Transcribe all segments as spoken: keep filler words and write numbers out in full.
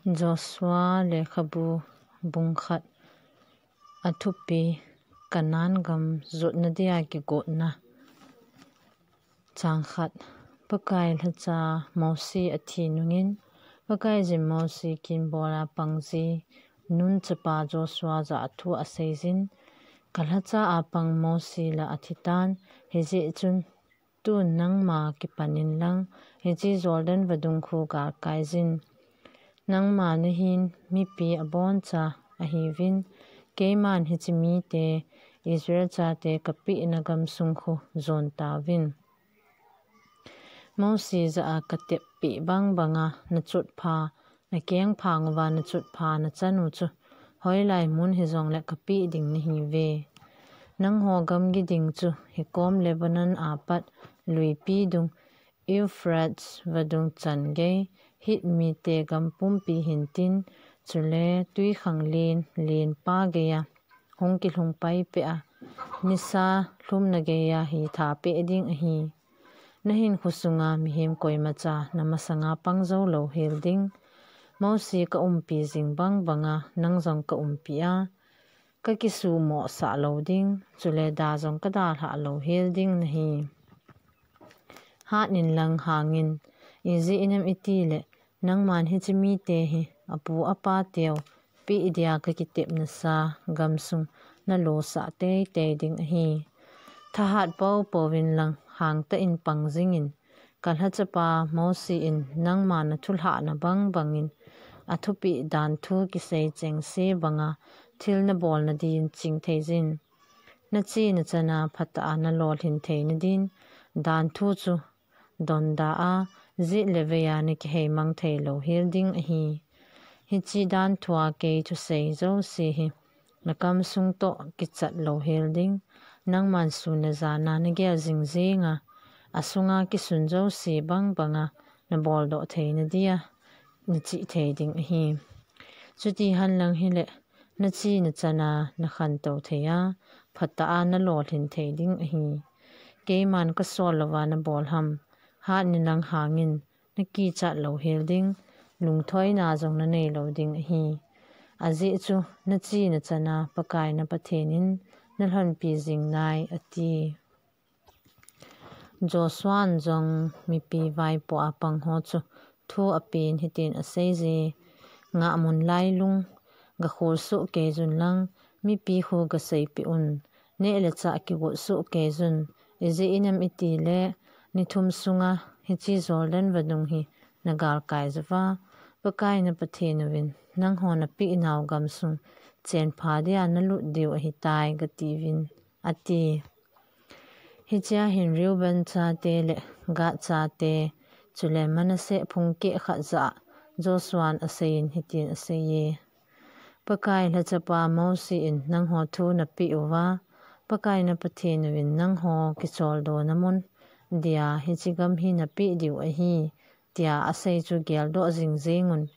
Joshua lekhabu bung khat. Athupi: Kanan gam jotna dia kigotna. Chang khat. Pakai lhacha Mosi athi nungin, Pakaiyin Mosi kinbola pangji Nun chapa Joshua jah a thu aseijin, Kalhacha a pang Mosi la athitan, hijeh chun tun nangma kipan inlang, hiche Jordan vadung khu galkai jin. Nangma nahin mipi aboncha ahiuvin, keiman hiche mite Israel chate kapehna gamsung khu jon tauvin. Mosi jah a katep peh bang banga nachot pha, nakeng phang uva nachot pha nachan u chu, hoilai mun hijongle kapeh ding nahiuve. Nangho gamgi ding chu hikom Lebanon a pat luipi dung, Euphrates vadung chan gei, Hit mite gam pumpi hintin, chule twikhanglen, lenpa geiya hung kilhung pai peh a, nisa lhumna geiya hitha peh ding ahi. Nahinkho sunga mihem koimacha namasanga pang jou lou hel ding. Mosi kaumpi jing bang banga nang jong kaumpi a, kakisuhmoh sah lou ding, chule da jong kadalhah lou hel ding nahi. Hat inlang hang in, ijeh inem itile, nangman hiche mite hi apu apa teu peh dia kakitepna sa gamsung nalosah teitei ding ahi. Thahat poupou inlang hangtah in pang jingin, Kalhachapa Mosi in nangma nathulhahna bang bangin, athupeh danthu kisei chengse banga thil nabolna din ching theijin. Nache nachana phatah a nalolhin theina din, danthu chu donda a, jet le veiya nakiheimang thei lou hel ding ahi. Hiche danthua kei thusei jouse hi nakamsung toh kichat lou hel ding. Nangman sun le jana nagel jing jenga, asunga kisun jouse bang banga naboldoh theina dia nachih thei ding ahi. Chuti henlang hile, nache nachana nakhantou thei a, phatah a nalolhin thei ding ahi. Keiman kasol louva nabol ham, hat inlang hang in, nakichat lou hel ding, lungthoina jong nanei lou ding ahi. Ajeh chu nache nachana Pakai na Pathen in nalhonpi jing nai, ati. Joshua'n jong mipi vaipo a pang ho chu thu apen hitin aseije, Ngahmun lailung gakhol soh keijun lang, mipi khu gaseipeh un, neh le chah kigot soh keijun, ijeh inem itile, ni thum sunga hiche Jordan vadung hi nagalkai jouva, Pakai na Pathen uvin nangho napehnau gamsung chenpha dia nalut diu ahitai, gatiuvin, ati. Hichea hin Reuben chate le Gad chate, chule Manasseh phung kehkhat jah a Joshua'n aseiyin hitin aseiye, Pakai lhachapa Mosi in nangho thu napeh uva, Pakai na Pathen uvin nangho kicholdo na mun dia hiche gam hi napeh diu ahi, tia asei chu geldoh jing jengun.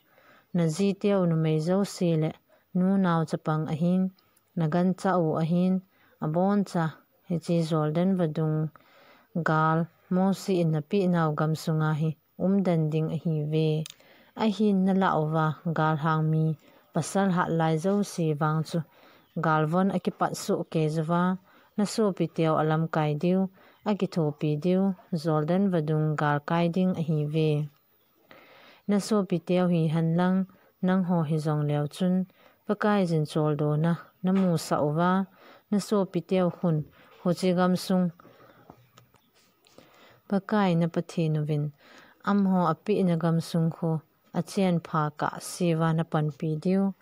Najiteu numei jouse le nunao chapang ahin, nagancha u ahin, aboncha hiche Jordan vadung gal Mosi in napehnau gamsunga hi umden ding ahiuve. Ahin nalah uva galhang mi pasal hatlai jouse vang chu galvon akipat soh keijouva, nasopiteu alamkai diu, akithopi diu, Jordan vadung galkai ding ahiuve. Nasopiteu hihen lang, nangho hijongleu chun, Pakaiyin choldona namusah uva, nasopiteu khun huche gamsung Pakai na Pathen uvin amaho apehna gamsung khu achenpha kahseuva napanpi diu.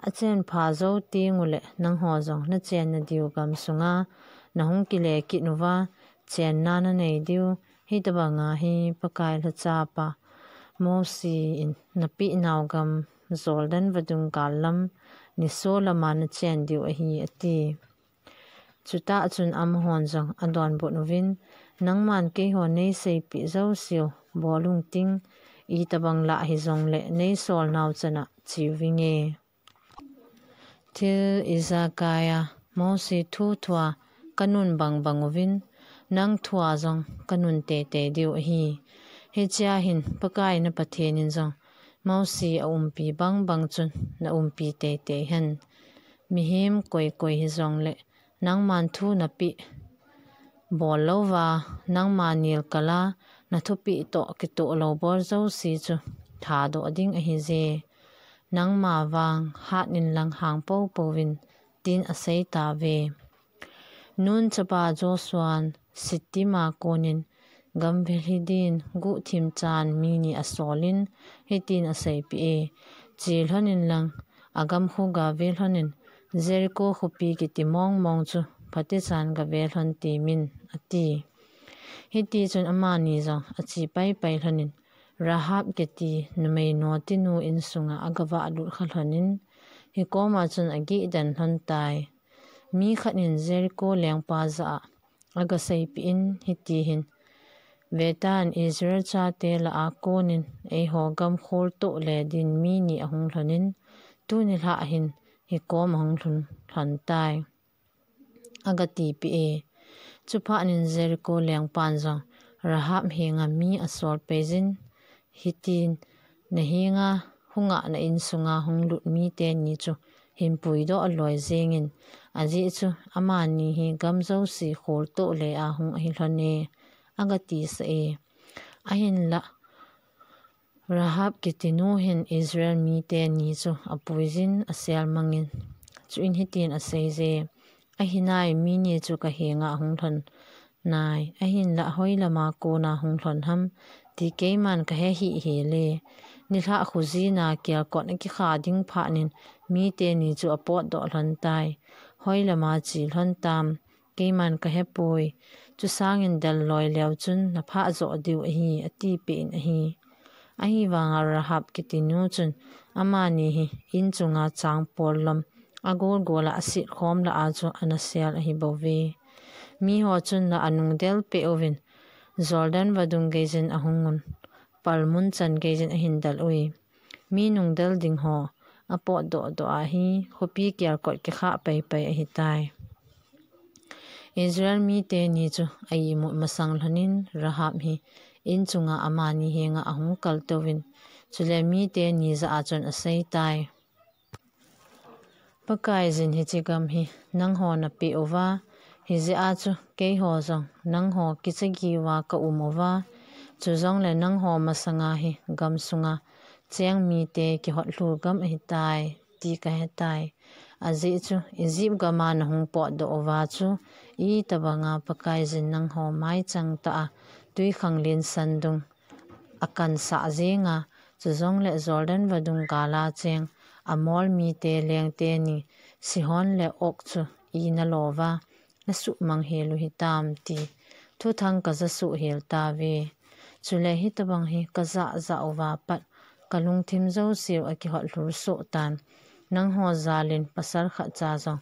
Achenpha jou tenguleh nangho jong nachenna diu gamsunga nahung kile kit uva, chenna nanei diu. Hitobanga hi Pakai lhachapa Mosi in napehnau gam Jordan vadung gal lam, niso lama nachen diu ahi, ati. Chutah chun amahon jong adonbut uvin, Nangman keiho neiseipeh jouseu bol ung ting, itobang lah hijongle neisolnau chana chevinge. Thil ijakaiya Mosi thu thua kanun bangbang uvin, nang thua jong kanun teitei diu ahi. Hichea hin Pakai na Pathen in jong Mosi a umpi bang bang chun na umpi teitei hen. Mihem koi koi hi jong le nangman thu na pi bol lo va, nangma nil kala na thupi to kito lo bol josi chu tha do ding ahi je. Nangma vang hat nin lang hang po po vin, tin a sei ta ve. Nun chapa Joshua'n Sittima konin gam vel hi din guhthim chan mi ni a solin hitin a seipi e, chi lhonin lang a gam khu ga ve lhonin Jericho khupi kiti mong mong chu phate chan ga ve lhon ti min a ti. Hiti chun amani jong a chi pai pai lhonin Rahab kiti numei no tinu in sunga a ga va lut kha lhonin hi koma chun a gi dan lhon tai. Mi khat in Jericho lengpa ja a a ga seipi in hiti hin, Vetan Israel chate la a konin eiho gam khol to le din mi ni a hung lhonin tuni lha hin hi kom a hung lhun lhon tai. A ga tipi e. Chuphat nin Jericho lengpan jong Rahab henga mi a sol pejin hitin na henga hunga na in sunga hung lut mi te ni chu hin pui do a loi jengin a ji chu amani hi gam josi khol to le a hung ahi lhon e a ga ti sa e. A hin la Rahab kiti nu hin Israel mi te ni chu a puijin a sel mangin chu in hitin a sei je. A hi nai mi ni chu ka henga a hung lhon nai. A hin la hoi lama kona hung lhon ham ti keiman ka he hi he le. Ni lha khu ji na kial kot a ki kha ding pha nin mi te ni chu a pot do lhon tai. Hoi lama chi lhon tam. Keiman ka he poi. Chu sangin dal loi leo chun na pha zo diu ahi a ti pe in ahi. Ahi vanga Rahab kiti nu chun amani hi in chunga chang pol lom a gol gola a sit khom la a chu ana sel ahi bo ve. Mi ho chun la a nung del pe uvin Jordan vadung geijin a hung un pal mun chan geijin a hin dal ui. Mi nung del ding ho a pot do do a hi khupi kial kot ki kha pai pai ahi tai. Israel mi te ni chu a imut masang lhonin Rahab hi in chunga amani henga a hung kal tovin chule mi te ni ja a chun a sei tai. Pakai jin hichi gam hi nang ho na pe uva, hi je a chu kei ho jong nang ho kicha gi uva ka um uva, chu jong le nang ho masanga hi gam sunga cheng mi te ki hot lhur gam ahi tai ti ka he tai. A ji chu Egypt gama na hung pot do uva chu i tabanga Pakai jin nang ho mai chang ta a tui khang lin san dung a kan sa jenga, chu jong le Jordan vadung gala cheng a mol mi te leng te ni Sihon le Og chu i na lova na suh mang helu hi tam ti thu thang ka ja suh hel ta ve. Chule hi tabang hi ka ja ja uva pat ka lungthim jo siu a ki hot lhur suh tan. Nang ho jalin pasal khat cha jong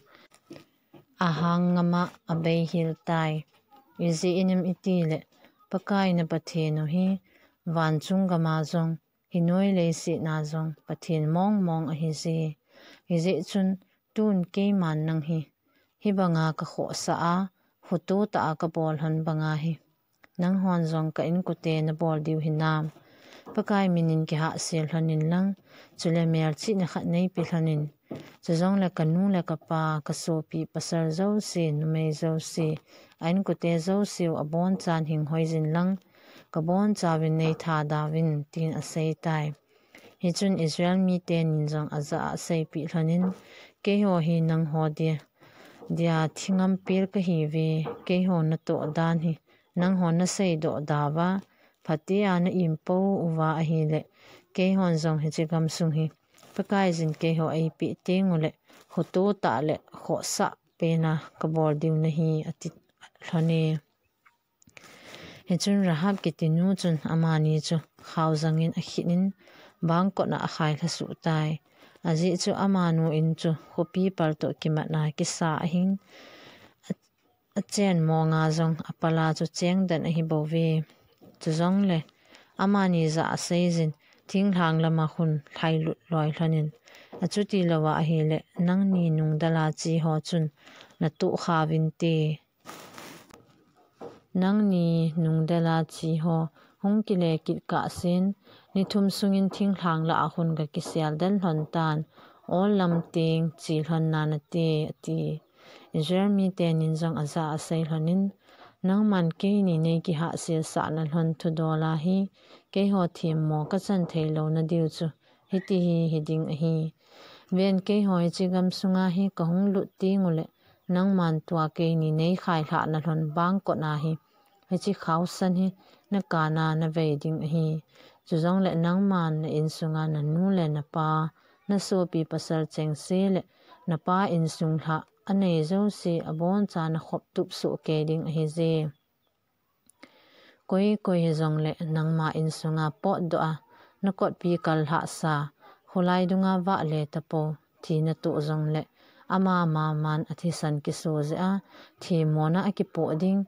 a hang ngama a bei hil tai. I ji inim i ti le Pakai na Pathen u hi van chung gama jong hi noi lei si na jong Pathen mong mong ahi ji. Hi ji chun tun keiman nang hi hi banga ka khohsa a, hutu ta a ka bol hon banga hi nang hon jong ka in kute na bol diu hi nam. Pakai minin ki ha sil hon in lang, chule mel chi na khat nei pi hon in. Chu jong le ka nu le ka pa, ka sopi pasal jo si, numei jo si, a in kute jo si u a bon chan hing hoi jin lang, ka bon cha vin nei tha da vin tin a sei tai. Hi chun Israel mi te nin jong a ja a sei pi hon in, kei ho hi nang ho dia, dia thingam pil ka hi ve, kei ho na to dan hi nang ho na sei do da va, phate a na im po uva ahi le, kei hon jong hi chi gam sung hi Pakai jin kei ho ei pi ting u le, hutu ta le khohsa pe na ka bol diu na hi a ti hon e. Hi chun Rahab kiti nu chun amani chu khau jangin a khin in bang kot na a khai hla suh tai. A ji chu amanu in chu khupi pal to ki mat na ki sa ahin a chen mo nga jong a pala chu cheng dan ahi bo ve. Chu jong le amani ja a sei jin thing hlang lama hun hlai lut loi hon in a chuti lo a ahi le nang ni nung dala chi ho chun na tu kha vin te. Nang ni nung dala chi ho Hung kile kit kah sen, ni thum sungin thinglhang lah a hun ka kisel den lhon tan, ol lam teng chi lhon nan ate, ati. Israel mite nin jong aja asei lhonin, nangman keini nei kihahsel sahna lhon thudol a hi, keiho themmo kachan thei lou na diu chu, hiti hi hiding ahi. Ven, keiho hiche gam sunga hi kahung lut teng uleh, nangman tua keini nei khailhah na lhon bangkot a hi, hiche khaosan hi na kana na vei ding ahi. Chujongleh nangman na insunga na nu le na pa, na sopi pasal chengse le na pa insung lhah anei jouse abonchan na khop tup soh kei ding ahije. Koi koi hijongleh nangma insunga potdoh a na kotpi kal lhahsa, kholai dunga vahle tapou, thina toh jongleh ama maman athisan kiso jeh a themmona akipoh ding,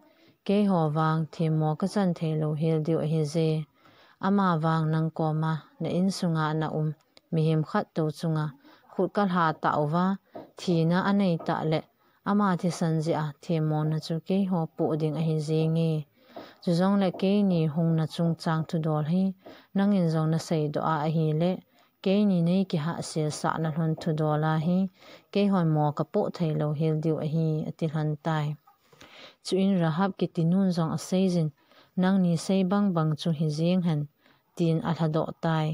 keiho vang themmo kachan thei lou hel diu ahije. Ama vang nang koma na insunga na um mihem khat tou chunga khut kalha tauva, thina anei tah leh ama thisan jeh a themmona chu keiho poh ding ahi jenge. Chujongleh keini hungna chungchang thudol hi nangin jong na seidoh a ahileh, keini nei kihahsel sahna lhon thudol a hi, keihon mo kapoh thei lou hel diu ahi, ati lhon tai. Chuin Rahab kitinun jong aseijin, nangni sei bangbang chu hijeng hen, tin alhadoh tai.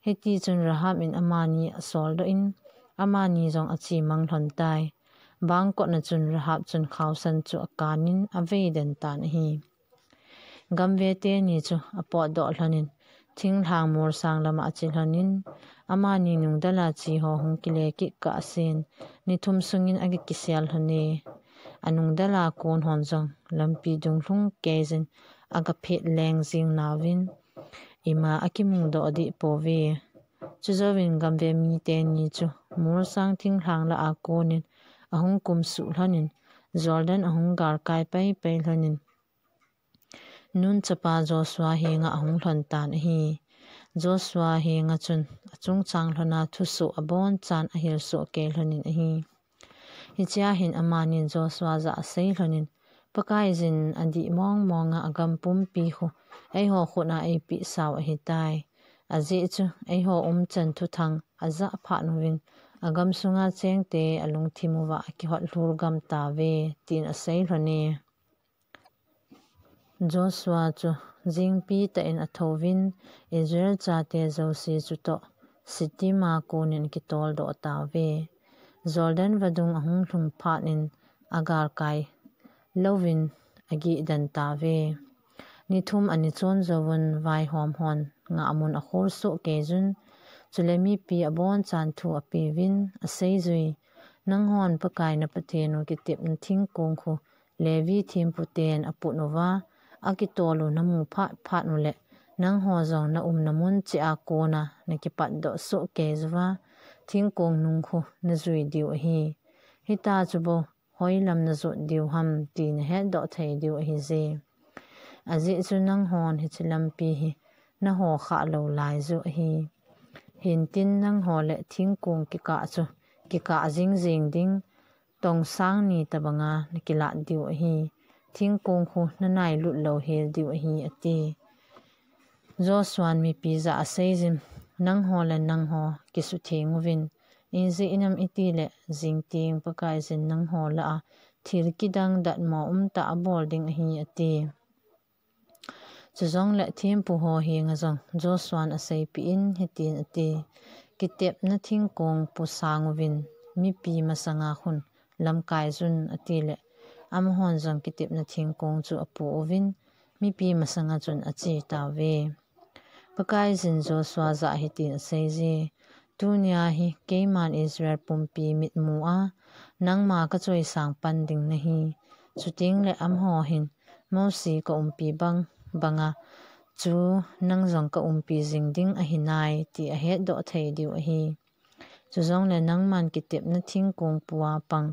Hitichun Rahab in amani asoldoh in, amani jong achemang lhon tai. Bangkot na chun Rahab chun khaosan chu akanin avei den tan ahi. Gamvete ni chu apotdoh lhonin, thinglhang molsang lama ache lhonin, amani nungdala cheho hung kile kit kah sen, ni thum sungin akikisel lhone. Anungdala kon hon jong lampi dunglhung keijin agaphet leng jing nauvin, ima akimungdoh deh pouve. Chujouvin gamve mite ni chu molsang thinglhang lah a konin ahung kumsuh lhonin, Jordan ahung galkai paipai lhonin, Nun chapa Joshua henga ahung lhon tan ahi. Joshua henga chun achungchang lhona thusoh abonchan ahilsoh kei lhonin ahi. Hichea hin amanin Joshua jah a asei lhonin, Pakaiyin adih mong monga agam pumpi khu eiho khut a eipeh sau ahitai. Ajeh chu eiho umchan thuthang ajah phat uvin, agam sunga chengte alungthim uva akihot lhul gam tauve, tin asei lhone. Joshua chu jingpi tah in athouvin, Israel chate jouse chutoh Shittim a konin akitoldoh tauve. Jordan vadung ahung lhung phat in agalkai louvin agih den tauve. Ni thum ani chon jouvun vaihom hon ngahmun akhol soh keiyun, chule mipi abonchan thu apeuvin, aseiyui, Nanghon Pakai na Pathen u kitepna thingkong khu Levi themputen aput uva, akitol u namu phat phat uleh, nangho jong na umna mun cheh a kona nakipatdoh soh keiyuva, thingkong nung khu najui diu ahi. Hita chu bou hoilam najot diu ham ti nahetdoh thei diu ahije. Ajeh chu nanghon hiche lampi hi naho khah lou laiyu ahi. Hintin nangho le thingkong kikah chu kikah jing jing ding, tongsang ni tobanga nakilah diu ahi. Thingkong khu nanailut lou hel diu ahi, ati. Joshuan mipi jah a aseiyin, Nangho le nangho kisutheng uvin, ijeh inem itile jingteng Pakaiyin nangho lah a thil kidang datmo umtah abol ding ahi, ati. Chujongle thempu ho henga jong Joshuan aseipeh in hitin ati, Kitepna thingkong pusang uvin, mipi masanga khun lamkaiyun, atile amahon jong kitepna thingkong chu apu uvin, mipi masanga chun ache tauve. Pakaiyin Joshua jah a hitin aseiye, Tunia hi keiman Israel pumpi mitmu a nangma kachoisang pan ding nahi. Chutengle amaho hin Mosi kaumpi bang banga chu nang jong kaumpi jing ding ahinai ti ahetdoh thei diu ahi. Chujongle nangman kitepna thingkong pua pang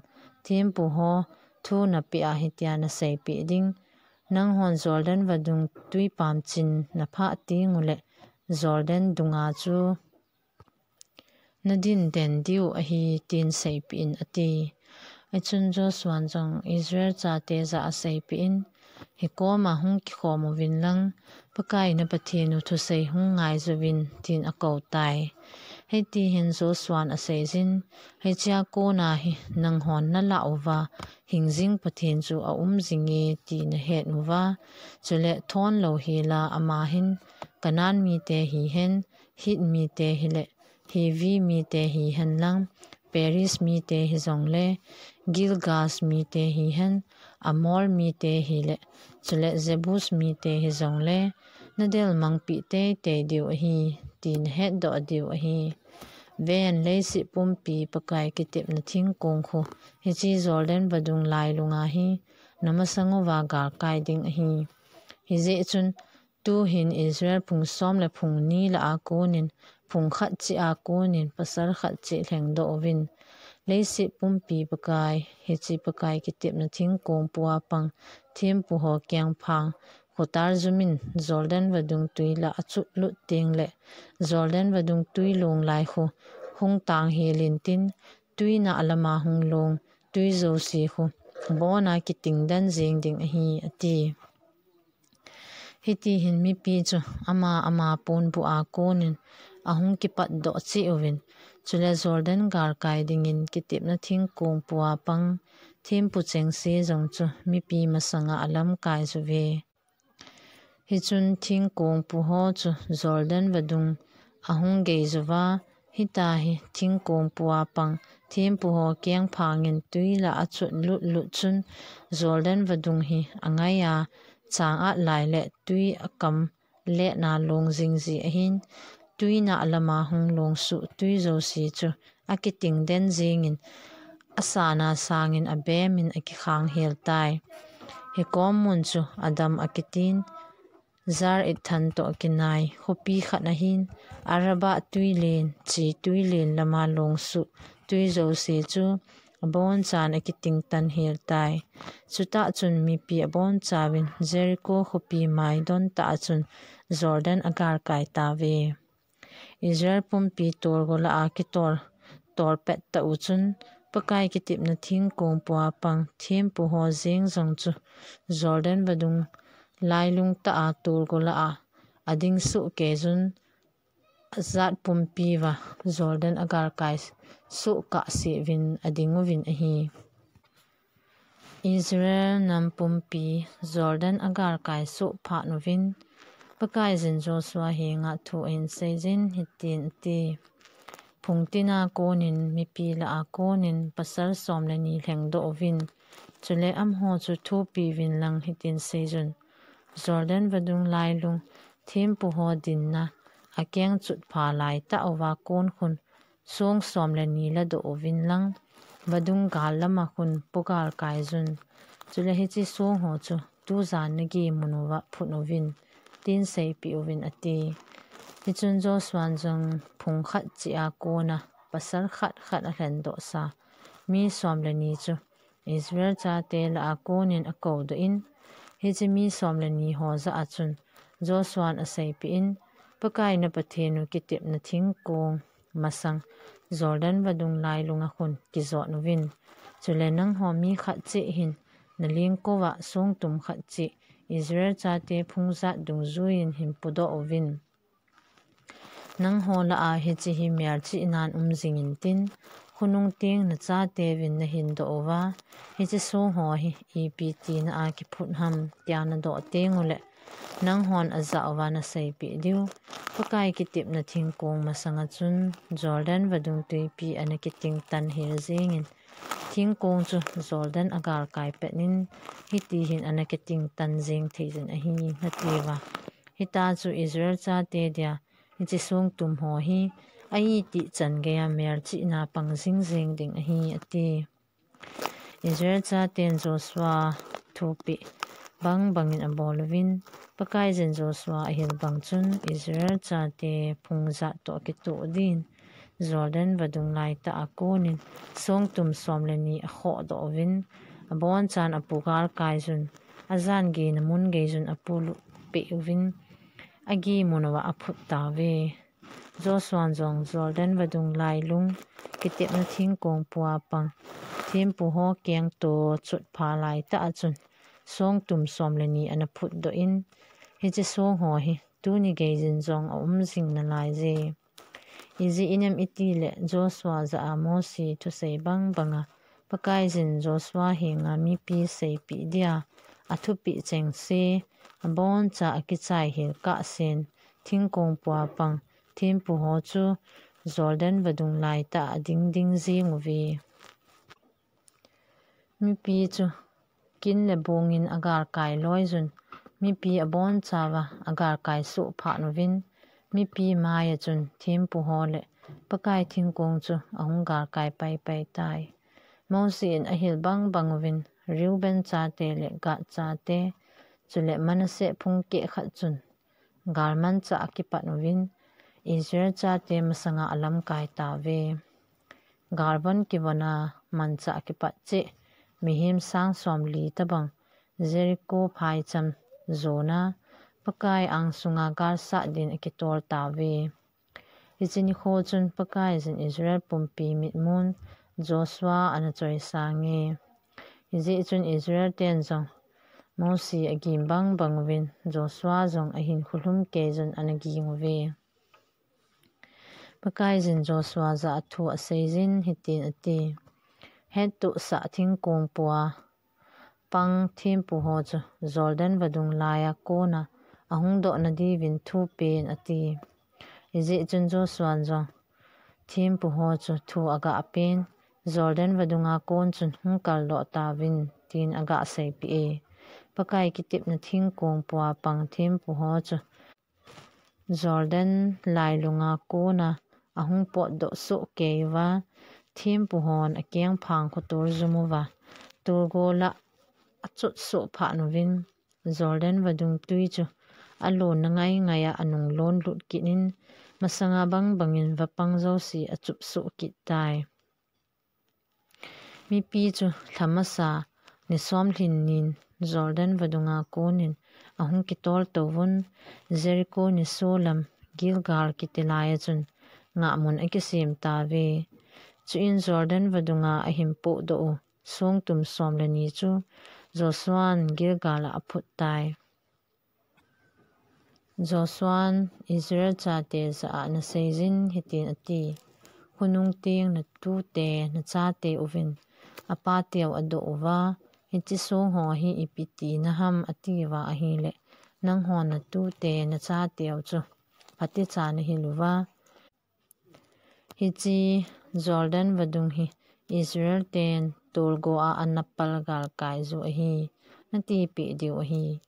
thempu ho thu napeh a hitia naseipeh ding, Nanghon Jordan vadung tuipam chin naphah tengule Jordan dunga chu nadin den diu ahi, tin seipeh in, ati. Hichun Joshuan jong Israel chate jah a aseipeh in, Hikoma hung kikhom uvin lang, Pakai na Pathen u thusei hung ngai juvin, tin akou tai. Hiti hin Joshua in asei jin, hichea kona hi nanghon nalah uva, hingjing Pathen chu aum jinge ti nahet uva, chule thon lou hela ama hin, Canaan mite hihen, Hit mite hile, Hivi mite hihen lang, Periz mite hijongle, Girgash mite hihen, Amor mite hile, chule Jebus mite hijongle, nadel mangpi teitei diu ahi, ti nahetdoh diu ahi. Ven, leiset pumpi Pakai kitepna thingkong khu, hiche Jordan vadung lailunga hi, namasang uva galkai ding ahi. Hijeh chun, tuhin Israel phung som le phung ni lah a konin, phung khat cheh a konin, pasal khat cheh lhengdoh uvin. Leiset pumpi Pakai, hiche Pakai kitepna thingkong pua pang, thempu ho kengphang, khotar jumin Jordan vadung tui lah achut lut tengle, Jordan vadung tui long lai khu, hung tang helin tin, tui nah lama hung long, tui jouse khu, abona kiting den jeng ding ahi, ati. Hiti hin mipi chu ama ama ponbuh a konin ahung kipatdoh cheh uvin, chule Jordan galkai dingin kitepna thingkong pua pang thempu chengse jong chu mipi masanga alamkai juve. Hichun thingkong pu ho chu Jordan vadung ahung gei juva, hitahi thingkong pua pang thempu ho kengphangin tui lah achut lut lut chun Jordan vadung hi angaiya chang at lai le tui akam letna long jing ji ahin, tui nah lama hung long suh tui jouse chu akiting den jengin, asana sangin abemin akikhang hel tai. Hikom mun chu Adam akitin, Zarethan toh akinai, khopi khat ahin, Arabah tuilen, Chi tuilen lama long suh tui jouse chu abonchan akiting tan hel tai. Chutah chun mipi abonchauvin Jericho khopi maidon tah a chun Jordan agalkai tauve. Israel pumpi tolgo lah a kitol, tolpet tah u chun, Pakai kitepna thingkong pua pang thempu ho jeng jong chu Jordan vadung lailung tah a tolgo lah a ading suh kei jun, ajat pumpi uva Jordan agalkai suh kahse uvin ading uvin ahi. Israel nam pumpi Jordan agalkai suh phat uvin, Pakaiyin Joshua henga thu ahin seijin hitin ati, Phung tin a konin, mipi lah a konin, pasal som le ni lhengdoh uvin, chule amaho chu thopi uvin lang hitin seijun, Jordan vadung lailung, thempu ho dinna, akeng chutpha lai tah uva kon khun, song som le ni ladoh uvin lang, vadung gal lama khun pugal kaijun. Chule hiche song ho chu tujan nageh mun uva phut uvin, tin seipeh uvin ati. Hichun Joshuan jong phung khat cheh a kona pasal khat khat alhendohsa mi som le ni chu Israel chate lah a konin akoudoh in, hiche mi som le ni ho jah a chun Joshuan aseipeh in, Pakai na Pathen u kitepna thingkong masang Jordan vadung lailunga khun kijot uvin. Chule nangho mi khat cheh hin nalengkouva songtum khat cheh Israel chate phung jat dungjuiyin hin pudoh uvin. Nangho lah a hiche hi melchihnan um jingin tin, khonung teng nachateuvin nahin doh uva, hiche song ho hi ipi tina a kiphut ham tia nadoh teng uleh, nanghon ajah uva naseipeh diu, Pakai kitepna thingkong masanga chun Jordan vadung twipi ana kiting tan hel jengin, thingkong chu Jordan agalkai pet in, hiti hin ana kiting tan jeng thei jin ahi, natiuva. Hita chu Israel chate dia hiche songtum ho hi a itih chan geiya melchihna pang jingjeng ding ahi, ati. Israel chaten Joshua thupeh bang bangin abol uvin, Pakaiyin Joshua ahil bang chun Israel chate phung jat toh akitoh din Jordan vadung laitah a konin songtum som le ni akhohdoh uvin, abonchan apugal kaijun, ajan gehna mun geijun apulup peh uvin, ageh mun uva aphut tauve. Joshuan jong Jordan vadung lailung, kitepna thingkong pua pang thempu ho keng toh chutpha laitah a chun song tum som le ni ana phutdoh in, hiche song ho hi tuni geijin jong aum jing nalaiye. Ijeh inem itile Joshua jah a Mose thusei bang banga Pakaiyin Joshua henga mipi seipeh dia athupeh chengse, aboncha akichai hel kahsen, thingkong pua pang thempu ho chu Jordan vadung laitah a ading ding jing uve. Mipi chu kin le bongin agalkai loiyun, mipi abonchauva agalkai soh phat uvin, mipi maiya chun thempu ho le Pakai thingkong chu ahung galkai paipai tai. Mose in ahil bang bang uvin, Reuben chate le Gad chate, chule Manasseh phung kehkhat chun galmanchah akipat uvin, Israel chate masanga alamkai tauve. Galvon kivona manchah akipat cheh, mihem sang somli tobang, Jericho phaicham jona, Pakai angsunga galsat din akitol tauve. Hiche nikho chun Pakaiyin Israel pumpi mitmun Joshua ana choisange. Hijeh chun Israel ten jong Mose agim bang bang uvin, Joshua jong ahinkho lhum keiyun ana ging uve. Pakaiyin Joshua jah a thu aseiyin hitin ati, Hettohsah thingkong pua pang thempu ho chu Jordan vadung laiya kona ahung doh nadiuvin thupen, ati. Hijeh chun Joshuan jong thempu ho chu thu agapen, Jordan vadunga kon chun hung kaldoh tauvin, tin agaseipeh e. Pakai kitepna thingkong pua pang thempu ho chu Jordan lailunga kona ahung potdoh sohkei uva, thempu hon akengphang khotol jum uva, tolgol a achot soh phat uvin, Jordan vadung twi chu alonna ngai ngaiya anung lonlut kit in, masanga bang bangin vapang jouse achup soh kit tai. Mipi chu lha masa ni somlhin nin Jordan vadunga konin ahung kitol touvun, Jericho nisolam Gilgal kiti laiya chun ngahmun akisem tauve. Chuin Jordan vadunga ahin potdoh u songtum som le ni chu Joshuan Gilgal a aphut tai. Joshuan Israel chate jah a anaseiyin hitin ati, Khonung teng natute nachate uvin apateu adoh uva, hiche song ho hi ipi tina ham atiuva ahile, nanghon natute nachateu chu phatecha nahil uva, hiche Jordan vadung hi Israel ten tolgo a ana palgalkai u ahi, natipeh diu ahi.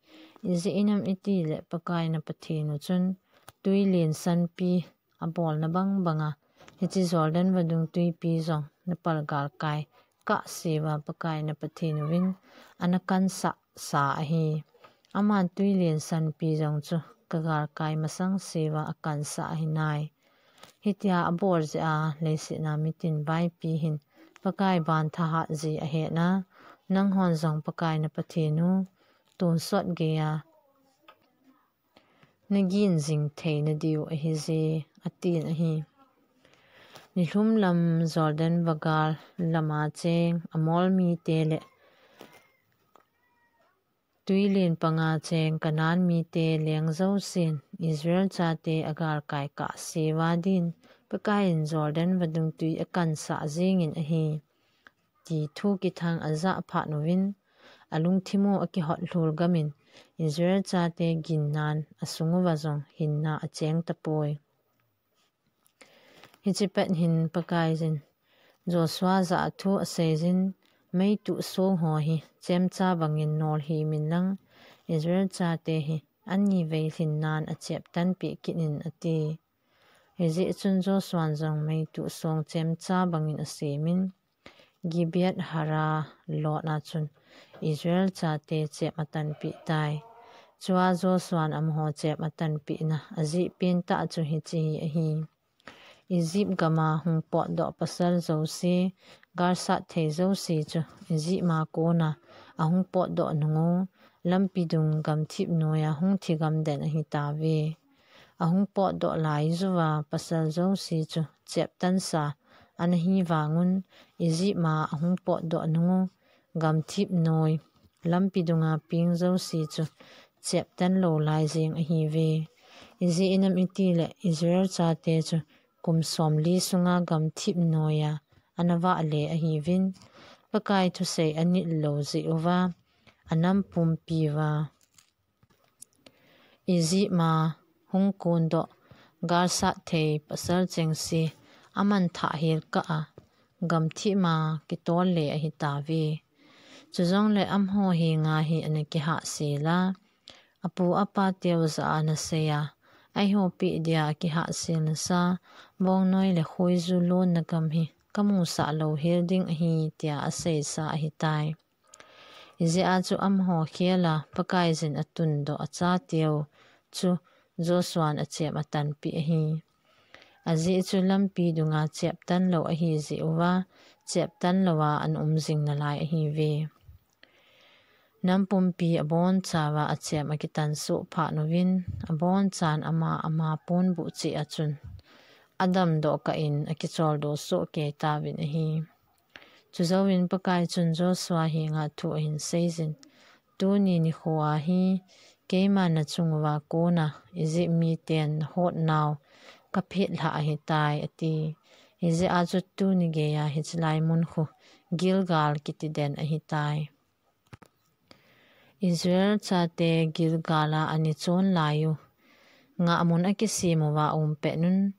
Ijeh inem itile Pakai na Pathen u chun twilen sanpi abolna bang banga hiche Jordan vadung twipi jong napalgalkai kahseuva Pakai na Pathen uvin ana kansah sa ahi. Aman twilen sanpi jong chu kagalkai masangseuva akansah ahi nai. Hitia abol jeh a leiset a mitin vaipi hin Pakai ban thahat ji ahetna, nanghon jong Pakai na Pathen u tonsot geiya nagin jing theina diu ahije, atin ahi. Nilhum lam Jordan vagal lama cheng Amor mite le twilen panga cheng Canaan mite leng jousen Israel chate agalkai kahseuva din Pakaiyin Jordan vadung twi akansah jingin ahi, ti thu kithang ajah phat uvin, alungthim u akihot lhul gamin Israel chate ginnan asung uva jong hinna acheng tapoi. Hiche pet hin Pakaiyin Joshua jah a thu aseiyin, Meituh song ho hi chemcha bangin nolhimin lang, Israel chate hi anivei lhinnan acheptanpeh kit in, ati. Hijeh chun Joshuan jong meituh song chemcha bangin asemin, Gibeath Haaraloth a chun Israel chate chep atanpeh tai. Chua Joshuan amaho chep atanpehna ajeh pentah chu hiche hi ahi. Egypt gama hung potdoh pasal jouse, galsat thei jouse chu Egypt ma kona ahung potdoh nungu, lampi dung gamthip noiya hung thigam den ahitauve. Ahung potdoh lai uva pasal jouse chu cheptansa anahi vangun, Egypt ma ahung potdoh nungu, gamthip noi lampi dunga ping jouse chu cheptan lou lai jeng ahiuve. Ijeh inem itile Israel chate chu kum somli sunga gamthip noiya ana vahle ahiuvin, Pakai thusei anit lou jeh uva, anam pumpi uva Egypt a hung kondoh galsat thei pasal chengse amanthah hel kah a, gamthip a kitol le ahitauve. Chujongle amaho henga hi ana kihahsel a, apu apateu jah a ana seiya, eihopeh dia akihahsel nasa bongnoi le khoiju lonna gam hi kamusah lou hel ding ahi, tia aseisa ahitai. Ijeh a chu amaho khel a Pakaiyin atundoh achateu chu Joshua'n achem atanpeh ahi. Ajeh chu lampi dunga cheptan lou ahijeh uva, cheptan louva ana um jing nalai ahiuve. Nam pumpi abonchauva achem akitansoh phat uvin, abonchan ama ama ponbuh cheh a chun adamdoh kah in akicholdo sohkei tauvin ahi. Chujouvin Pakai chun Joshua henga thu ahin seiyin, tuni nikhoa hi keiman nachung uva kona Egypt miten nahotnau kaphetlhah ahitai, ati. Hijeh a chu tuni geiya hichelai mun khu Gilgal kiti den ahitai. Israel chate Gilgal a ana chon laiyu, ngahmun akisem uva aumpet un,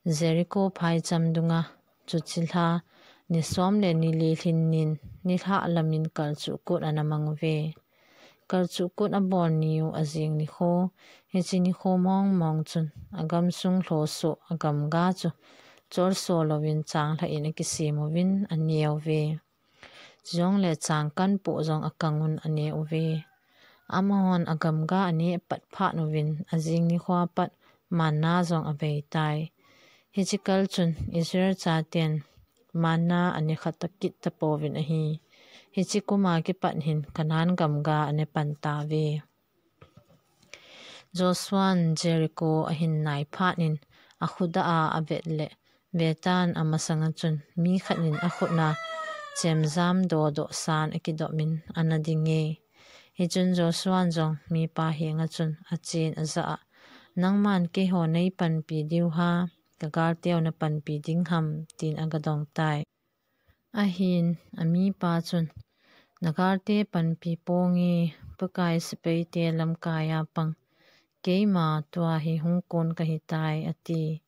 Jericho phaicham dunga chuche lha ni som le ni li lhin nin nilhah lamin kalchuh kut ana mang uve. Kalchuh kut abol niu ajing nikho, hiche nikho mong mong chun agamsung lhosoh agamga chu cholso louvin changlhah in akisem uvin aneuve. Chujongle changkanpoh jong akang un aneuve. Amahon agamga aneh pat phat uvin ajing nikhoa pat manna jong aveitai. Hiche kal chun Israel chaten manna ane kha kit tapouvin ahi. Hiche kuma kipat hin Canaan gamga ane pan tauve. Joshua'n Jericho ahin nai phat in akhudah a avet le, vetan amasanga chun mi khat in akhut a chemjam dodoh san akidop in ana dinge. Hichun Joshua'n jong mipa henga chun achen ajah a, nangman keiho neipanpi diu ham, kagalteu napanpi ding ham, tin agadong tai. Ahin amipa chun, nagalte panpi ponge, Pakai sepaite lamkaiya pang, keima tua hi hung kon kahitai, ati.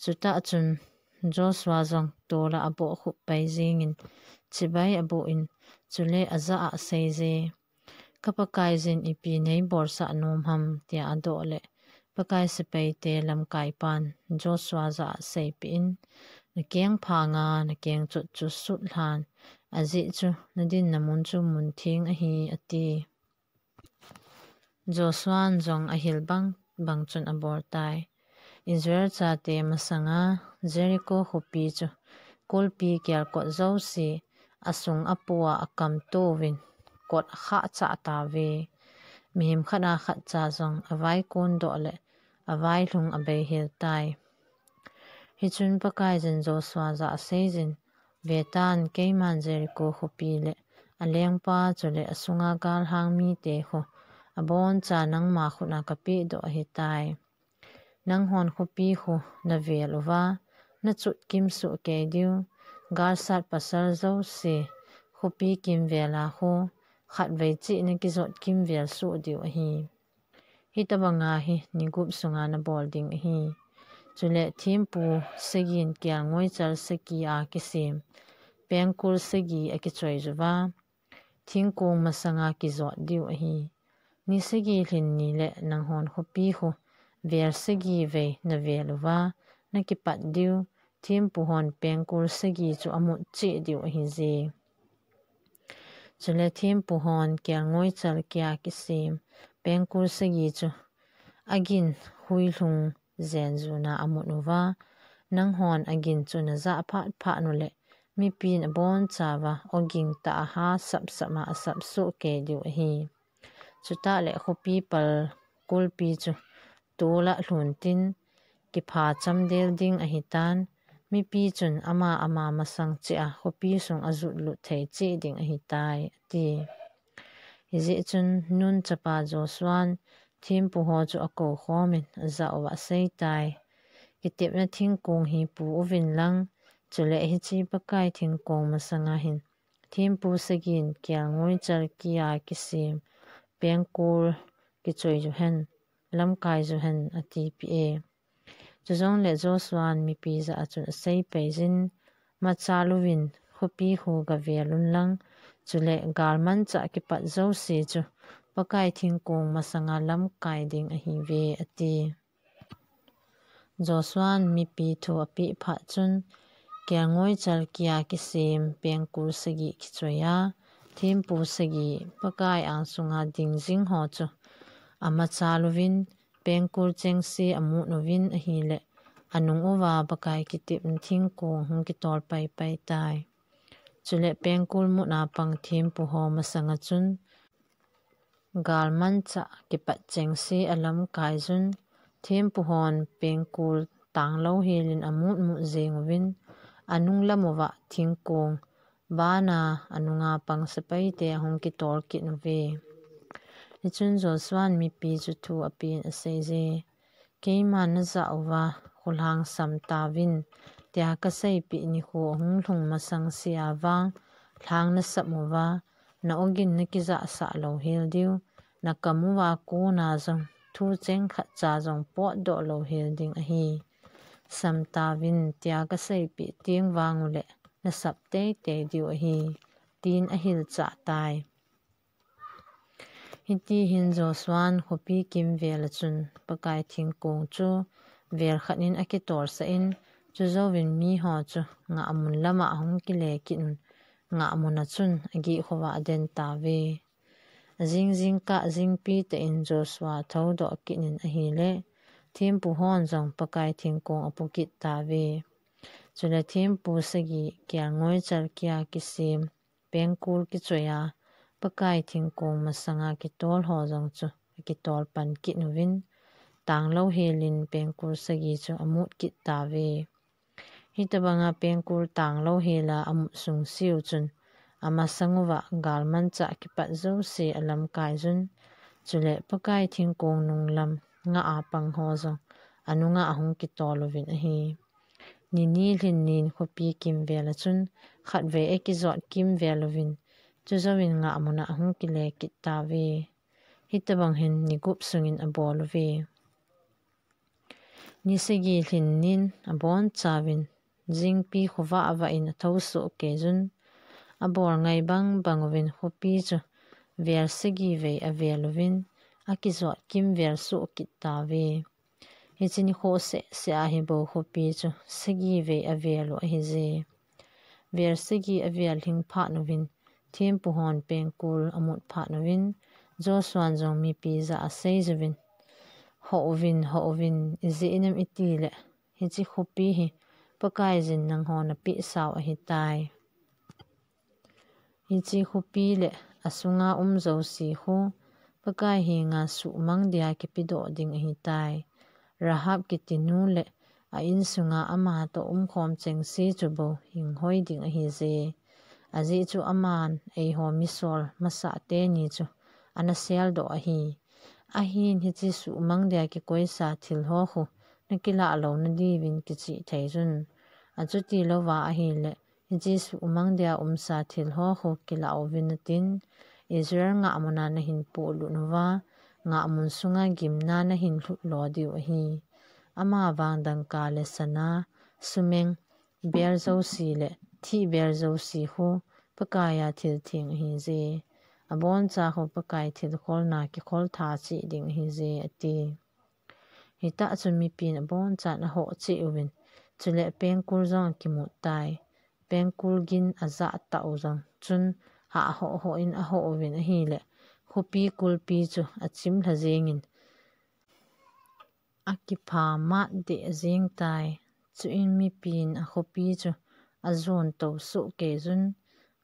Chutah chun Joshua jong tola abohkhup pai jingin chibai aboh in, chule ajah a aseije, ka Pakaiyin ipi neibolsah nom ham, tia adoh le, Pakai sepaite lamkaipan Joshua jah a aseipeh in, nakeng phanga nakeng chot chu sut lhan, ajeh chu nadinna mun chu mun theng ahi, ati. Joshua'n jong ahil bang bang chun abol tai. Israel chate masanga Jericho khopi chu kulpi kelkot jouse asung apu a akamtouvin kot akhah chah tauve. Mihem khat a khatcha jong avaikondoh le availhung abeihel tai. Hichun Pakaiyin Joshua jah a aseijin, vetan keiman Jericho khopi le alengpa chule asunga galhang mite khu aboncha nangma khut a kapehdoh ahitai. Nanghon khopi khu navel uva, nachot kimsoh kei diu, galsat pasal jouse khopi kimvel a khu khatvei cheh nakijot kimvel soh diu ahi. Hitobanga hi ni gup sunga nabol ding ahi. Chule thempu sagin kelngoichal sagi a kisem pengkul sagi akichoi uva, thingkong masanga kijot diu ahi. Ni sagi lhin ni le nanghon khopi khu vel sagi vei navel uva, nakipat diu, thempu hon pengkul sagi chu amut cheh diu ahije. Chule thempu hon kelngoichal kia kisem pengkul sagi chu agin huilhung jenjuna amut uva, nanghon agin chu najah phat phat u le, mipin abonchauva oging tah a ha sapsap a asap soh kei diu ahi. Chutah le khopi pal kulpi chu tola lhun tin, kipha chamdel ding ahitan, mipi chun ama ama masang cheh a khopi sung ajot lut thei cheh ding ahitai, ati. Hijeh chun Nun chapa Joshua'n thempu ho chu akou khomin ajah uva aseitai, Kitepna thingkong hi pu uvin lang, chule hiche Pakai thingkong masanga hin thempu sagin kelngoi chalkia kisem pengkul kichoi uhen, lamkai uhen, atipeh e. Chujongle Joshua'n mipi jah a chun aseipeh jin, Machal uvin khopi khu gavel un lang, chule galmanchah kipat jouse chu Pakai thingkong masanga lamkai ding ahiuve, ati. Joshua'n mipi thu apeh phat chun, kelngoi chalkia kisem pengkul sagi kichoiya, thempu sagi Pakai angsunga ding jing ho chu amachal uvin, pengkul chengse amut uvin ahile, anung uva Pakai kitepna thingkong hung kitol paipai tai. Chule pengkul mutna pang thempu ho masanga chun, galmanchah kipat chengse alamkai un, thempu hon pengkul tanglou helin amut mut jeng uvin, anung lam uva thingkong bana anunga pang sepaite ahung kitol kit uve. Hichun Joshua'n mipi chu thu apen aseije, Keiman najah uva kholhang sam tauvin, tia kaseipeh nikho ahung lhung masang sea vang lhang nasam uva, na ogin nakijahsah louhel diu, nakam uva kona jong thucheng khatcha jong potdoh louhel ding ahi. Sam tauvin tia kaseipeh teng vang uleh nasap teitei diu ahi, tin ahilchah tai. Hitihin Joshua'n khopi kimvel a chun Pakai thingkong chu vel khat in akitolsah in, chujouvin miho chu ngahmun lama ahung kile kit un, ngahmun a chun ageh khovah aden tauve. Ajing jingkah jingpi tah in Joshua thoudoh kit in ahile, thempu hon jong Pakai thingkong apu kit tauve. Chule thempu sagi kelngoi chalkia kisem pengkul kichoiya, Pakai thingkong masanga kitol ho jong chu akitol pan kit uvin, tanglou helin pengkul sagi chu amut kit tauve. Hitobanga pengkul tanglou hela amut sungse u chun, amasang uva galmanchah kipat jouse alamkai un, chule Pakai thingkong nunglam ngah a pang ho jong anunga ahung kitol uvin ahi. Ni ni lhin nin khopi kimvel a chun khatvei akijot kimvel uvin, chujouvin ngahmun a ahung kile kit tauve. Hitobang hin ni gup sungin abol uve. Ni sagi lhin nin abonchauvin jingpi khovah vah in athou sohkei un, abol ngai bang bang uvin khopi chu vel sagi vei avel uvin, akijot kimvel soh kit tauve. Hiche nikho seh seh a hi bou khopi chu sagi vei avel u ahije. Vel sagi avel lhing phat uvin, thempu hon pengkul amut phat uvin, Joshua'n jong mipi jah a asei uvin, Hoh uvin, hoh uvin, ijeh inem itile, hiche khopi hi Pakaiyin nanghon apehsau ahitai. Hiche khopi le asunga um jouse khu Pakai henga suhmang dia kipedoh ding ahitai. Rahab kiti nu le a insunga amatoh umkhom chengse chu bou hinghoi ding ahije. Ajeh chu aman eiho misol masate ni chu ana seldoh ahi. Ahin hiche suhmang dia kikoisa thil ho khu nakilah louna diuvin kichih thei un. Achuti louva ahile, hiche suhmang dia umsa thil ho khu kilah uvin atin, Israel ngahmuna nahin pohlut uva, ngahmun sunga gimna nahin lhut lo diu ahi. Amavang dangka le sana, sumeng, bel jouse le thih bel jouse khu Pakaiya thil theng ahije. Aboncha khu Pakai thilkholna kikhol tha cheh ding ahije, ati. Hitah chun mipin abonchan ahoh cheh uvin, chule pengkul jong akimut tai. Pengkul gin ajah tah u jong chun hah hoh hoh in ahoh uvin ahile, khopi kulpi chu achim lha jengin, akipha mat deh jeng tai. Chuin mipin akhopi chu ajon tou sohkei un,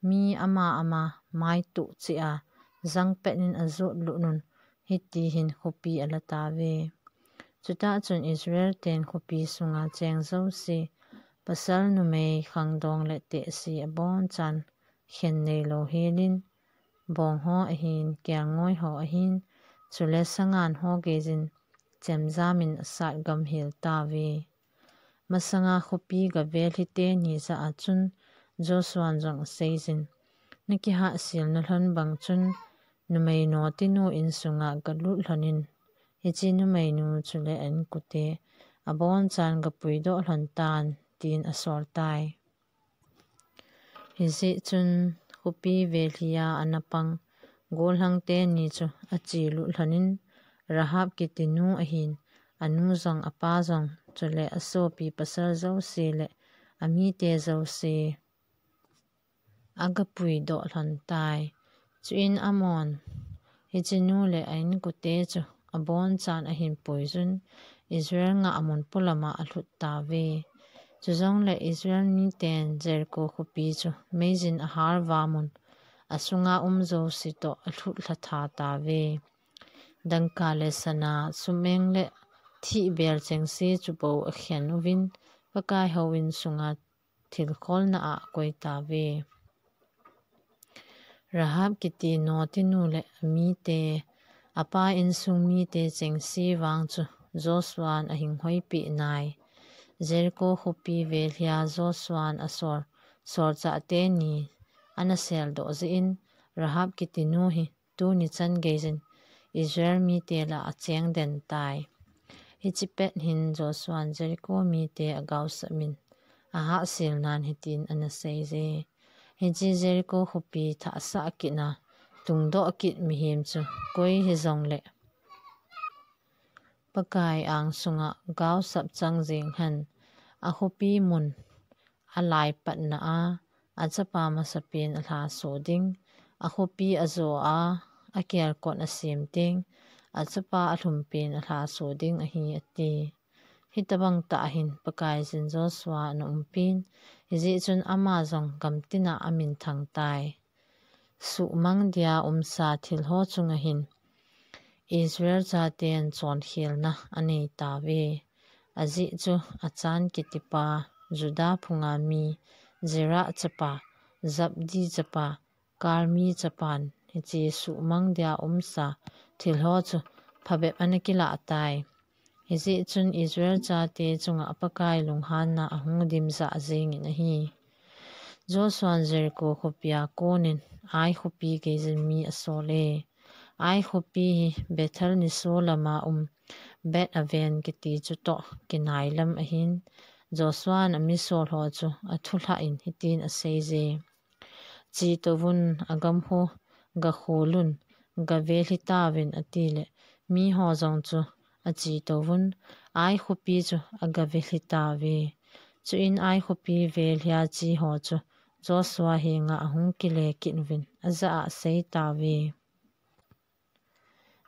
mi ama ama maitoh cheh a jangpet in ajot lut un, hitihin khopi ala tauve. Chutah chun Israel ten khopi sunga cheng jouse, pasal numei khangdong le tehse abonchan khen neilou helin, bong ho ahin, kelngoi ho ahin, chule sangan ho geiyin chemjamin asat gamhel tauve. Masanga khopi gavel hiteni jah a chun Joshuan jong aseijin, nakihahselna lhon bang chun numei notinu insunga galut lhonin, hiche numeinu chule a-inkote abonchan gapuidoh lhon tan, tin asol tai. Hijeh chun khopi velhia ana pang gollhang teni chu achelut lhonin, Rahab kitinu ahin, anu jong apa jong chule asopi pasal jouse le amite jouse agapuidoh lhon tai. Chuin amahon hichenu le a-inkote chu abonchan ahin puijun, Israel ngahmun polama alhut tauve. Chujongle Israel miten Jericho khopi chu meiyin ahalvamun, asunga um jouse toh alhutlha tha tauve. Dangka le sana, sum-eng le thihbel chengse chu bou akhen uvin, Pakai houin sunga thilkholna a akoi tauve. Rahab kiti notinu le amite, apa insung mite chengse vang chu Joshuan ahinghoipeh nai. Jericho khopi velhia Joshuan asol, solchah teni ana seldoh jeh in, Rahab kitinu hi tuni chan geiyin Israel mite lah a achengden tai. Hiche pet hin Joshuan Jericho mite agaosapmin, ahahselnan hitin ana seije, hiche Jericho khopi thahsah kitna tungdoh kit mihem chu koi hijongle Pakai angsunga gaosap chang jeng hen, akhopi mun alaipatna a, achapa masapen alhaso ding, akhopi ajo a, akelkot asem ding, achapa alhumpen alhaso ding ahi, ati. Hitobang tah hin Pakaiyin Joshua ana umpin, hijeh chun ama jong gamtina aminthang tai. Suhmang dia umsa thil ho chunga hin Israel chaten chonkhelna anei tauve. Ajeh chu Achan kitipa, Judah phunga mi, Zerah chapa, Zabdi chapa, Karmi chapan hiche suhmang dia umsa thil ho chu phabep ana kilah tai. Hijeh chun Israel chate chunga Pakai lunghanna ahung dimjah jengin ahi. Joshuan Jericho khopia konin Ai khopi geiyin mi asole. Ai khopi hi Bethel niso lama um Bet Aven kiti chutoh kinai lam ahin, Joshuan amisol ho chu athulhah in hitin aseije, Chetouvun, agam ho gakholun, gavelhi tauvin, atile, miho jong chu achetouvun, Ai khopi chu agavelhi tauve. Chuin Ai khopi velhia che ho chu Joshua henga ahung kile kit uvin, ajah a asei tauve,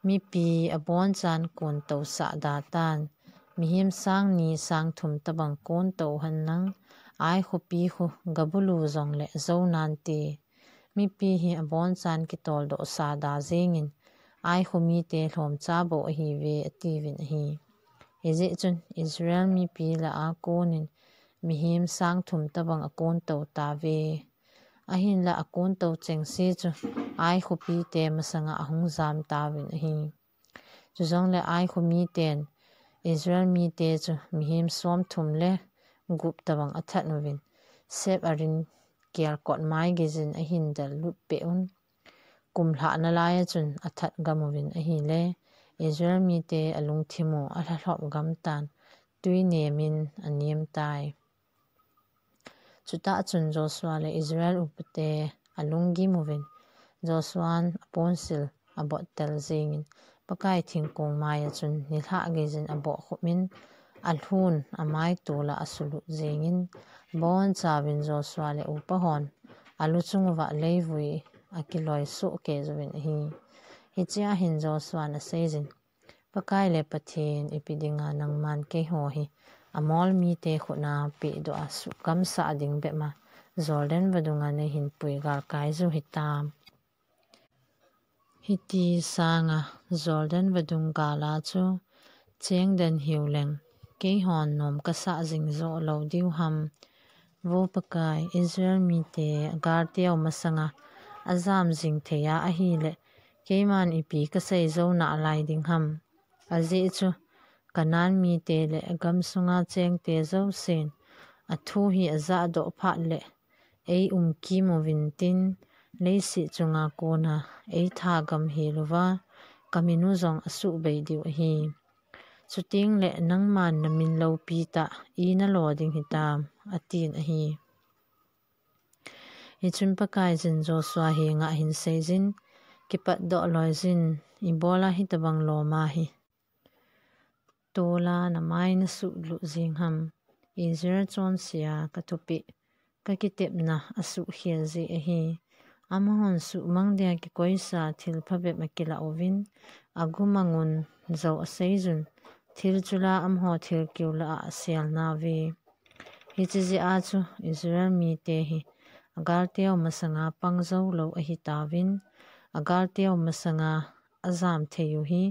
Mipi abonchan kontou sahda tan, mihem sang ni sang thum tobang kontou hen lang, Ai khopi khu gabulu jongle jou nante. Mipi hi abonchan kitoldoh sahda jengin, Ai kho mite lhomcha bou ahiuve, atiuvin ahi. Hijeh chun Israel mipi lah a konin mihem sang thum tobang akontou tauve. Ahinla akontou chengse chu Ai khopite masanga ahung jam tauvin ahi. Chujongle Ai kho miten Israel mite chu mihem somthum le gup tobang athat uvin, Sep Arim kelkot mai geiyin ahin dellut peh un. Kum lhah nalai a chun athat gam uvin ahile, Israel mite alungthim u alhalhop gam tan, twi nemin anem tai. Chutah chun Joshua le Israel upate alunggim uvin, Joshuan aponsil abottel jengin, Pakai thingkong mai a chun nilhah geiyin abohkhupin, alhun amaitol a asulut jengin, abonchauvin Joshua le upa hon aluchung uva leivui akiloi sohkei uvin ahi. Hichea hin Joshuan aseijin, Pakai le Pathen, ipi dinga nangman keiho hi Amor mite khutna pehdoh a suhkamsah ding bep ma Jordan vadunga neihin pui galkai jiu hitam. Hiti sanga Jordan vadung gal a chu chengden hiu leng, keihon nom kasah jing joh lou diu ham. Vo Pakai, Israel mite agalteu masanga ajam jing thei a ahileh, keiman ipi kasei jou nalai ding ham. Ajeh chu, Kanan mite le gamsunga chengte jousen, athu hi ajahdoh phat leh, ei umkim uvin tin, leiset chunga kona ei thagam hel uva, kamin u jong asuhbei diu ahi. Chuteng le nangman namin loupi tah ina lo ding hitam, atin ahi. Hichun Pakaiyin Joshua henga ahin seijin, kipatdoh loijin, ibola hitabang lom ahi. Tola namai nasuhlut jing ham, Israel chonse a kathupeh, kakitepna asuhkhel jeh ahi. Amahon suhmang dia kikoisa thil phabep akilah uvin, agumangun jou aseijun, thil chu la amaho thilkeu lah a asel nauve. Hiche jeh a chu Israel mite hi agalteu masanga pang jou lou ahitauvin, agalteu masanga ajam thei u hi,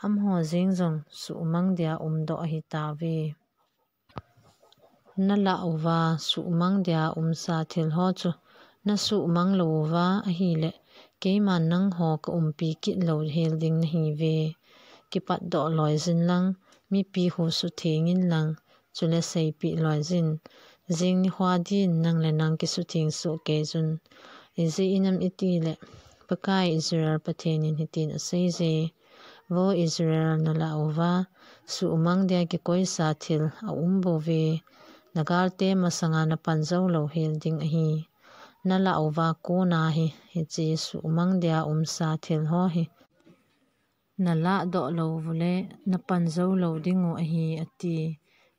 amaho jeng jong suhmang dia umdoh ahitauve. Nalah uva suhmang dia umsa thil ho chu nasuhmang lou uva ahileh, keiman nangho kaumpi kit lou hel ding nahiuve. Kipatdoh loijin lang, mipi hu suthengin lang, chule seipeh loijin, jing nikho din nang le nang kisutheng soh keijun. Ijeh inem itileh, Pakai Israel Pathen in hitin aseije, Vo Israel, nalah uva suhmang dia kikoisa thil aum bouve. Nagalte masanga napan jou lou hel ding ahi. Nalah uva kona hi, hiche suhmang dia umsa thil ho hi nalahdoh lou uleh napan jou lou ding u ahi, ati.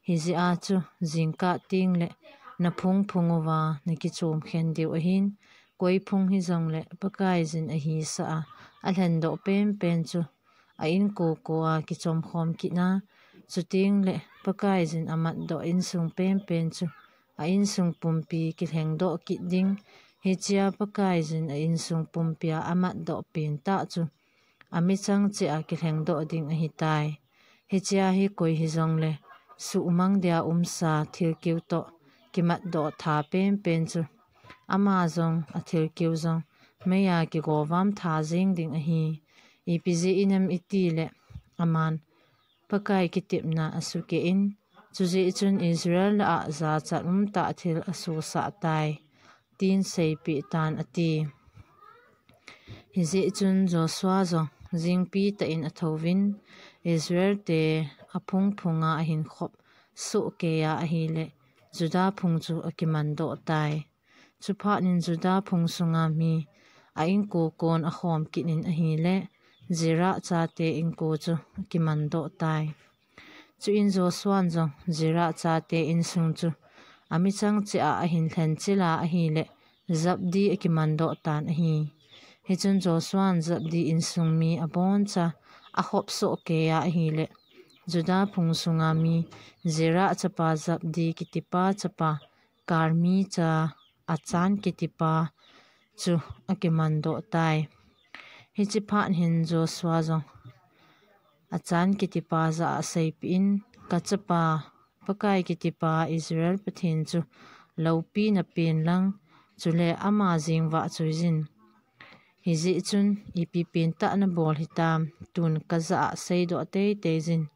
Hijeh a chu jingkah teng le naphung phung uva nakichom khen diu ahin, koi phung hijongle Pakaiyin ahisah a, alhendoh penpen chu a inko ko a kichomkhom kitna, chuteng le Pakaiyin amatdoh insung penpen chu a insung pumpi kilhengdoh kit ding. Hichea Pakaiyin a insung pumpia amatdoh pentah chu amichang cheh a kilhengdoh ding ahitai. Hichea hi koi hijongle suhmang dia umsa thilkeu toh kimatdoh tha penpen chu ama jong athilkeu jong meiya kigovam tha jeng ding ahi. Ipi jeh inem itileh, aman Pakai kitepna asukeh in, chujeh chun Israel lah a jachat umtah thil asosah tai, tin seipeh tan, ati. Hijeh chun Joshua jong jingpi tah in athouvin, Israel te aphung phunga ahin khop soh keiya ahileh, Judah phung chu akimandoh tai. Chuphat in Judah phung sunga mi a inko kon akhom kit in ahileh, Zerah chate inko chu akimandoh tai. Chuin Joshua'n jong Zerah chate insung chu amichang cheh a ahin lhen chil a ahileh, Jabdi akimandoh tan ahi. Hichun Joshua'n Jabdi insung mi aboncha akhop soh keiya ahileh, Judah phung sunga mi Zerah chapa Jabdi kitipa chapa Karmi cha Achan kitipa chu akimandoh tai. Hiche phat hin Joshua jong Achan kitipa jah a aseipeh in, Kachapa, Pakai kitipa Israel Pathen chu loupi napen lang, chule ama jeng vahchoiyin. Hijeh chun ipi pentah nabol hitam, tun kajah a seidoh teiteiyin.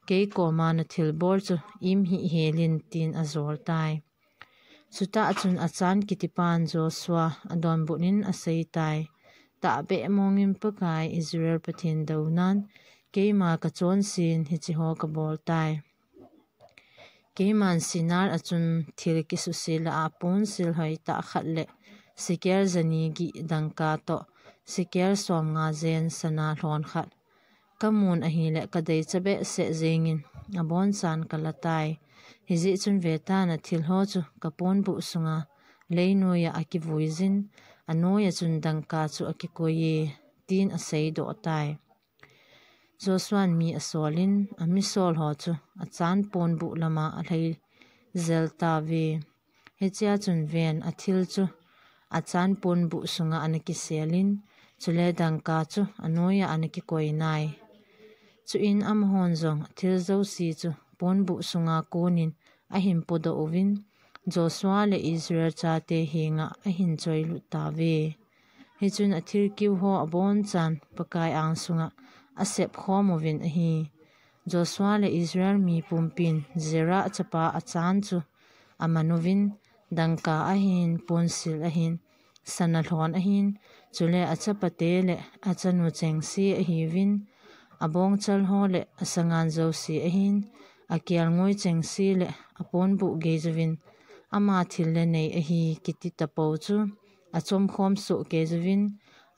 Kei koma nathilbol chu im hih helin, tin ajol tai. Chutah chun Achan kitipan Joshua adonbut in aseitai. Tahbeh mongin Pakai Israel Pathen dounan keima kachonsen hiche ho kabol tai. Keiman Shinar a chun thil kisuse lah a ponsil hoitah khat le shekel jani gih dangka toh shekel somnga jen sana lhon khat kamun ahileh, kadei cha behseh jengin abonchan kala tai. Hijeh chun vetan, athil ho chu kaponbuh sunga leinoiya akivuiyin, anoiya chun dangka chu akikoiye, tin aseidoh tai. Joshua'n mi asolin, amisol ho chu Achan ponbuh lama alhai jel tauve. Hichea chun ven, athil chu Achan ponbuh sunga ana kiselin, chule dangka chu anoiya ana kikoi nai. Chuin amahon jong athil jouse chu ponbuh sunga konin ahin podoh uvin, Joshua le Israel chate henga ahin choilut tauve. Hichun athilkeu ho abonchan Pakai angsunga asep khom uvin ahi. Joshua le Israel mi pumpin Zerah chapa Achan chu aman uvin, dangka ahin, ponsil ahin, sana lhon ahin, chule achapate le achanu chengse ahiuvin, abongchal ho le asangan jouse ahin, akelngoi chengse le aponbuh geijouvin, ama thil le nei ahi kiti tapou chu achomkhom soh keijouvin,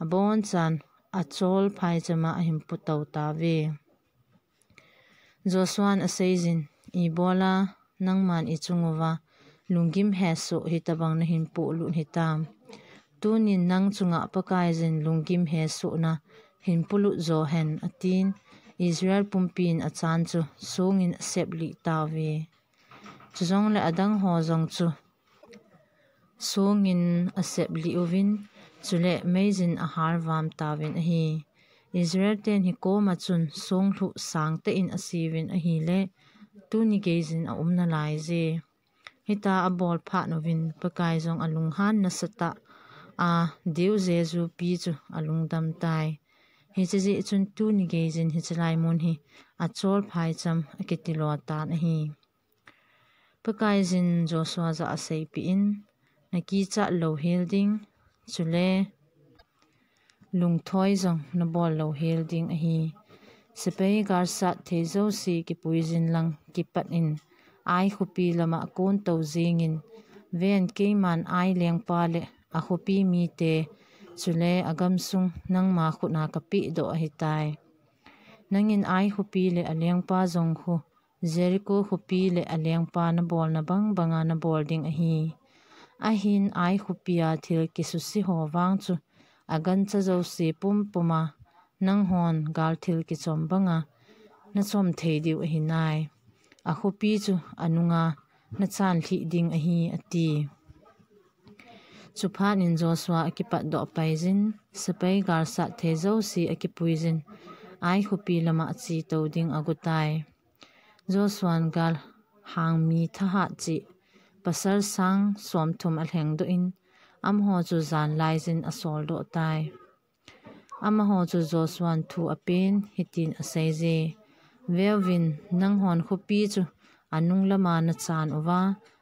abonchan achol phaichama ahin putou tauve. Joshua'n aseijin, Ibola nangman ichung uva lunggim hesoh hitabang nahin polut hitam? Tunin nang chunga Pakaiyin lunggim hesohna hin polut johen, atin. Israel pumpin Achan chu songin aseplih tauve. Chujongle adang ho jong chu songin aseplih uvin, chule meiyin ahalvam tauvin ahi. Israel ten hikoma chun songlhuh sangtah in aseuvin ahile, tuni geiyin aum nalaije. Hitia abol phat uvin Pakai jong alunghan nasatah a, Deu Jesupi chu alungdam tai. Hiche jeh chun tuni geiyin hiche lai mun hi achol phaicham akiti lo tan ahi. Pakaiyin Joshua jah a aseipeh in, nakichat louhel ding, chule lungthoi jong nabol louhel ding ahi. Sepai galsat thei jouse kipuiyin lang kipat in, Ai khopi lama kon tou jingin, ven, keiman Ai lengpa le akhopi mite, chule agamsung nangma khut a kapehdoh ahitai. Nangin Ai khopi le alengpa jong khu, Jericho khopi le alengpa nabolna bang banga nabol ding ahi. Ahin Ai khopia thil kisuse ho vang chu agancha jouse pumpuma nanghon gal thil kichom banga nachom thei diu ahinai. Akhopi chu anunga nachan lhih ding ahi, ati. Chuphat in Joshua akipatdoh paiyin, sepai galsat thei jouse akipuiyin, Ai khopi lama achetou ding agotai. Joshua'n galhang mi thahat cheh pasal sang somthum alhengdoh in, amaho chu janlaiyin asoldoh tai. Amaho chu Joshua'n thu apen hitin aseije, Veuvin, nanghon khopi chu anung lama nachan uva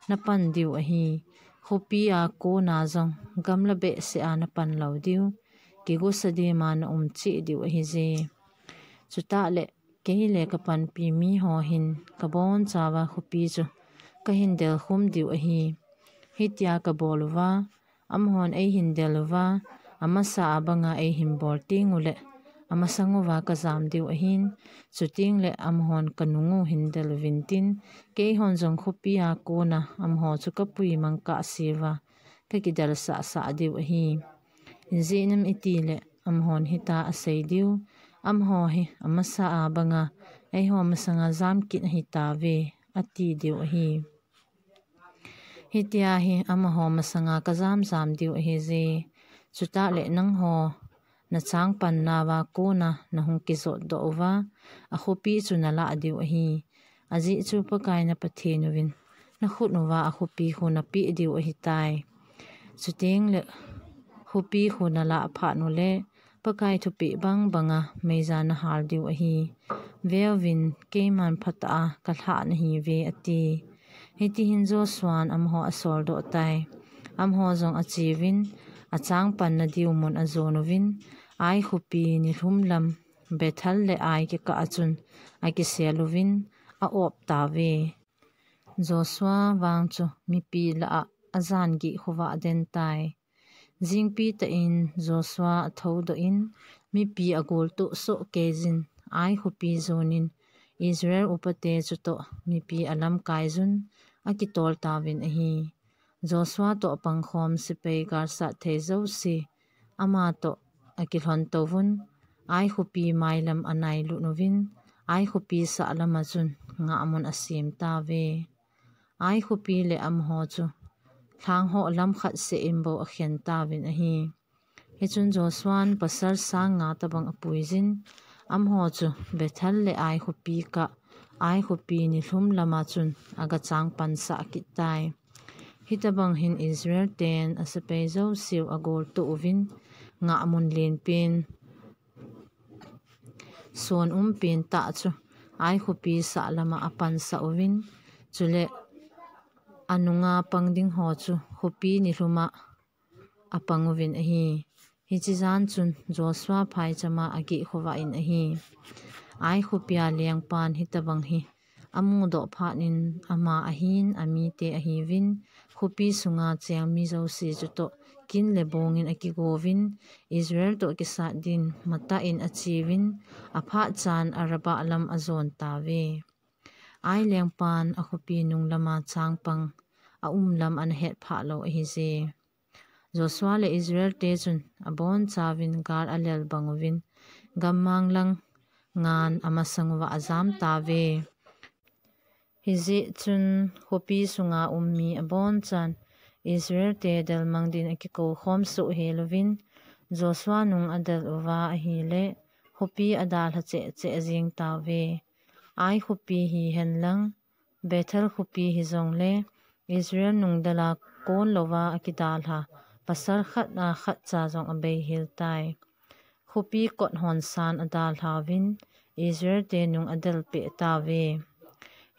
napan diu ahi. Khopia kona jong gamla behseh a napan lou diu, kigosa dema naum cheh diu ahije. Chutah le kei le kapanpi miho hin kabonchauva khopi chu kahin delkhum diu ahi. Hitia kabol uva, amahon eihin del uva, amasa a banga eihin bol teng ule, amasang uva kajam diu ahin, chuteng le amahon kanung u hin del uvintin, keihon jong khopia kona amaho chu kapui mangkah seuva kakidelsah sah diu ahi. Ijeh inem itile amahon hitia asei diu, amaho hi amasa a banga eiho masanga jam kit ahitauve, ati diu ahi. Hitia hi amaho masanga kajam jam diu ahije. Chutah le nangho nachang pannauva kona nahung kijotdoh uva, akhopi chu nalah diu ahi. Ajeh chu Pakai na Pathen uvin nakhut uva akhopi khu napeh diu ahitai. Chuteng le khopi khu nalah phat ule, Pakai thupeh bang banga meija nahal diu ahi. Veuvin, keiman phatah a kalhah nahiuve, ati. Hitihin Joshua'n amaho asoldoh tai. Amaho jong acheuvin, achang panna diu mun ajon uvin, Ai khopi nilhum lam Bethel le Ai kikah a chun akisel uvin, a-op tauve. Joshua vang chu mipi lah a ajan gih khovah den tai. Jingpi tah in Joshua athoudoh in, mipi agoltoh sohkeiyin, Ai khopi jonin, Israel upate chutoh mipi alamkaiyun akitol tauvin ahi. Joshua toh apangkhom sepai galsat thei jouse, ama toh akilhon touvun, Ai khopi mailam anailut uvin, Ai khopi sahlam a chun ngahmun asem tauve. Ai khopi le amaho chu lhangho lam khat seh in bou akhen tauvin ahi. Hichun Joshua'n pasal sang nga tobang apuiyin, amaho chu Bethel le Ai khopi kah, Ai khopi nilhum lama chun agachang pansah kit tai. Hitobang hin Israel ten asepai jouseu agoltoh uvin, ngahmun lenpen, suan umpen tah chu Ai khopi sah lama apansah uvin, chule anunga pang ding ho chu khopi nilhuma apang uvin ahi. Hiche jan chun Joshua phaichama ageh khovah in ahi. Ai khopia lengpan hitabang hi amudoh phat in ama ahin amite ahiuvin, khopi sunga cheng mi jouse chutoh kin le bongin akigouvin, Israel toh kisat din matah in acheuvin, aphat chan Arabah lam ajon tauve. Ai lengpan akhopi nung lama changpang aum lam ana het phah lou ahije. Joshua le Israel te chun abonchauvin gal alel bang uvin, gammang lang ngan amasang uva ajam tauve. Hijeh chun khopi sunga um mi abonchan Israel te delmang din akikou khom soh hel uvin, Joshua nung adel uva ahile, khopi adalha cheh cheh jeng tauve. Ai khopi hihen lang, Bethel khopi hijongle, Israel nung dela kon louva akidalha pasal khat a khat cha jong abei hel tai. Khopi kot hon san adalhauvin, Israel te nung adel peh tauve.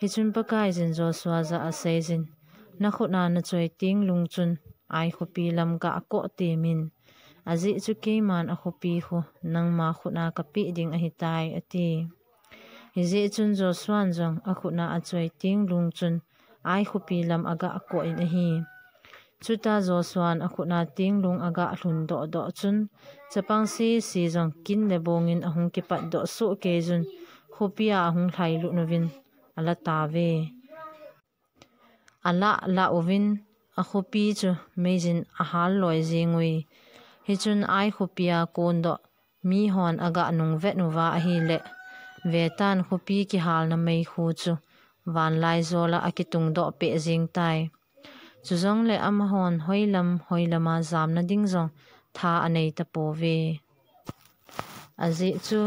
Hichun Pakaiyin Joshua jah a aseijin, nakhut a nachoi teng lung chun Ai khopi lam gah koh temin, ajeh chu keiman akhopi khu nangma khut a kapeh ding ahitai, ati. Hijeh chun Joshua'n jong akhut a achoi teng lung chun Ai khopi lam agah koh in ahi. Chuta Joshua'n akhut a teng lung agah lhun doh doh chun, chapang sese jong kin le bongin ahung kipat doh soh keijun, khopia ahung lhailut uvin ala tauve. Alah lah uvin, akhopi chu meiyin ahal loi jeng uve. Hichun Ai khopia kon doh mihon agah nung vet uva ahile, vetan khopi kihalna meikhu chu vanlaijola akitung doh peh jeng tai. Chujongle amahon hoilam hoilama jamna ding jong tha anei tapouve. Ajeh chu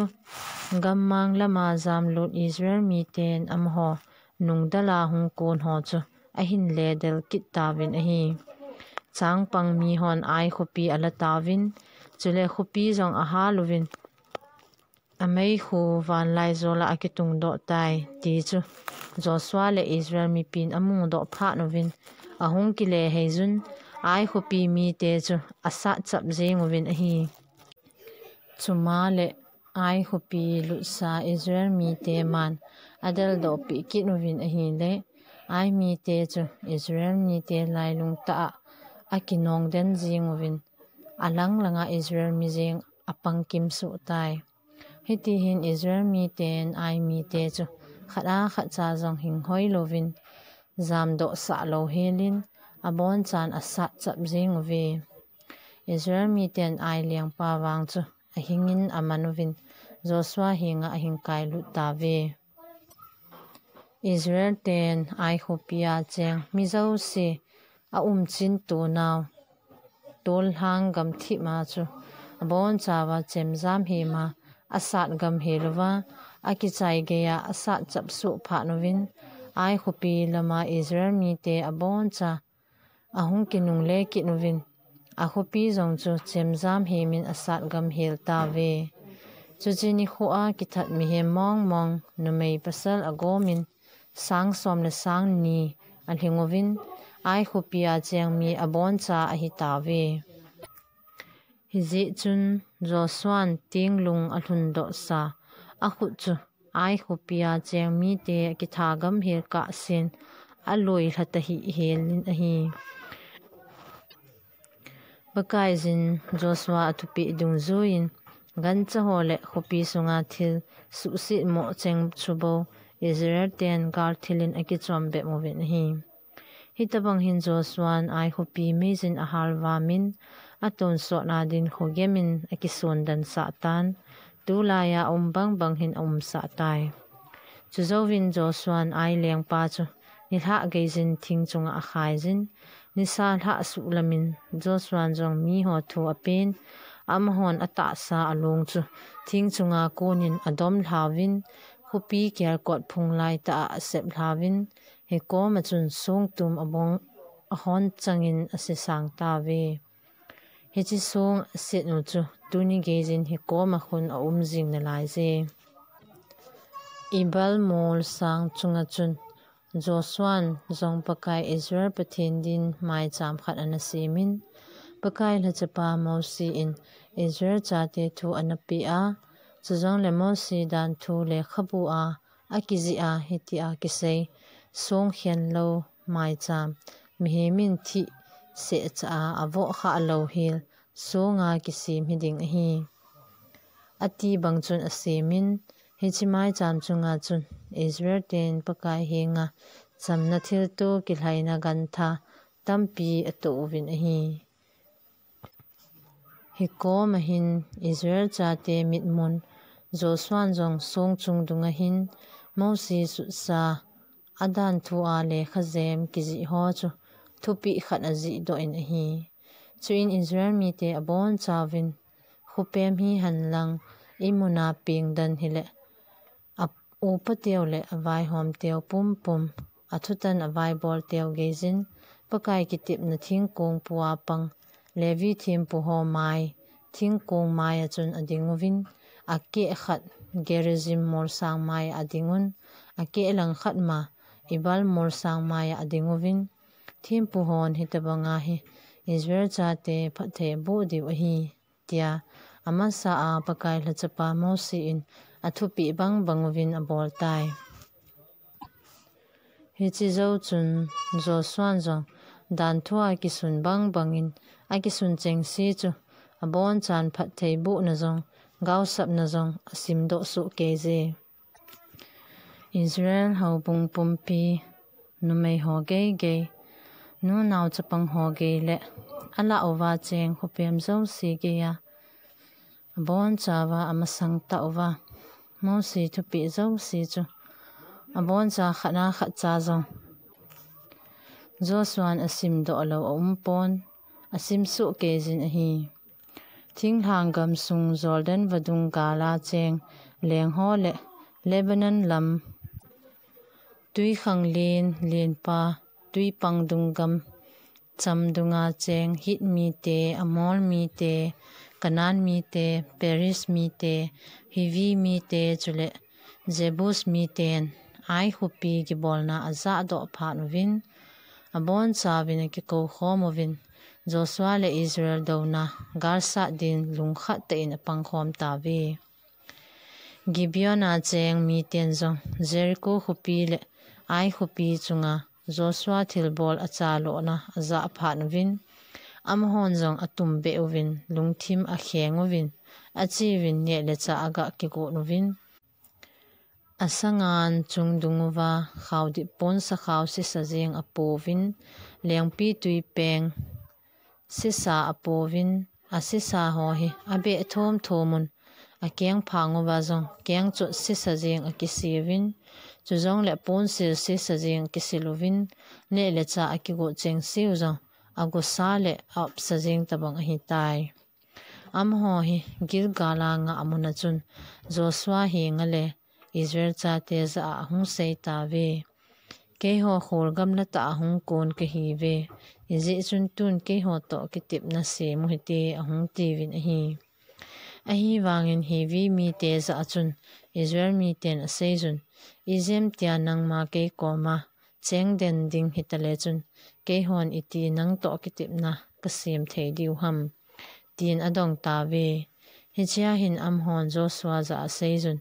gammang lama jamlut Israel miten amaho nung dela hung kon ho chu ahin ledel kit tauvin ahi. Changpang mihon Ai khopi ala tauvin, chule khopi jong ahal uvin, ameikhu vanlaijola akitung doh tai, ti chu Joshua le Israel mipin amudoh phat uvin, ahung kile heijun, Ai khopi mite chu asat chap jeng uvin ahi. Chuma le Ai khopi lutsa Israel mite man adel doh peh kit uvin ahile, Ai mite chu Israel mite lailung tah a akinong den jeng uvin, alang langa Israel mi jeng apang kim soh tai. Hitihin Israel miten Ai mite chu khat a khat cha jong hing hoi louvin, jamdoh sah lou helin, abonchan asat chap jeng uve. Israel miten Ai lengpa vang chu ahingin aman uvin, Joshua henga ahin kailut tauve. Israel ten Ai khopia cheng mi jouse aumchin tonau, tolhang gamthip ma chu abonchauva chemjam hema asat gam helouva, akichai geiya asat chap soh phat uvin, Ai khopi lama Israel mite aboncha ahung kinungle kit uvin, akhopi jong chu chemjam hemin asat gam hel tauve. Chuche nikhoa kithat mihem mong mong, numei pasal agomin, sang som le sang ni alhing uvin, Ai khopia cheng mi aboncha ahi tauve. Hijeh chun Joshua'n tenglung alhundohsa akhut chu Ai khopia cheng mite akitha gam hel kahsen aloi lhata hih helin ahi. Pakaiyin Joshua athupeh dungjuiyin, gancha ho le khopi sunga thil suhset mo cheng chu bou Israel ten gal thilin akichom bep uvin ahi. Hitabang hin Joshua'n Ai khopi meiyin ahalvamin, atonsotna din khogemin akisondan sah tan, tulaiya um bang bang hin aumsah tai. Chujouvin Joshua'n Ai lengpa chu nilhah geiyin thing chunga akhaiyin, nisa lhah suhlamin Joshua'n jong miho thu apen, amahon atahsa along chu thing chunga konin adom lhauvin, khopi kelkot phung laitah a asep lhauvin, hikoma chun songtum abong ahon changin asesang tauve. Hiche song aset u chu tuni geijin hikoma khun aum jing nalaiye. Ebal mol sang chunga chun Joshua'n jong Pakai Israel Pathen din maicham khat ana semin, Pakai lhachapa Mosi in Israel chate thu ana peh a, chujongle Mosi dan thu lekhabu a akijih a hitia kisei, song khen lou maicham, mihem in thih sehcha a avoh khah lou hel songa kisem hiding ahi, ati bang chun asemin, hiche maicham chunga chun Israel ten Pakai henga chamna thilto kilhaina gantha tampi atoh uvin ahi. Hikoma hin Israel chate mitmun Joshua'n jong song chung dunga hin Mosi sutsa adan thu a lekha jem kijih ho chu thupeh khat ajihdoh in ahi. Chuin Israel mite abonchauvin, khupem hihen lang, imuna pengdan hile, a upa teu le avaihom teu pumpum, athutan avaibol teu geijin, Pakai kitepna thingkong pua pang, Levi thempu ho mai, thingkong mai a chun ading uvin, akeh khat Gerizim molsang mai a adingun, akeh lang khat ma Ebal molsang mai a ading uvin, thempu hon hitabanga hi Israel chate phatthei aboh diu ahi, tia amasa a Pakai lhachapa Mosi in athupeh bang bang uvin abol tai. Hiche jou chun Joshua'n jong dan thu a kisun bang bangin akisun chengse chu abonchan phatthei bohna jong, gaosapna jong asimdoh soh keiye. Israel houbung pumpi, numei ho geigei, nunao chapang ho gei le alah uva cheng khopem jouse geiya abonchauva amasang tauva Mosi thupeh jouse chu aboncha khat a khat cha jong Joshua'n asimdoh lou aumpon, asimsoh keijin ahi. Thinglhang gamsung Jordan vadung gala cheng leng ho le Lebanon lam twikhanglen lenpa twipang dung gam cham dunga cheng Hit mite, Amor mite, Canaan mite, Periz mite, Hivi mite chule Jebus miten Ai khopi kibolna ajahdoh phat uvin, abonchauvin akikou khom uvin, Joshua le Israel douna galsat din lungkhat tah in apangkhom tauve. Gibeon a cheng miten jong Jericho khopi le Ai khopi chunga Joshua thilbol achalohna ajah phat uvin, amahon jong atumbeh uvin, lungthim akheng uvin, acheuvin neh le chah agah kigot uvin, asangan chungdung uva khaodip pon sakhao sisa jeng apouvin, lengpitwi peng sisa apouvin, asisa ho hi abeh thomthom un, akengphang uva jong kengchot sisa jeng akiseuvin, chujongle ponsil sisa jeng akisil uvin, neh le chah akigot chengse u jong agosa le aopsa jeng tobang ahitai. Amaho hi Gilgal a ngah muna chun Joshua henga le Israel chate jah a ahung sei tauve. Keiho kholgam latah a hung kon kahiuve. Hijeh chun tun keiho toh kitepna sem u hite, ahung tiuvin ahi. Ahivangin Hivi mite jah a chun Israel miten aseiyun, ijemtia nangma kei koma chengden ding hitale chun, keihon iti nangtoh kitepna kasem thei diu ham, tin adong tauve. Hichea hin amahon Joshua jah a aseiyun,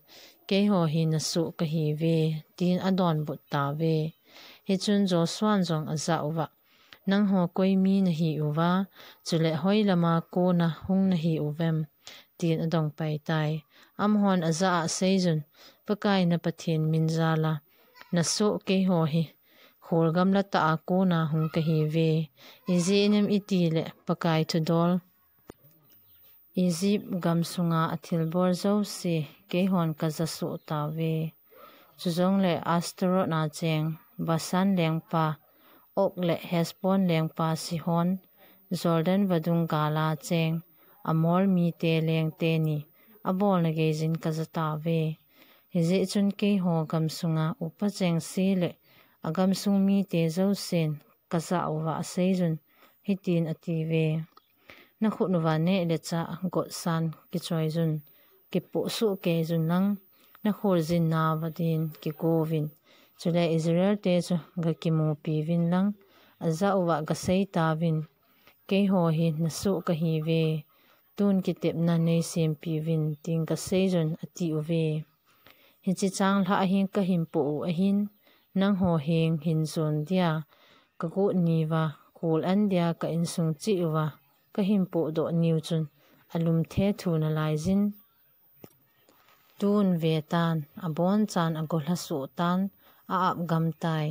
keiho hi nasoh kahiuve, tin adonbut tauve. Hichun Joshua'n jong ajah uva, nangho koi mi nahiuva, chule hoilama kona hung nahiuvem, tin adongpai tai. Amahon ajah a aseiyun, Pakai na Pathen min jal a nasoh keiho hi kholgam latah a kona hung kahiuve. Ijeh inem itile Pakai thudol Egypt gamsunga athilbol jouse keihon kajasoh tauve. Chujongle Ashtaroth a cheng Bashan lengpa Og le Heshbon lengpa Sihon, Jordan vadung gala cheng Amor mite leng teni abolna geiyin kajah tauve. Hijeh chun keiho gamsunga upa chengse le agamsung mite jousen kajah uva aseiyun, hitin atiuve. Nakhut uva neh le chah gotsan kichoiyun, kipohsoh keiyun lang, nakhol jin nauva din kigouvin. Chule Israel te chu gakimupi uvin lang, ajah uva gasei tauvin, keiho hi nasoh kahiuve, tun kitepna neisempeh uvin tin gaseiyun, ati uve. Hiche changlhah hi kahin poh u ahin, nangho heng hin jon dia kagot niuva, kol an dia ka insung cheh uva kahin pohdoh niu chun alum thethu nalaijin. Tun vetan, abonchan agolha soh tan, a-ap gam tai.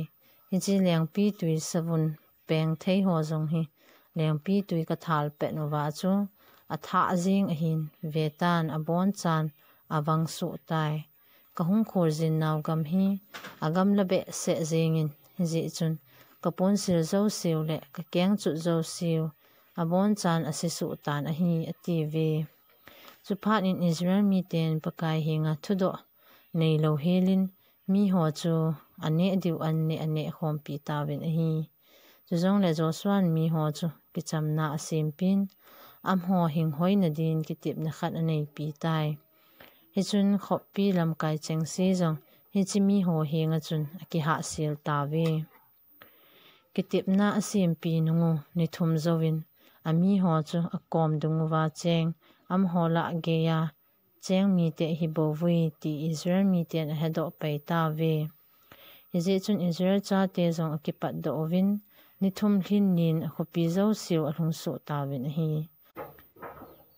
Hiche lengpitwi savun pengthei ho jong hi lengpitwi kathal pet uva chu athah jeng ahin, vetan abonchan avang soh tai. Kahung khol jin nau gam hi agamla behseh jengin, hijeh chun kaponsil jouseu le kakengchut jouseu abonchan asesoh tan ahi, atiuve. Chuphat in Israel miten Pakai henga thudoh neilou helin, miho chu aneh diu an neh aneh khompi tauvin ahi. Chujongle Joshua'n miho chu kichamna asempin, amaho hinghoina din kitepna khat aneipi tai. Hichun khoppi lamkai chengse jong hiche miho henga chun akihahsel tauve. Kitepna asempi nungu ni thum jouvin, amiho chu akom dunguva cheng, amaho lah geiya cheng mite ahi bouvui ti Israel miten ahedoh pai tauve. Hijeh chun Israel chate jong akipatdoh uvin, ni thum lhin nin akhopi jouseu alhungsoh tauvin ahi.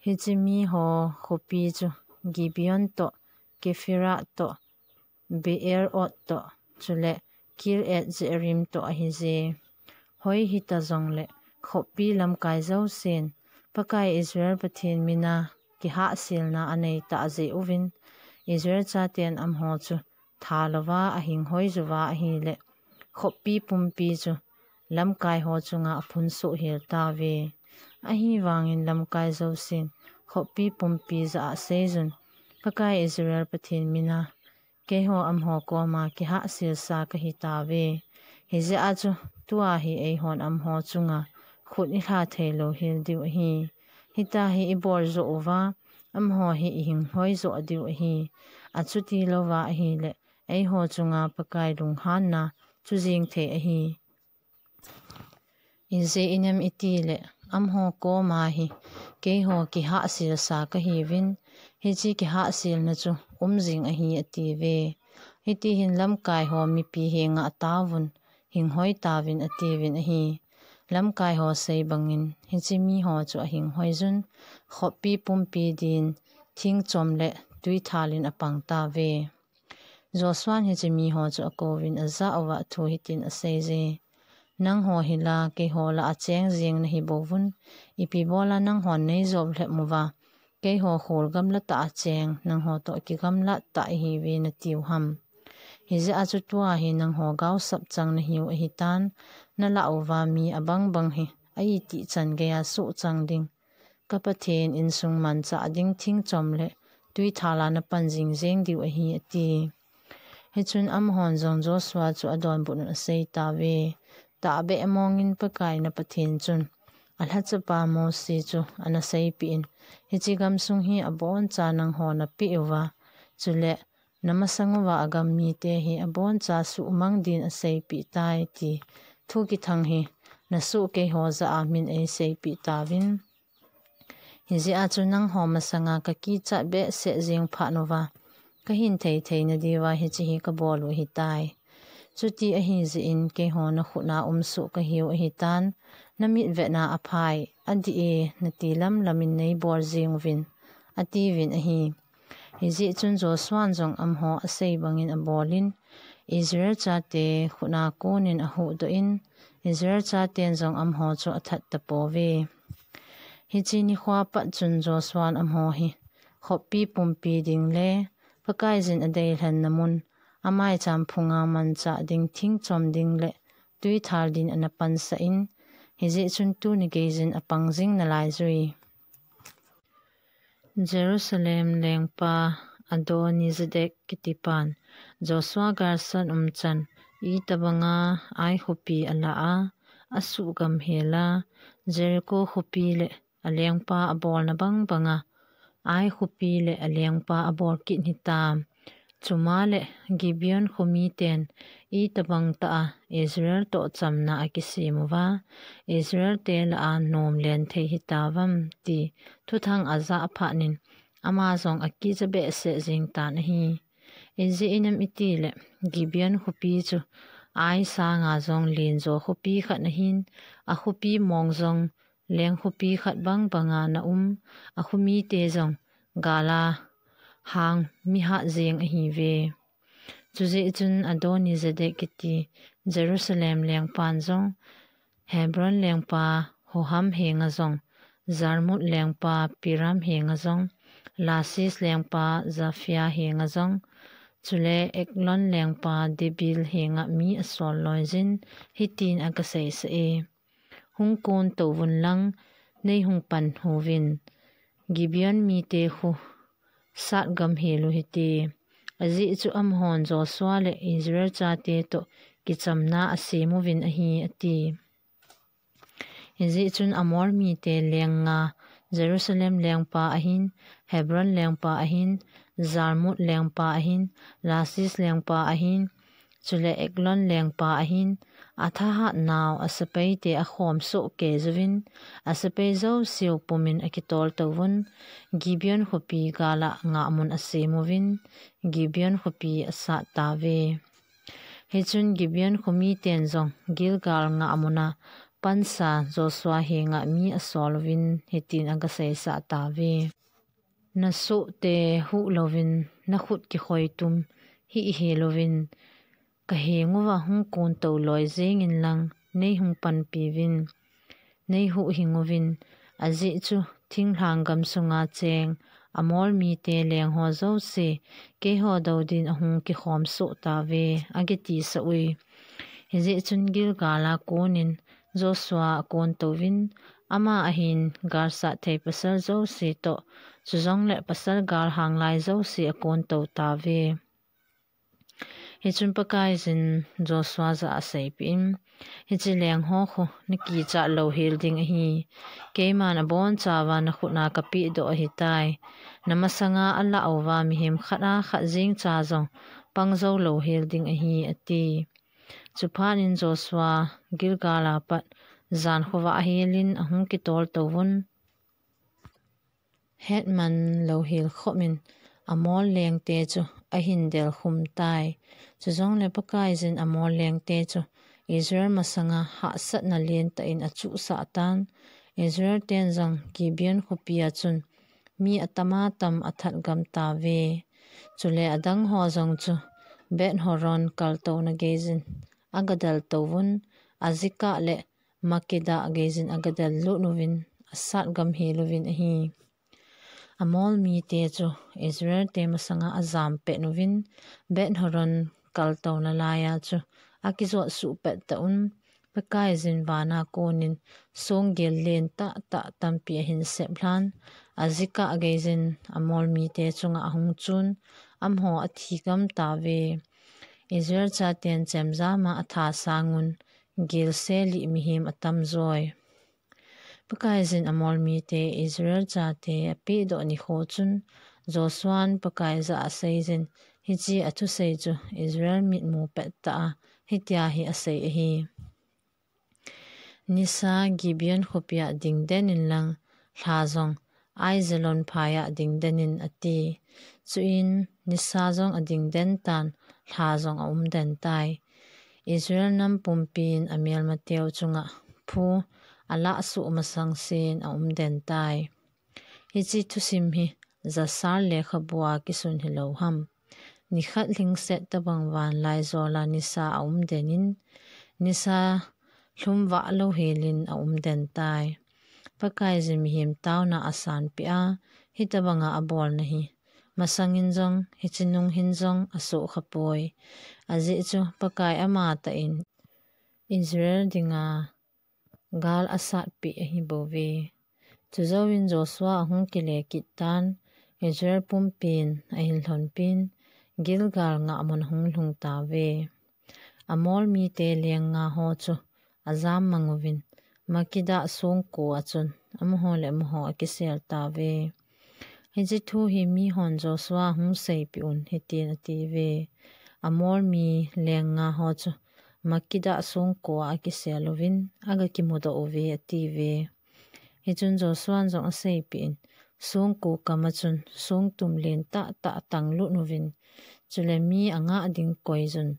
Hiche miho khopi chu Gibeon toh, Kephirah toh, Beeroth toh, chule Kiriath Jearim toh ahije. Hoi hita jongle, khoppi lamkai jousen Pakai Israel Pathen mina kihahselna anei tah jeh uvin, Israel chaten amaho chu thalouva ahing hoijuva ahile, khoppi pumpi chu lamkai ho chunga aphunsoh hel tauve. Ahivangin lamkai jousen khoppi pumpi jah a seijun, Pakai Israel Pathen mina keiho amaho koma kihahselsa kahi tauve. Hijeh a chu tua hi eihon amaho chunga khut ilha theilou hel diu ahi. Hitia hi ibol joh uva, amaho hi ihing hoijoh diu ahi. Achuti louva ahile, eiho chunga Pakai lunghanna chu jeng thei ahi. Ijeh inem itile, amaho koma hi keiho kihahselsa kahiuvin, hiche kihahselna chu um jing ahi atiuve. Hiti hin lamkai ho mipi henga ataovun, hing hoi tauvin atiuvin ahi. Lamkai ho sei bangin, hiche miho chu ahing hoijun, khoppi pumpi din thingchom le tuithal in apang tauve. Joshua'n hiche miho chu akouvin ajah uva thu hitin aseije. Nangho hila keiho lah a cheng jeng nahi bouvun, ipi bola nanghon neijop lhep uva, keiho khol gamla tah a cheng, nangho toh kigamlat tah ihiuve natiu ham. Hijeh a chu tua hi nangho gaosap chang nahiu ahitan, nalah uva mi abang bang hi a itih chan geiya soh chang ding, ka Pathen insung manchah ding thingchom le tuithal a napan jing jeng diu ahi, ati. Hichun amahon jong Joshua chu adonbut un asei tauve. Tahbeh mongin Pakai na Pathen chun alhachapa Mose chu ana seipeh in, hiche gamsung hi aboncha nangho napeh uva, chule namasang uva agam mite hi aboncha suhmang din aseipeh tai ti thu kithang hi nasoh keiho jah a min eiseipeh tauvin. Hijeh a chu nangho masanga kakichat behseh jeng phat uva, kahin thei thei nadiuva hiche hi kabol u ahitai. Chuti ahijeh in keiho nakhut a umsoh kahiu ahitan, namit vetna aphai, adih e, nati lamlam in neibol jeng uvin, atiuvin ahi. Hijeh chun Joshua'n jong amaho asei bangin abolin, Israel chate khut a konin ahuhdoh in, Israel chaten jong amaho chu athat tapouve. Hiche nikhoa pat chun Joshua'n amaho hi khoppi pumpi ding le Pakaiyin adeilhenna mun, amaicham phunga manchah ding thingchom ding le tuithal din ana pansah in, hijeh chun tuni geiyin apang jing nalaijui. Jerusalem lengpa Adoni-zedek kitipan Joshua galsat umchan, itobanga Ai khopi alah a, asuhgam hel a, Jericho khopi le alengpa abolna bang banga Ai khopi le alengpa abol kit hitam. Chuma le Gibeon khomiten itobang tah a Israel toh chamna akisem uva, Israel te lah a nom len thei hitavam ti thuthang ajah phat in ama jong akicha behseh jeng tan ahi. Ijeh inem itile Gibeon khopi chu Ai sanga jong lenjo khopi khat ahin, akhopi mong jong leng khopi khat bang banga ana um, akhomite jong gala hang mihat jeng ahiuve. Chujeh chun Adoni-zedek kiti Jerusalem lengpan jong, Hebron lengpa Hoham henga jong, Jarmuth lengpa Piram henga jong, Lasis lengpa Japhia henga jong, chule Eglon lengpa Debir henga mi asol loijin, hitin aga seisah e: Hung kon touvun lang, nei hung pan huvin, Gibeon mite khu satgam hel uhite. Ajeh chu amahon Joshua le Israel chate toh kichamna asem uvin ahi, ati. Hijeh chun Amor mite leng nga, Jerusalem lengpa ahin, Hebron lengpa ahin, Jarmuth lengpa ahin, Lasis lengpa ahin, chule Eglon lengpa ahin, athahat nau asepaite akhom soh kei uvin, asepai jouseu pumin akitol touvun, Gibeon khopi gala ngahmun asem uvin, Gibeon khopi asat tauve. Hichun Gibeon khomiten jong Gilgal ngahmuna pansa Joshua henga mi asol uvin, hitin aga seisah tauve: Nasohte huh louvin, nakhut kikhoi tum hih hel uvin, kahenguva hung kon tou loi jengin lang, nei hung panpi uvin, nei huhhing uvin, ajeh chu thinglhang gamsunga cheng Amor mite lengho jouse keiho dou din ahung kikhom soh tauve, akitisah uve. Hijeh chun Gilgal a konin Joshua akon touvin, ama ahin galsat thei pasal jouse toh, chujongle pasal galhang lai jouse akon tou tauve. Hichun Pakaiyin Joshua jah a aseipeh in, hiche lengho khu nakichat louhel ding ahi. Keiman abonchauva nakhut a kapehdoh ahitai. Namasanga alah uva mihem khat a khat jengcha jong pang jou louhel ding ahi, ati. Chuphat in Joshua Gilgal a pat jan khovah helin ahung kitol touvun, hetman louhel khopin Amor lengte chu ahin delkhum tai. Chujongle Pakaiyin Amor lengte chu Israel masanga hahsatna lentah in achuhsah tan. Israel ten jong Gibeon khopi a chun mi atam atam athat gam tauve. Chule adangho jong chu Beth-horon kaltouna geiyin aga del touvun, Azekah le Makkedah geiyin aga del lut uvin, asat gam hel uvin ahi. Amor mite chu Israel te masanga ajam pet uvin, Beth-horon kaltouna laiya chu akijot suh pet tah un, Pakaiyin vana konin songgel len tahtah tampi ahin sep lhan, Azekah geiyin Amor mite chunga ahung chun, amaho athi gam tauve. Israel chaten chemjam a atha sangun, gelse lih mihem atam joi. Pakaiyin Amor mite Israel chate apehdoh nikho chun, Joshua'n Pakai jah a aseiyin, hiche athusei chu Israel mitmu pet tah a hitia hi asei ahi. Nisa Gibeon khopia dingden inlang, lha jong Aijalon phaia dingden in, ati. Chuin nisa jong adingden tan, lha jong aumden tai. Israel nam pumpin amelmateu chunga phu alah suh masang sen aumden tai. Hiche thusim hi Jasher lekhabua kisun hilou ham? Nikhat lhingset tobang vanlaijola nisa aumden in, nisa lhum vah louhelin aumden tai. Pakaiyin mihem taona asanpeh a, hitobanga abolna hi masangin jong, hiche nung hin jong asohkhapoi. Ajeh chu Pakai amatah in Israel dinga gal asatpeh ahibouve. Chujouvin Joshua ahung kile kit tan, Israel pumpin ahin lhonpin, Gilgal ngahmun ahung lhung tauve. Amor mite leng nga ho chu ajam mang uvin, Makeda songko a chun amaho le amaho akisel tauve. Hiche thu hi mihon Joshua hung seipeh un hitin atiuve. Amor mi leng nga ho chu Makeda songko a akisel uvin, aga kimudoh uve atiuve. Hichun Joshua'n jong aseipeh in, songko kama chun songtum lentah tah tanglut uvin, chule mi angah ding koi jun,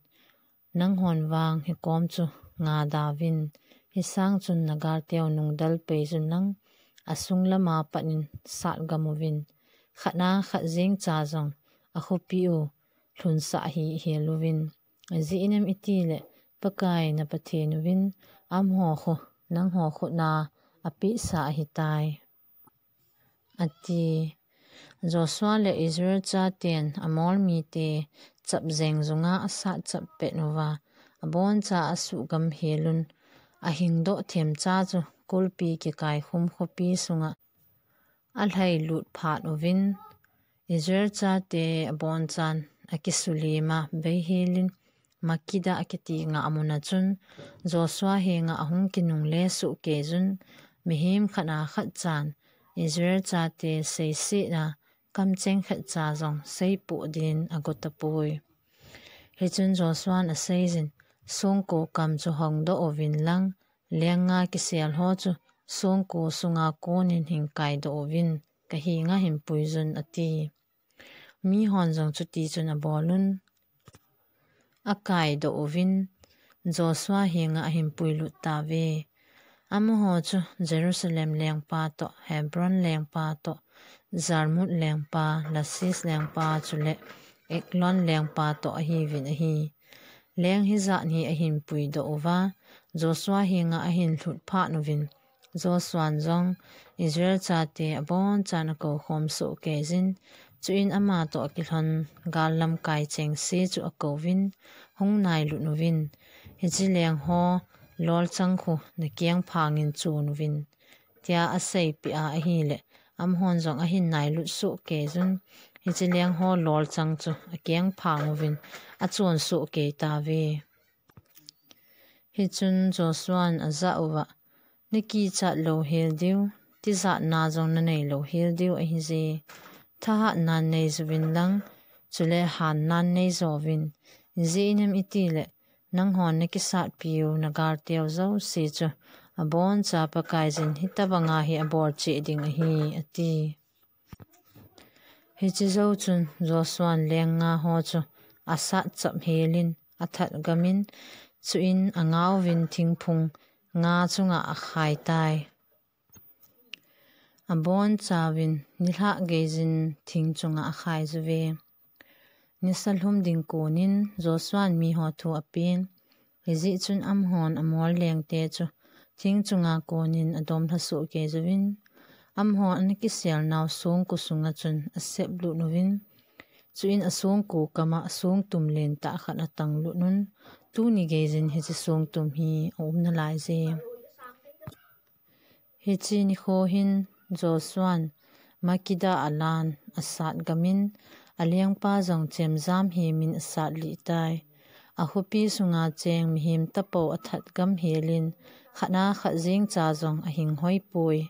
nanghon vang hikom chu ngadauvin, hisang chun nagalteu nungdal pei jun lang, asung lama pat in satgam uvin, khat na khat jeng cha jong akhopi u lhunsah hihel uvin. Ajeh inem itile Pakai na Pathen uvin amaho khu nangho khut na apehsa ahitai, ati. Joshua le Israel chaten Amor mite chap jeng junga asat chap pet uva, aboncha asuhgam hel un, ahingdoh themcha chu kulpi kikaikhum khopi sunga alhailut phat uvin, Israel chate abonchan akisulima beihelin, Makeda akiti ngah muna chun Joshua henga ahung kinungle sohkei jun, mihem khat na khat chan Israel chate seisetna kamcheng khat cha jong seipoh din ago tapoi. Hichun Joshua'n aseijin, songko kam chu hongdoh uvin lang, leng nga kisel ho chu songko sunga konin hin kaidoh uvin, kahenga hin puijun, ati. Mihon jong chuti chun abol un, akaidoh uvin, Joshua henga ahin puilut tauve. Amaho chu Jerusalem lengpa toh, Hebron lengpa toh, Jarmuth lengpa, Lachish lengpa chule Eglon lengpa toh ahiuvin ahi. Leng hijat hi ahin puidoh uva, Joshua henga ahin lhut phat uvin, Joshua'n jong Israel chate abonchan akoukhom sohkei jin, chuin ama toh akilhon gal lamkai chengse chu akouvin, hung nailut uvin, hiche leng ho lolchang khu nakeng phangin chon uvin, tia aseipeh a ahile, amahon jong ahin nailut sohkei jun, hiche leng ho lolchang chu akeng phang uvin, achon sohkei tauve. Hichun Joshua'n ajah uva, nakichat louhel diu, tijatna jong nanei louhel diu ahije. Thahatnan neijouvin lang, chule hannan neijouvin. Ijeh inem itile, nanghon nakisatpiu nagalteu jouse chu aboncha Pakaiyin hitobanga hi abol cheh ding ahi, ati. Hiche jou chun Joshua'n leng nga ho chu asat chap helin, athat gamin, chuin angauvin thingphung nga chunga akhai tai. Abonchauvin nilhah geiyin thing chunga akhai juve. Nisa lhum ding konin Joshua'n miho thu apen. Hijeh chun amahon Amor lengte chu thing chunga konin adom lhasoh kei juvin, amahon ana kiselnau songko sunga chun aseplut uvin, chuin asongko kama songtum lentah khat atanglut un, tuni geiyin hiche songtum hi aum nalaije. Hiche nikho hin Joshua'n Makeda alan asat gamin, alengpa jong chemjam hemin asat lih tai. Akhopi sunga cheng mihem tapou athat gam helin, khat na khat jengcha jong ahing hoipoi.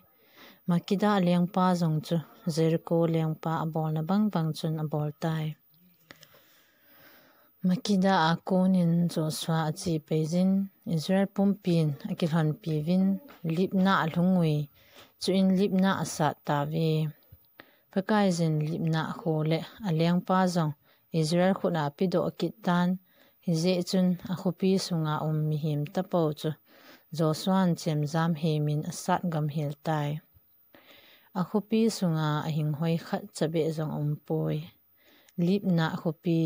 Makeda lengpa jong chu Jericho lengpa abolna bangbang chun abol tai. Makeda a konin Joshua ache peiyin, Israel pumpin akilhonpiuvin, Libnah alhungui, chuin Libnah asat tauve. Pakaiyin Libnah kho le alengpa jong Israel khut a apedoh kit tan, hijeh chun akhopi sunga um mihem tapou chu Joshua'n chemjam hemin asat gam hel tai. Akhopi sunga ahing hoi khatcha beh jong aumpoi. Libnah khopi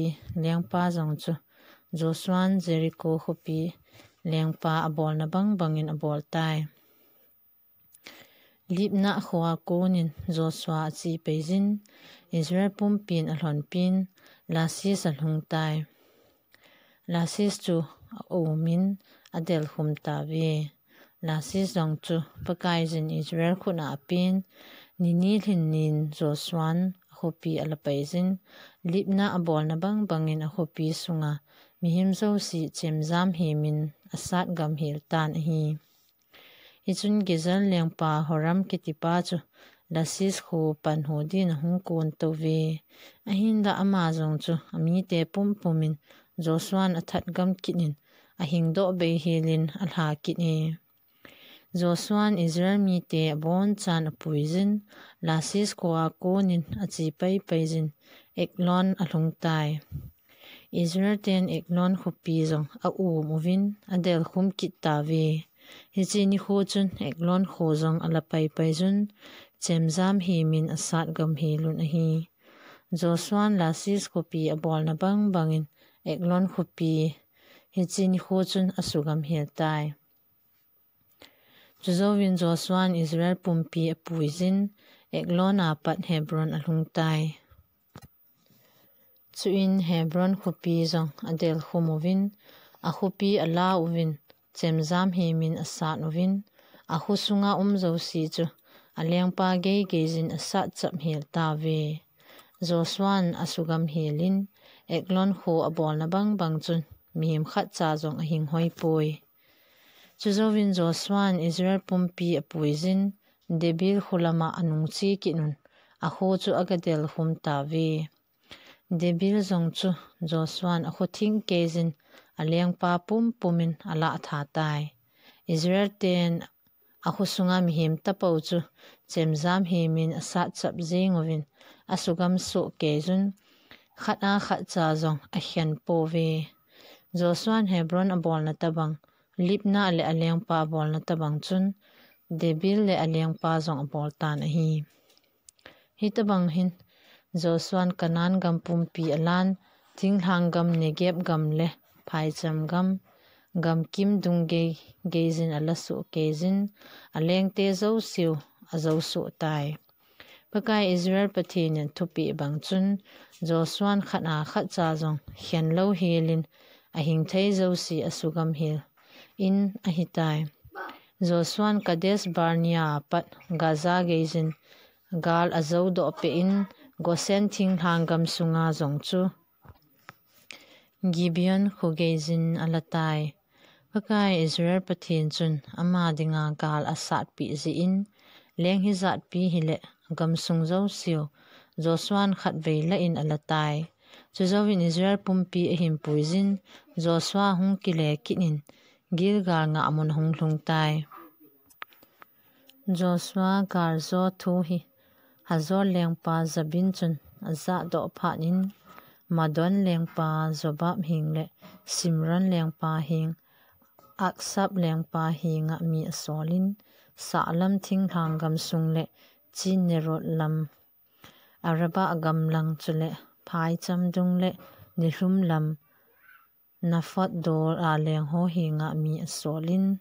lengpa jong chu Joshua'n Jericho khopi lengpa abolna bangbangin abol tai. Libnah khoa konin Joshua ache peiyin, Israel pumpin alhonpin, Lachish alhung tai. Lachish chu aumin adelkhum tauve. Lachish jong chu Pakaiyin Israel khut a apen, nini lhinnin Joshua'n akhopi alapaiyin, Libnah abolna bangbangin akhopi sunga mihem jouse chemjam hemin asat gam hel tan ahi. Hichun Gezer lengpa Horam kitipa chu Lasis kho pan ho din ahung kon tauve. Ahinla ama jong chu amite pumpumin Joshuan athat gam kit in ahingdoh bei helin alha kit e. Joshuan Israel mite abonchan apuijin, Lasis khoa konin ache paipaijin, Eglon alhung tai. Israel ten Eglon khopi jong aum uvin, adelkhum kit tauve. Hiche nikho chun Eglon kho jong ala paipaijun, chemjam hemin asat gam helun ahi. Joshuan Lasis khopi abolna bangbangin Eglon khopi hiche nikho chun asugam hel tai. Chujouvin Joshuan Israel pumpi apuijin, Eglon apat Hebron alhung tai. Chuin Hebron khopi jong adelkhum uvin, akhopi ala uvin, chemjam hemin asat uvin, akho sunga um jouse chu alengpa geigeijin asat chap hel tauve. Joshuan asugam helin, Eglon kho abolna bangbang chun mihem khatcha jong ahing hoipoi. Chujouvin Joshuan Israel pumpi apuijin, Debir kho lama anungche kitnun, akho chu agadelkhum tauve. Debir jong chu Joshuan akho thingkeijin, alengpa pumpumin alah tha tai. Israel ten akho sunga mihem tapou chu chemjam hemin asat chap jeng uvin, asugam soh keijun, khat a khatcha jong akhen pouve. Joshuan Hebron abolna tabang, Libna le alengpa abolna tabang chun, Debir le alengpa jong abol tan ahi. Hitabang hin, Joshuan Canaan gam pumpi alan, thinglhang gam Negeb gam le phaicham gam, gam kim dung gei, geijin ala soh keijin, alengte jouseu ajou soh tai. Pakai Israel Pathen in thupeh bang chun, Joshuan khat a khatcha jong khen lou helin, ahing thei jouse asugam hel in ahitai. Joshuan Kadesh Barnea apat Gaza geijin, gal ajou doh peh in, Goshen thinglhang gam sunga jong chu Gibeon kho geijin ala tai. Pakai Israel Pathen chun ama dinga gal asatpeh jeh in, leng hijatpi hile gamsung jouseu Joshuan khatvei lah in ala tai. Chujouvin Israel pumpi ahin puijin, Joshua hung kile kit in, Gilgal ngahmun ahung lhung tai. Joshua galjo thu hi Hazor lengpa Jabin chun ajah doh phat in, Madon lengpa Jobab heng le Simron lengpa heng, Aksap lengpa henga mi asol in, sahlam thinglhang gamsung le Chinnerot lam, Arabah gamlang chule phaicham dung le nilhum lam, Naphoth dol a leng ho henga mi asol in,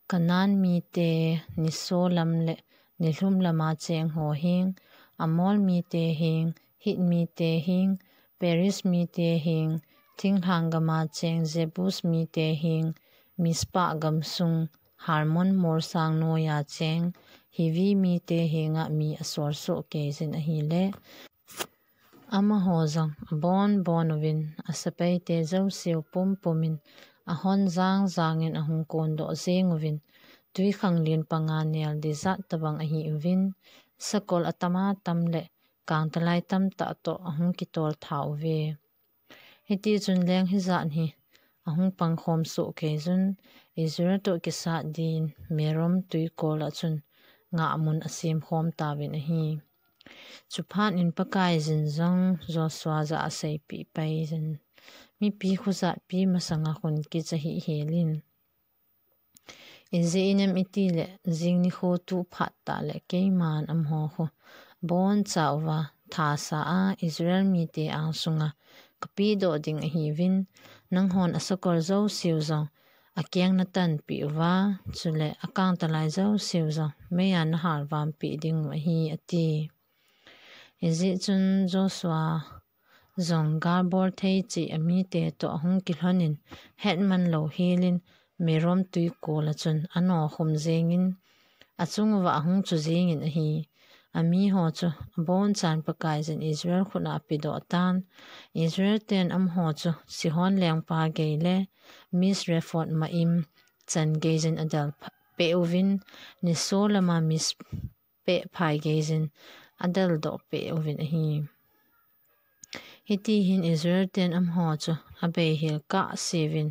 Canaan mite niso lam le nilhum lama cheng ho heng, Amor mite heng, Hit mite heng, Periz mite heng, thinglhang gama cheng Jebus mite heng, Mizpah gamsung Hermon molsang noiya cheng Hivi mite henga mi asol soh keijin ahile, amaho jong abonbon uvin asepaite jouseu pumpumin ahon jangjang in ahung kondoh jeng uvin, twikhanglen panga nel ding jat tabang ahi uvin, sakol atam atam le kangtalai tamtah toh ahung kitol tha uve. Hitichun leng hijat hi ahung pangkhom soh keijun, Israel toh kisat din Merom twikol a chun ngahmun asemkhom tauvin ahi. Chuphat in Pakaiyin jong Joshua jah a aseipeh paiyin, mipi khojatpi masanga khun kicha hih helin, ijeh inem itile jing nikho tu phat tah le keiman amaho khu aboncha uva thasa a Israel mite angsunga kapehdoh ding ahiuvin, nanghon asakol jouseu jong akeng natanpeh uva, chule akangtalai jouseu jong meiya nahalvampeh dingu ahi, ati. Hijeh chun Joshua jong galbol thei cheh amite toh ahung kilhonin, hetman lou helin Merom twikol a chun anokhum jengin, achunguva ahung chu jengin ahi. Amiho chu abonchan Pakaiyin Israel khut a apedoh tan. Israel ten amaho chu Sihon lengpa gei le Misrephoth Maim, chan geijin adel peh uvin, niso lama Mizpeh phai geijin adel doh peh uvin ahi. Hitihin Israel ten amaho chu abeihil kahseuvin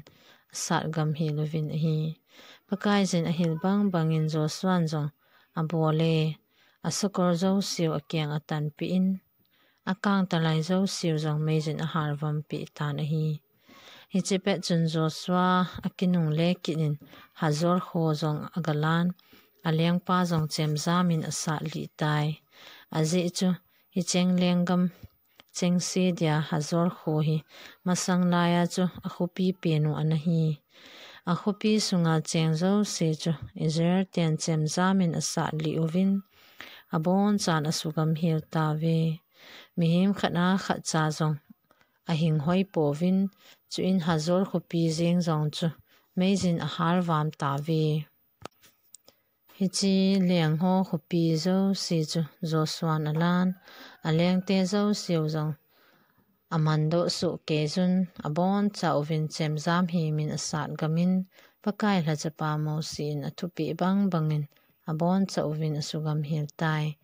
asatgam hel uvin ahi. Pakaiyin ahil bangbangin Joshuan jong abole, asakol jouseu akeng atanpeh in, akangtalai jouseu jong meijin aharvampeh tan ahi. Hiche pet chun Joshua akinungle kit in Hazor kho jong agalan, alengpa jong chemjamin asatlih tai. Ajeh chu hicheng lenggam chengse dia Hazor kho hi masang laiya chu akhopi penu ana hi. Akhopi sunga cheng jouse chu Israel ten chemjamin asatlih uvin, abonchan asugam hel tauve. Mihem khat a khat cha jong ahinghoi pouvin, chuin Hazor khopi jeng jong chu meijin aharvam tauve. Hiche lengho khopi jouse chu Joshuan alan, alengte jouseu jong amandoh soh keijun, abonchauvin chemjam hemin asatgamin, Pakai lhachapa Mosi in athupeh bangbangin abonchauvin asugam hel tai.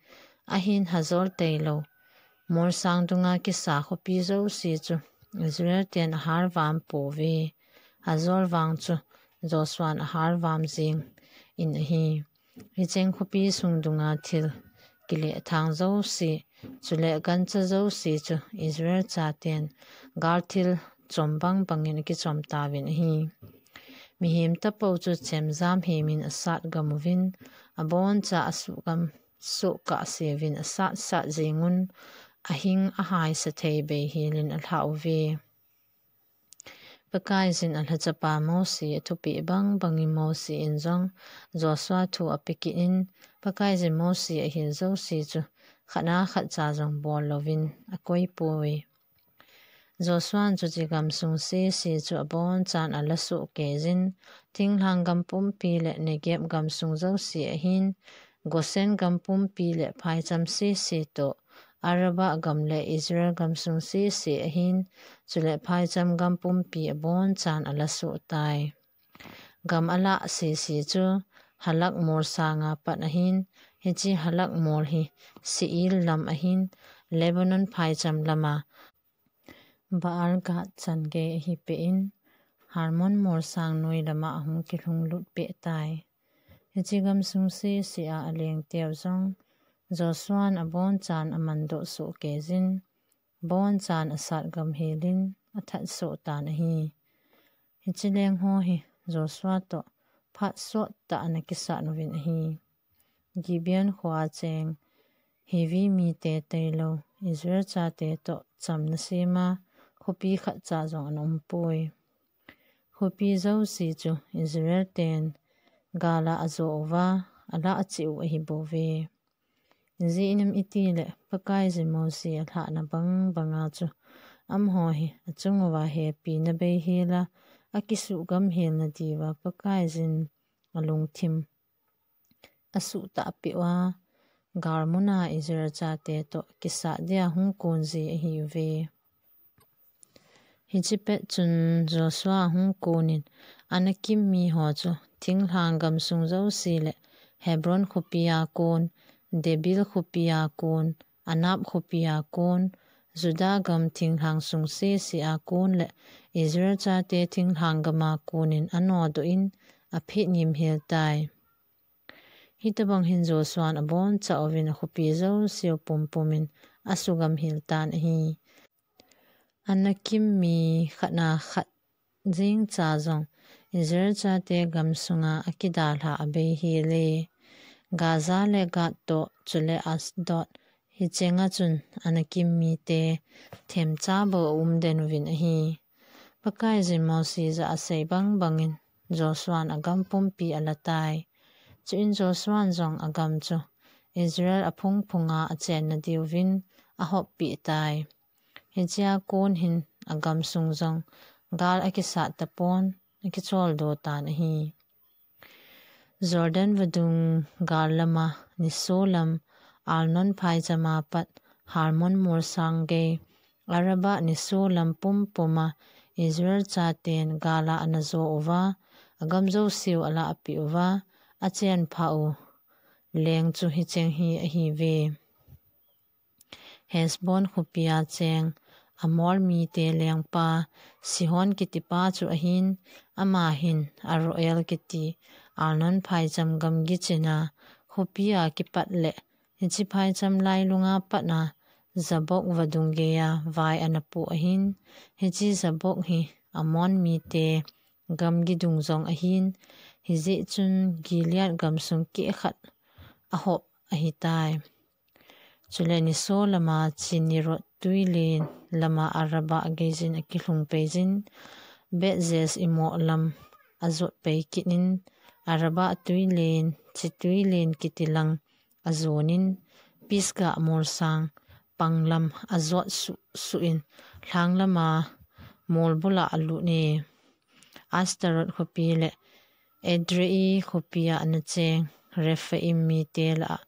Ahin Hazor tailou molsang dunga kisa khopi jouse chu Israel ten aharvam pouve. Hazor vang chu Joshuan aharvam jengin ahi. Hicheng khopi sung dunga thil kilehthang jouse, chule gancha jouse chu Israel chaten galthil chom bangbangin akichom tauvin ahi. Mihem tapou chu chemjam hemin asatgam uvin, aboncha asugam soh kahseuvin asatsat jengun, ahing ahaisa thei beihelin alhah uve. Pakaiyin alhachapa Mosi athupeh bangbangin Mosi in jong Joshua thu apeh kit in, Pakaiyin Mosi ahil jouse chu khat a khat cha jong bol louvin akoipoi. Joshuan chuche gamsung sese chu abonchan alasoh keijin, thinglhang gam pumpi le Negeb gamsung jouse ahin, Goshen gam pumpi le phaicham sese toh, Arabah gam le Israel gamsung sese ahin, chule phaicham gam pumpi abonchan alasoh tai. Gam alah sese chu Halak molsanga pat ahin, hiche Halak mol hi Seir lam ahin, Lebanon phaicham lama Baal-gad changei ahipeh in, Hermon molsang noi lama ahung kilhunglut peh tai. Hiche gamsung sesea alengteu jong Joshuan abonchan amandoh soh keijin, abonchan asatgam helin athat soh tan ahi. Hiche lengho hi Joshua toh phat sottah ana kisat uvin ahi. Gibeon khoa cheng Hivi mite tailou Israel chate toh chamna sema khopi khatcha jong ana umpoi. Khopi jouse chu Israel ten gala ajo uva, alah acheh u ahibouve. Ijeh inem itile Pakaiyin Mosi alhahna bangbanga chu amaho hi achunguva hepina beihela akisuhgam helna diuva Pakaiyin alungthim asuhtahpeh uva, galmuna Israel chate toh kisat dia hung konji ahiuve. Hiche pet chun Joshua ahung konin Anakim miho chu thinglhang gamsung jouse le Hebron khopia kon, Debir khopia kon, Anab khopia kon, Juda gam thinglhang sung sesea kon le Israel chate thinglhang gama konin anodoh in aphetngim hel tai. Hitobang hin Joshuan abonchauvin akhopi jouseu pumpumin asugam hel tan ahi. Anakim mi khatna khat jengcha jong Israel chate gamsunga akidalhah abeihele. Gaza le Gath toh chule Ashdod hichenga chun Anakim mite themcha bou aumden uvin ahi. Pakaiyin Mosi jah a asei bangbangin Joshuan agam pumpi alatai. Chuin Joshuan jong agam chu Israel aphungphunga achenna diuvin ahoppeh tai. Hichea kon hin agamsung jong gal akisat tapon, akicholdo tan ahi. Jordan vadung gal lama nisolam Arnon phaichama pat Hermon molsang gei, Arabah nisolam pumpuma Israel chaten gala ana jo uva, agam jouseu ala api uva, achen pha u leng chu hicheng hi ahiuve. Hesbon khopia cheng Amor mite lengpa Sihon kitipa chu ahin, ama hin Aroel kiti Arnon phaicham gamgi china khopia kipat le hiche phaicham lailunga patna Jabok vadung geiya vai ana pu ahin, hiche Jabok hi Amon mite gamgi dung jong ahin, hijeh chun Gilead gamsung kehkhat ahop ahitai. Chule niso lama Chinirot tuilen lama Araba geijin akilhung peijin, Betjes imo lam ajot pei kit in, Araba tuilen, Chi tuilen kitilang ajonin, Pisga molsang panglam ajot suh suh in, lhang lama mol bula alut e. Astarot khopi le Edrei khopia ana cheng Rephaim mite lah a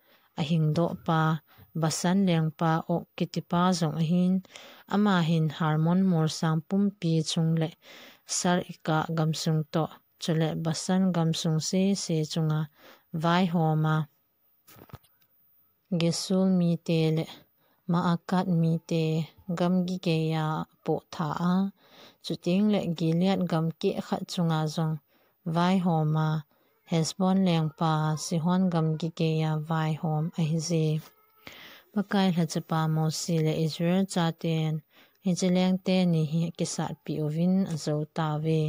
ahingdoh pa Basan lengpa Og kitipa jong ahin, ama hin Hermon molsang pumpi chung le Sar-ika gamsung toh, chule Basan gamsung sese chunga vaihoma Gesur mite le Maakat mite gamgi geiya apoh tha a, chuteng le Gilead gam kehkhat chunga jong vaihoma Hesbon lengpa Sihon gamgi geiya vaihom ahije. Pakai lhachapa Mosi le Israel chaten hiche leng teni hi akisatpi uvin ajou tauve.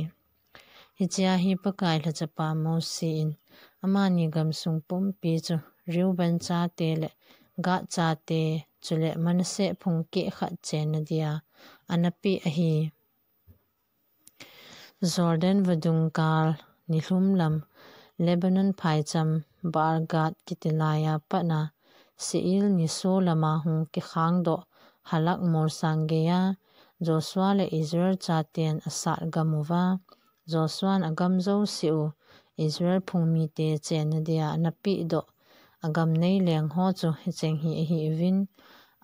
Hichea hi Pakai lhachapa Mosi in amani gamsung pumpi chu Reuben chate le Gad chate, chule Manasseh phung kehkhat chenna dia ana peh ahi. Jordan vadung gal nilhum lam Lebanon phaicham Baal-gad kiti laiya patna Seir niso lama hung kikhangdoh Halak molsang geiya Joshua le Israel chaten asat gam uva, Joshuan agam jouseu Israel phung mite chenna dia ana pehdoh agam nei leng ho chu hicheng hi ahiuvin,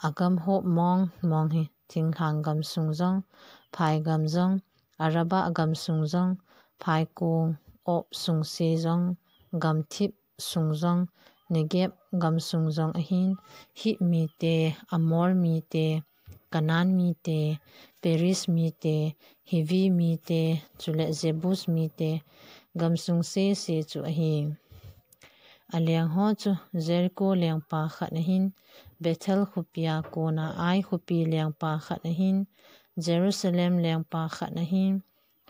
agam hop mong mong hi thinglhang gamsung jong, phai gam jong, Araba gamsung jong, phaikong, Ob sungse jong, gamthip sung jong, Negeb gamsung jong ahin, Hit mite, Amor mite, Canaan mite, Periz mite, Hivi mite, chule Jebus mite gamsung sese chu ahi. Aleng ho chu Jericho lengpa khat ahin, Bethel khopia kona Ai khopi lengpa khat ahin, Jerusalem lengpa khat ahin,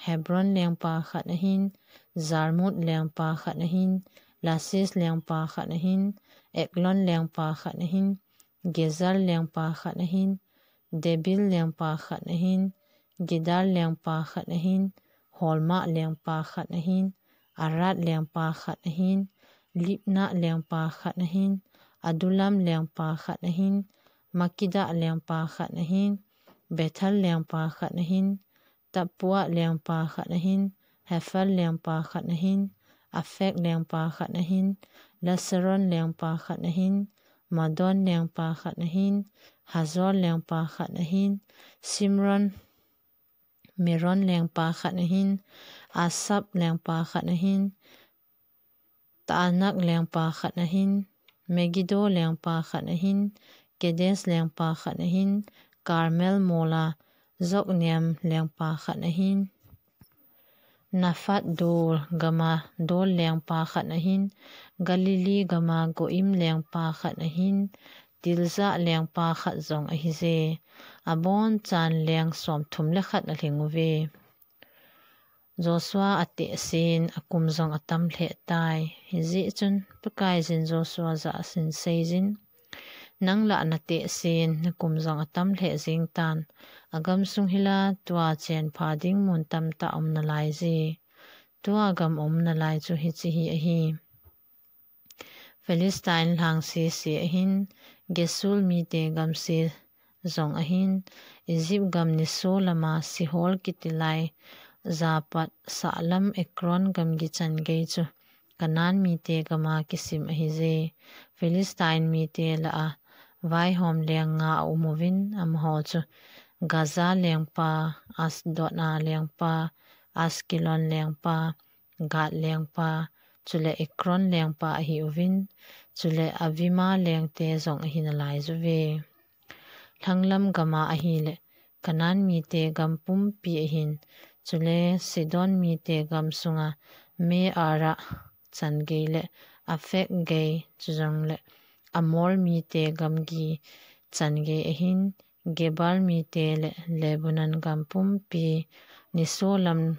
Hebron lengpa khat ahin, Jarmut lengpa khat ahin, Lasis lengpa khat ahin, Eglon lengpa khat ahin, Gezer lengpa khat ahin, Debir lengpa khat ahin, Giddel lengpa khat ahin, Hormah lengpa khat ahin, Arad lengpa khat ahin, Libnah lengpa khat ahin, Adullam lengpa khat ahin, Makkedah lengpa khat ahin, Bethel lengpa khat ahin, Tappuah lengpa khat ahin, Hepher lengpa khat ahin, Aphek lengpa khat ahin, Laseron lengpa khat ahin, Madon lengpa khat ahin, Hazor lengpa khat ahin, Simron, Meron lengpa khat ahin, Asaph lengpa khat ahin, Taanak lengpa khat ahin, Megiddo lengpa khat ahin, Kedes lengpa khat ahin, Karmel mola Jokneam lengpa khat ahin, Naphat dol gama Dor lengpa khat ahin, Galilee gama Goim lengpa khat ahin, Tirzah lengpa khat jong ahije. Abonchan leng somthum le khat alhing uve. Joshua atehsen akum jong atam lheh tai. Hijeh chun Pakaiyin Joshua jah a ahin seiyin, nang lah natehsen nakum jong atam lheh jeng tan. Agamsung hila tua chenpha ding mun tamtah aum nalaiye. Tua gam aum nalai chu hiche hi ahi. Philistine lhang sese ahin, Gesur mite gam se jong ahin, Egypt gam niso lama Sihor kiti lai, japat sahlam Ekron gamgi chan gei chu Canaan mite gama kisim ahije. Philistine mite lah a vaihom leng nga aum uvin, amaho chu Gaza lengpa, Ashdod a lengpa, Ashkelon lengpa, Gath lengpa, chule Ekron lengpa ahiuvin, chule Avima lengte jong ahi nalaijuve. Lhanglam gama ahile Canaan mite gam pumpi ahin, chule Sidon mite gam sunga Meara changei le Aphek gei, chujongle Amor mite gamgi changei ahin, Gebal mite le Lebanon gam pumpi nisolam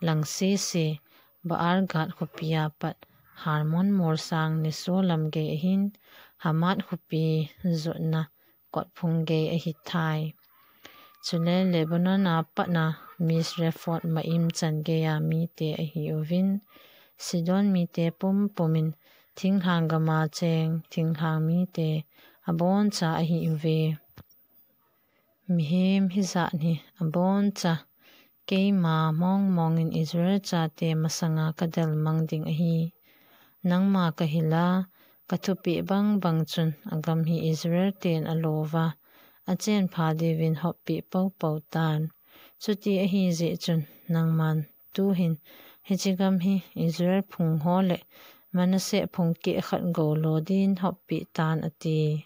lang sese, Baal-gad khopia pat Hermon molsang nisolam gei ahin, Hamath khopi jotna kotphung gei ahithai. Chule Lebanon a patna Misrephoth-maim changeia mite ahiuvin, Sidon mite pumpumin thinglhang gama cheng thinglhang mite aboncha ahiuve. Mihem hijat hi aboncha keima mongmongin Israel chate masanga kadelmang ding ahi. Nangma kahila, kathupeh bangbang chun agam hi Israel ten alouva, achenpha diuvin hoppeh poupou tan. Chuti ahijeh chun nangman tuhin hiche gam hi Israel phungho le Manasseh phung kehkhat goulo din hoppeh tan, ati.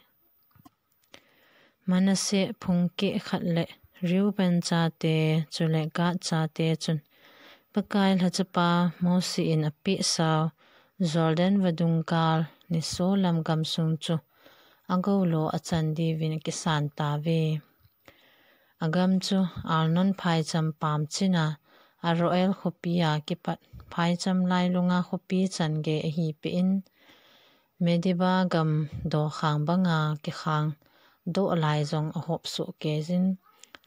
Manasseh phung kehkhat le Reuben chate, chule Gad chate chun Pakai lhachapa Mosi in apehsau Jordan vadung gal nisolam gamsung chu agoulo achan diuvin akisan tauve. Agam chu Arnon phaicham pamchinna Aroer khopia kipat phaicham lailunga khopi changei ahipeh in, Medeba gam dokhang banga kikhangdoh lai jong ahop sohkeijin,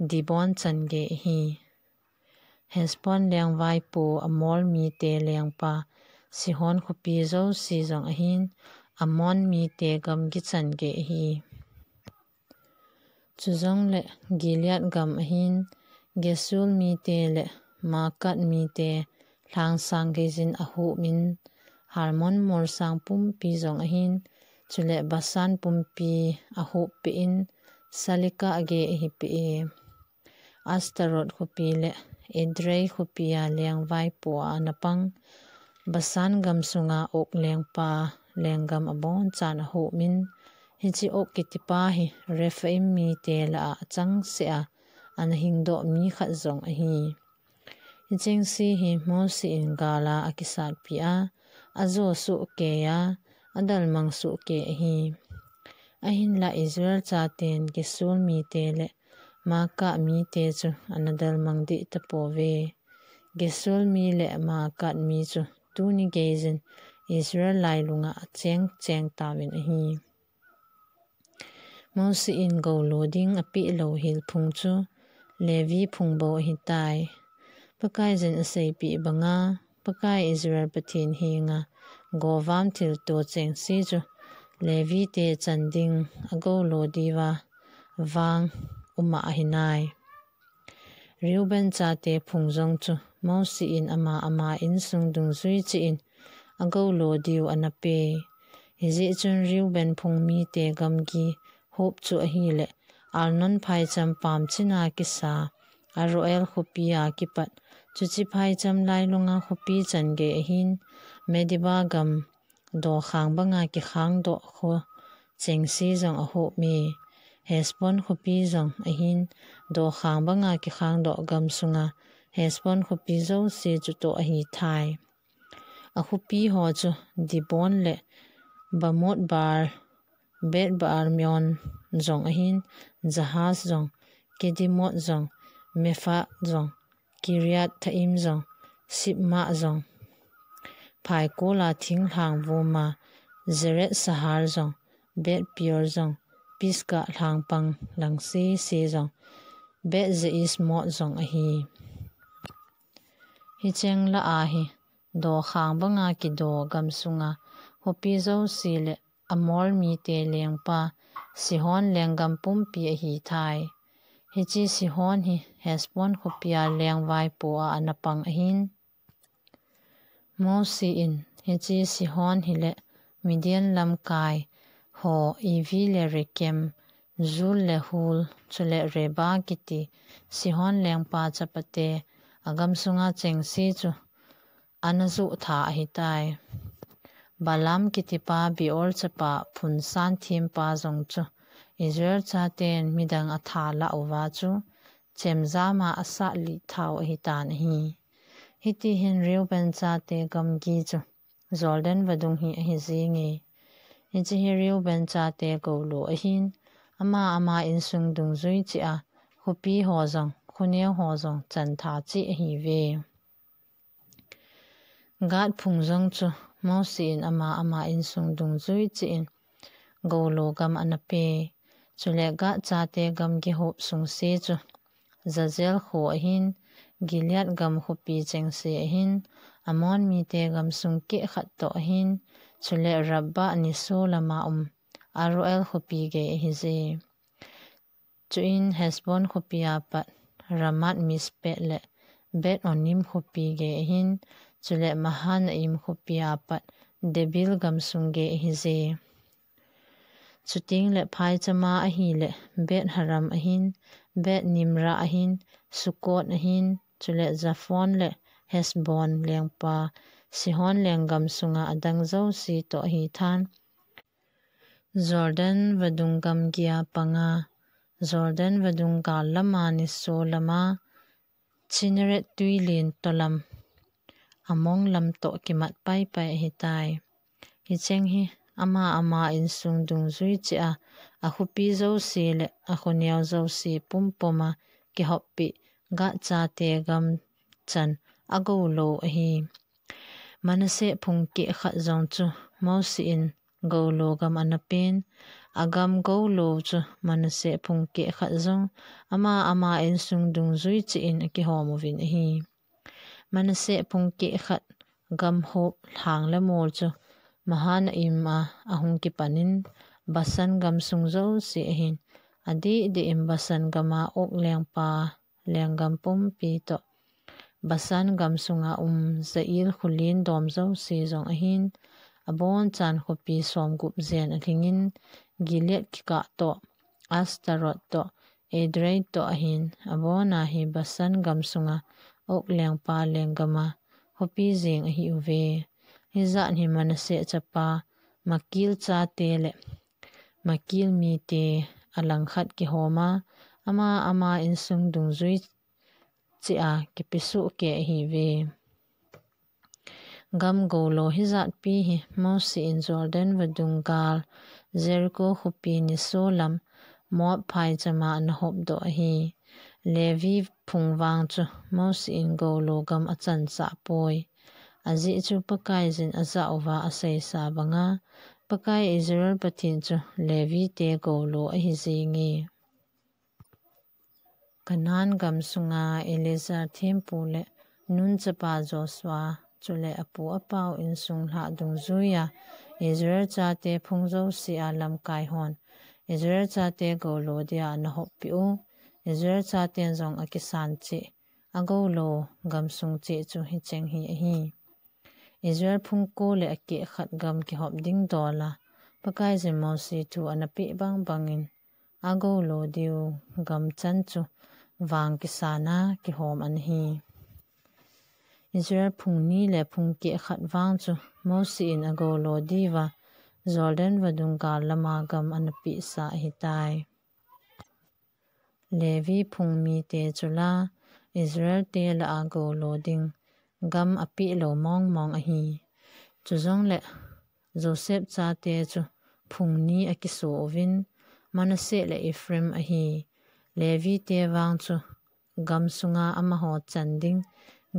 Dibon changei ahi. Heshbon lengvaipo Amor mite lengpa Sihon khopi jouse jong ahin, Amor mite gamgi changei ahi. Chujongle Gilead gam ahin, Geshur mite le Maakah mite lhangsang geijin ahopmin, Hermon molsang pumpi jong ahin, chule Bashan pumpi ahoppeh in, Salekah gei ahipeh e. Ashtaroth khopi le Edrei khopia lengvaipoa anapang Bashan gamsunga Og lengpa lenggam abonchan ahopmin, hiche Og kitipa hi Rephaim mite lah a achangseh a anahingdoh mi khat jong ahi. Hichengse hi Mosi in gala akisatpeh a, ajo sohkeiya, adelmang sohkei ahi. Ahinla Israel chaten Geshur mite le Maakah mite chu anadelmang deh tapouve. Geshur mi le Maakah mi chu tuni geijin Israel lailunga acheng cheng tauvin ahi. Mosi in goulo ding apeh louhel phung chu Levi phung bou ahitai. Pakaiyin aseipeh banga, Pakai Israel Pathen henga govam thilto chengse chu Levite chan ding agoulo diuva vang uma ahinai. Reuben chate phung jong chu Mosi in ama ama insung dungjui cheh in agoulo diu anapeh. Hijeh chun Reuben phung mite gamgi hop chu ahile Arnon phaicham pamchinna kisa Aroer khopia kipat, chuche phaicham lailunga khopi changei ahin, Medeba gam dokhang banga kikhangdoh kho chengse jong ahopme. Heshbon khopi jong ahin, dokhang banga kikhangdoh gamsunga Heshbon khopi jouse chutoh ahithai. Akhopi ho chu Dibon le Bamoth Baal, Beth Baal Meon jong ahin, Jahaz jong, Kedemoth jong, Mephaath jong, Kiriathaim jong, Sibmah jong, phaikol a thinglhang vuma Zeret Sahar jong, Beth Peor jong, Pisgah lhangpang lang sese jong, Beth Jeshimoth jong ahi. Hicheng lah a hi dokhang banga kido gamsunga khopi jouse le Amor mite lengpa Sihon lenggam pumpi ahithai. Hiche Sihon hi Heshbon khopia lengvaipoa anapang ahin. Mosi in hiche Sihon hile Midian lamkai ho Evi le Rekem, Zur le Hur, chule Reba kiti Sihon lengpa chapate agamsunga chengse chu ana juh tha ahitai. Balaam kitipa Beor chapa phun san thempa jong chu Israel chaten midang atha lah uva chu chemjam a asat lih thau ahitan ahi. Hiti hin Reuben chate gamgi chu Jordan vadung hi ahi jinge. Hiche hi Reuben chate goulo ahin, ama ama insung dungjui cheh a, khopi ho jong, khoneo ho jong chantha cheh ahiuve. Gad phung jong chu Mose in ama ama insung dungjui cheh in goulo gam ana pe. Chule Gad chate gamgi hop sungse chu Jazer kho ahin, Gilead gam khopi chengse ahin, Ammon mite gamsung keh khat toh ahin, chule Rabbah niso lama um Aroer khopi gei ahije. Chuin Heshbon khopi apat Ramat Mizpeh le Beth Onim khopi gei ahin, chule Mahanaim khopi apat Debir gamsung gei ahije. Chuteng le phaichama ahile Beth Haram ahin, Beth Nimra ahin, Sukkot ahin, chule Zaphon le Heshbon lengpa Sihon lenggam sunga adang jouse toh ahi tan. Jordan vadung gamgi a panga, Jordan vadung gal lama niso lama, Chineret tuilen tolam among lam toh kimat paipai ahitai. Hicheng hi ama ama insung dungjui cheh a, akhopi jouse le akhoneo jouse pumpum a kihoppi Gad chate gam chan agoulo ahi. Manasseh phung keh khat jong chu Mose in goulo gam ana pen, agam goulo chu Manasseh phung keh khat jong ama ama insung dungjui cheh in akihom uvin ahi. Manasseh phung keh khat gam hop lhang le mol chu Mahanaim a ahung kipan in Bashan gamsung jouse ahin, adeh deh in Bashan gam a Og lengpa lenggam pumpi toh Bashan gamsunga um Jair kholen dom jouse jong ahin, abonchan khopi somgup jen alhingin, Gilead kikah toh, Ashtaroth toh, Edrei toh ahin, abona hi Bashan gamsunga Og lengpa lenggam a khopi jeng ahiuve. Hijat hi Manasseh chapa Makir chate le Makir mite alangkhat kihom a, ama ama insung dungjui cheh a kipesoh kei ahiuve. Gam goulo hijat pi hi Mose in Jordan vadung gal, Jericho khopi niso lam, Moab phaichama ana hopdoh ahi. Levi phung vang chu Mose in goulo gam achansah poi. Ajeh chu Pakaiyin ajah uva aseisa banga, Pakai Israel Pathen chu Levi te goulo ahi jinge. Canaan gamsunga Eliezer thempu le Nun chapa Joshua, chule apu apau insung lhah dungjuiya Israel chate phung jousea lamkai hon Israel chate goulo dia ana hoppi u, Israel chaten jong akisan cheh, agoulo gamsung cheh chu hicheng hi ahi. Israel phung ko le akeh khat gam kihop ding dola Pakaiyin Mose thu ana peh bang bangin, agoulo diu gam chan chu vang kisana kihom ana hi. Israel phung ni le phung keh khat vang chu Mose in agoulo diuva Jordan vadung gal lama gam ana pehsa ahitai. Levi phung mite chu la Israel te lah a goulo ding gam apeh lou mong mong ahi. Chujongle Joseph chate chu phung ni akiso uvin, Manasseh le Ephraim ahi. Levi te vang chu gamsunga amaho chan ding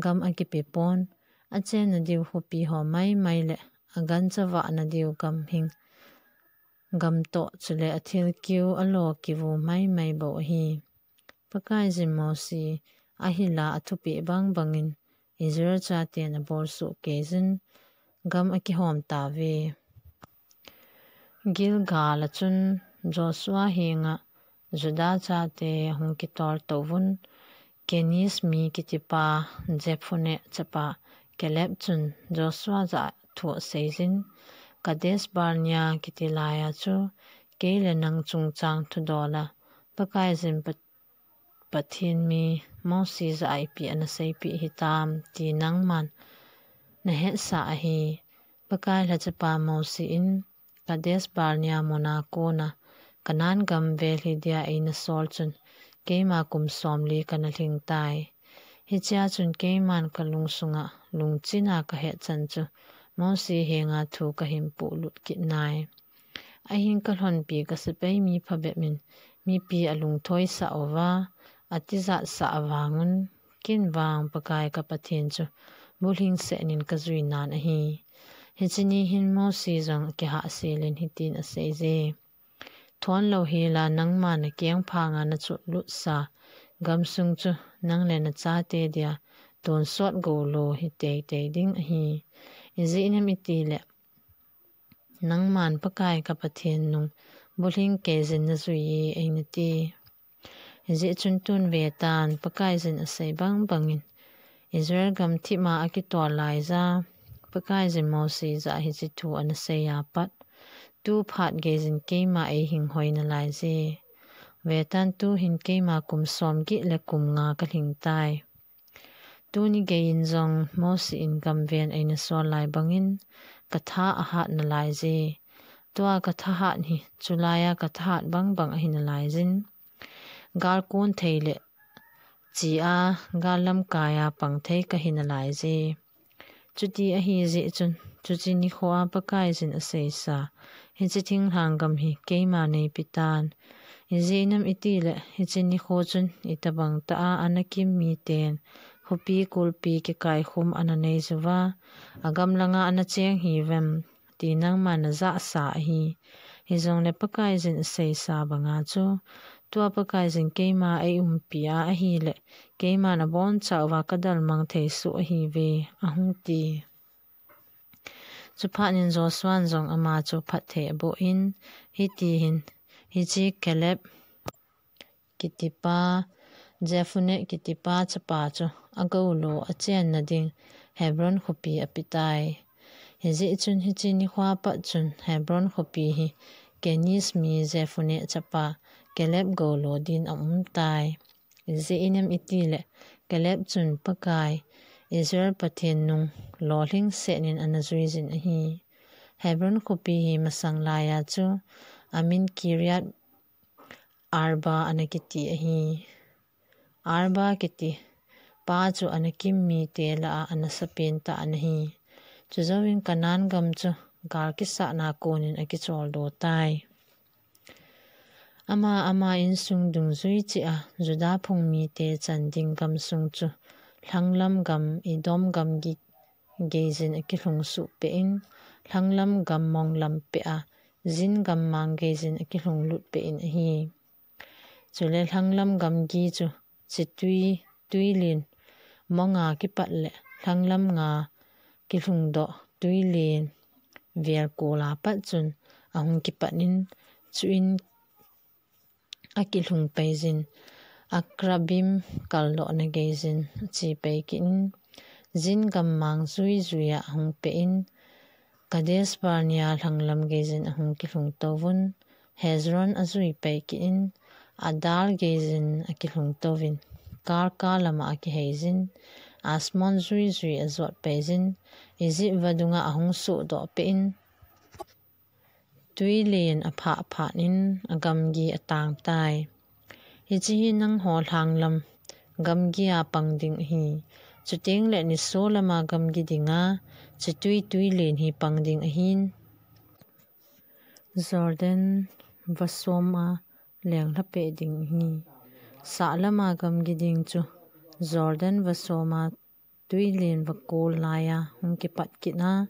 gam akipe pon, achenna diu khopi ho mai mai le agancha vahna diu gam hing gam toh chule athilkeu alo kivu mai mai bou ahi. Pakaiyin Mose ahil a athupeh bang bangin Israel chaten abol soh keiyin gam akihom tauve. Gilgal a chun Joshua henga Judah chate ahung kitol touvun, Keniz mi kitipa Jephunneh chapa Caleb chun Joshua jah a thu aseiyin, Kadesh Barnea kiti laiya chu kei le nang chungchang thudol a Pakaiyin Pat-, Pathen mi Mose jah a ipi ana seipeh hitam ti nangman Na hetsah ahi, Pakai lhachapa Mosi in Kadesh Barnea muna kona Kanan gam vel hi dia eina sol chun keima kum somli kana lhing tai. Hichea chun keiman kalung sunga lungchina kahet chan chu Mosi henga thu kahin puhlut kit nai. Ahin kalhonpi kasepai mi phabep in mipi alungthoisah uva, atijatsah avangun, ken vang Pakai ka Pathen chu bulhing sehnin kajui nan ahi. Hiche ni hin Mosi jong akihahsel in hitin aseije. Thon louhela nangma nakeng phanga nachot lutsa gamsung chu nang le nachate dia tonsot goulou hi teitei ding ahi. Ijeh inem itile nangman Pakai ka Pathen nung bulhing keijin najui e, eina ti. Hijeh chun tun vetan, Pakaiyin asei bangbangin Israel gam thipma akitol laija Pakaiyin Mosi jah hiche thu anasei apat, tu phat geiyin keima eihing hoi nalaije. Vetan, tuhin keima kum somget le kum nga kalhing tai. Tuni geiyin jong Mosi in gamven eina sol lai bangin katha ahat nalaije. Tua kathahat hi chulaija kathahat bangbang ahi nalaijin, gal kon thei le chea gal lamkaija pang thei kahi nalaije. Chuti ahijeh chun, chuche nikhoa Pakaiyin aseisa hiche thinglhang gam hi keima neipetan. Ijeh inem itile hiche nikho chun itobang tah a ana kim miten khopi kulpi kikaikhum ana neijuva, agam langa ana cheng hiuvem, ti nangman najahsa ahi. Hijongle Pakaiyin aseisa banga chu, tua Pakaiyin keima eiumpi a ahile, keiman abonchauva kadalmang thei soh ahiuve, ahung ti. Chuphat in Joshua'n jong ama chu phatthei aboh in, hitihin, hiche Caleb kitipa, Jephunneh kitipa chapa chu agoulou achenna ding Hebron khopi apetai. Hijeh chun hiche nikhoa pat chun Hebron khopi hi Keniz mi Jephunneh chapa Caleb goulou din aumtai. Ijeh inem itile Caleb chun Pakai Israel Pathen nung lolhing sehnin ana juijin ahi. Hebron khopi hi masang laija chu amin Kiriath Arba ana kiti ahi. Arba kiti pa chu ana kim mite lah a ana sapen tah ana hi. Chujouvin Canaan gam chu gal kisatna konin akicholdo tai. Ama ama insung dungjui cheh a Judah phung mite chan ding gamsung chu lhanglam gam, Edom gamgi geijin akilhung suhpeh in, lhanglam gam mong lampeh a Zin gammang geijin akilhung lutpeh in ahi. Chule lhanglam gamgi chu chitwi, twilen monga kipat le lhanglam nga kilhungdoh twilen velkol a pat chun ahung kipat in, chuin akilhung peijin, Akrabim kaldohna geijin ache pai kit in, Zin gammang juijui a ahung peh in, Kadesh Barnea lhanglam geijin ahung kilhung touvun, Hezron ajui pai kit in, Adar geijin akilhung touvin, Karka lama akiheijin, Azmon juijui ajot peijin, Egypt vadunga ahung sohdoh peh in, twilen aphah phat in agamgi atangtai. Hiche hi nangho lhanglam gamgi a pang ding ahi. Chuteng le niso lama gamgi dinga chitwi twilen hi pang ding ahin, Jordan vasom a lenglha peh ding ahi. Sah lama gamgi ding chu Jordan vasom a twilen vakol laija hung kipat kit a,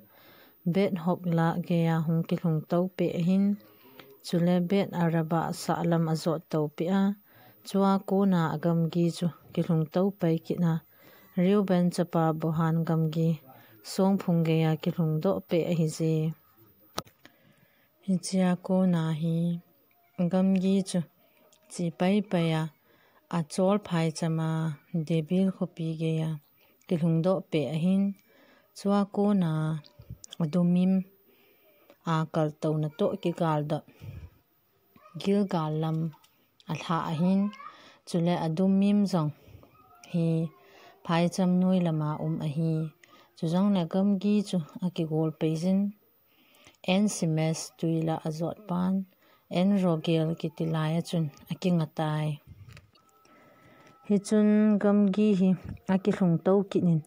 Beth Hogla geija hung kilhung toupeh ahin, chule Beth Araba sahlam ajot toupeh a, chua kona agamgi chu kilhung toupai kit a, Reuben chapa Bohan gamgi songphung geija kilhungdoh peh ahije. Hichea kona hi gamgi chu che paipai a, achol phaichama Debir khopi geija kilhungdoh peh ahin, chua kona Adumim a kaltouna toh kigaldoh Gilgal lam alhah ahin, chule Adumim jong hi phaicham noi lama um ahi. Chujongle gamgi chu akigol peijin, En Semes tui la ajot pan, En Rogel kiti lai a chun akinga tai. Hichun gamgi hi akilhung to kit in,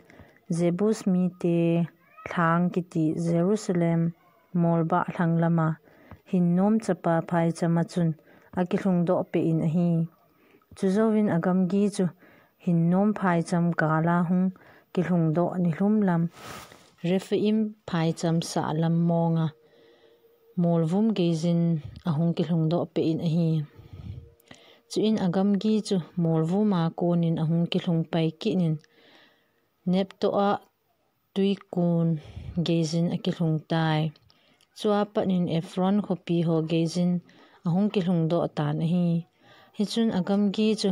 Jebus mite lhang kiti Jerusalem molbah lhang lama hinnom chapa phaicham a chun akilhung doh peh in ahi. Chujouvin agamgi chu hinnom phaicham gal a hung kilhung doh nilhum lam Rephaim phaicham sahlam monga molvum geijin ahung kilhung doh peh in ahi. Chuin agamgi chu molvum a konin ahung kilhung pai kit in, Neptoa tuikun geijin akilhung tai. Chua pat in Ephron khopi ho geijin ahung kilhung doh tan ahi. Hichun agamgi chu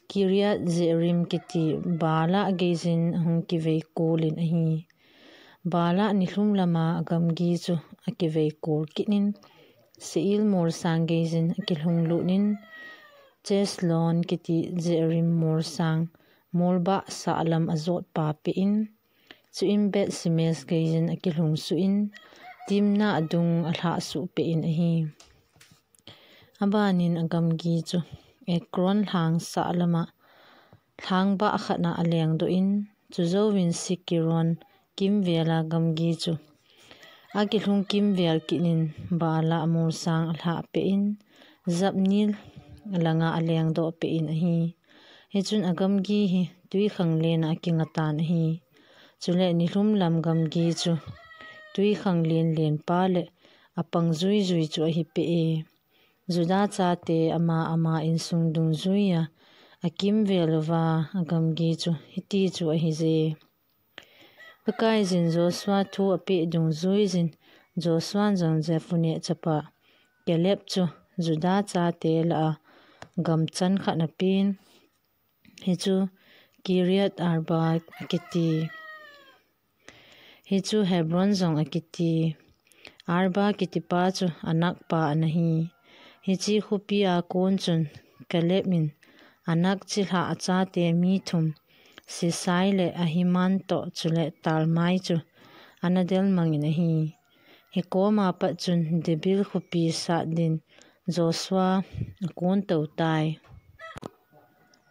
Kiriat Jearim kiti Balah geijin ahung kivei kol in ahi. Balah nilhum lama agamgi chu akivei kol kit in, Seir molsang geijin akilhung lut in, Cheslon kiti Jearim molsang molbah sahlam ajot pa peh in, chuin Beth Semes geijin akilhung suh in, Timna adung alhah suh peh in ahi. Abanin agamgi chu Ekron lhang sahlama lhang bah khat na aleng doh in, chujouvin Sikkeron kimvel a gamgi chu akilhung kimvel kit in Balah molsang alhah peh in, Jabneel langa aleng doh peh in ahi. Hichun agamgi hi tuikhanglen a akinga tan ahi. Chule nilhum lam gamgi chu tuikhanglen len pa le apang juijui chu ahi peh e. Juda chate ama ama insung dungjuia akimvel uva agamgi chu hiti chu ahije. Pakaiyin Joshua thu apeh dungjuiyin Joshuan jong Jephunneh chapa Caleb chu Juda chate lah a gamchan khat apen. Hichu Kiriat Arba akiti. Hichu Hebron jong akiti. Arba kitipa chu Anak pa ana hi. Hiche khopi a kon chun Caleb in Anak chilhah achate mi thum, Sesai le Ahiman toh chule Talmai chu ana delmang in ahi. Hikoma pat chun Debir khopi sat din Joshua akon tou tai.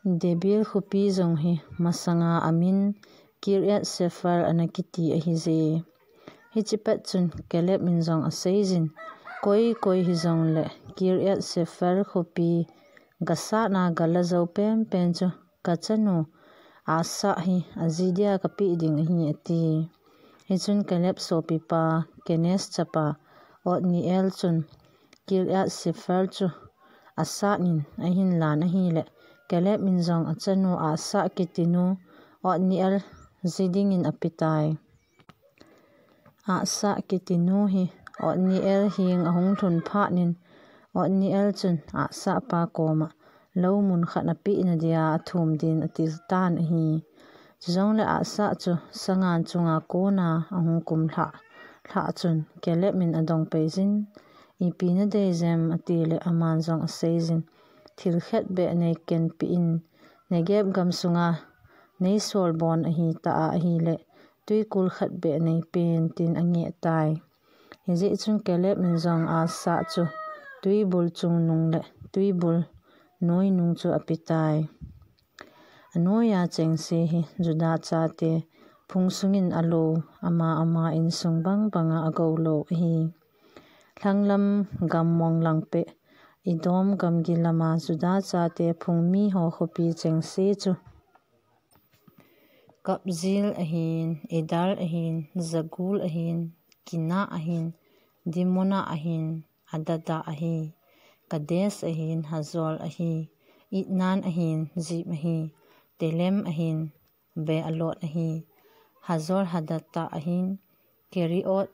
Debir khopi jong hi masanga amin Kiriat Sefer ana kiti ahije. Hiche pat chun Caleb in jong aseiyin, koi koi hijongle Kiriat Sefer khopi gasatna gala jou penpen chu kachanu Asa hi aji dia kapeh ding ahi, ati. Hichun Caleb sopipa Kenaz chapa Othniel chun Kiriat Sefer chu asat in ahin lan ahile, Caleb in jong achanu Asa kitinu Othniel ji dingin apetai. Asa kitinu hi Othniel heng ahung lhun phat in, Othniel chun Asa pa koma lou mun khat apeh nadia athum din atil tan ahi. Chujongle Asa chu sangan chunga kona ahung kum lhah lhah chun Caleb in adong peiyin, ipi nadei jem, atile aman jong aseiyin, thil khat beh nei kenpeh in, Negeb gam sunga nei solbon ahita ahile, tuikul khat beh nei pen, tin angeh tai. Hijeh chun Caleb in jong Asa chu tuibul chungnung le tuibul noinung chu apetai. Anoiya chengse hi Juda chate phung sungin alou, ama ama insung bang banga agou lou ahi. Lhanglam gam mong lang peh, Edom gamgi lama Juda chate phung miho khopi chengse chu Kabzeel ahin, Eder ahin, Jagul ahin, Kina ahin, Dimona ahin, Adada ahi, Kadesh ahin, Hazor ahi, Itnan ahin, Zip ahi, Telem ahin, Bealot ahi, Hazor Hadata ahin, Kerioth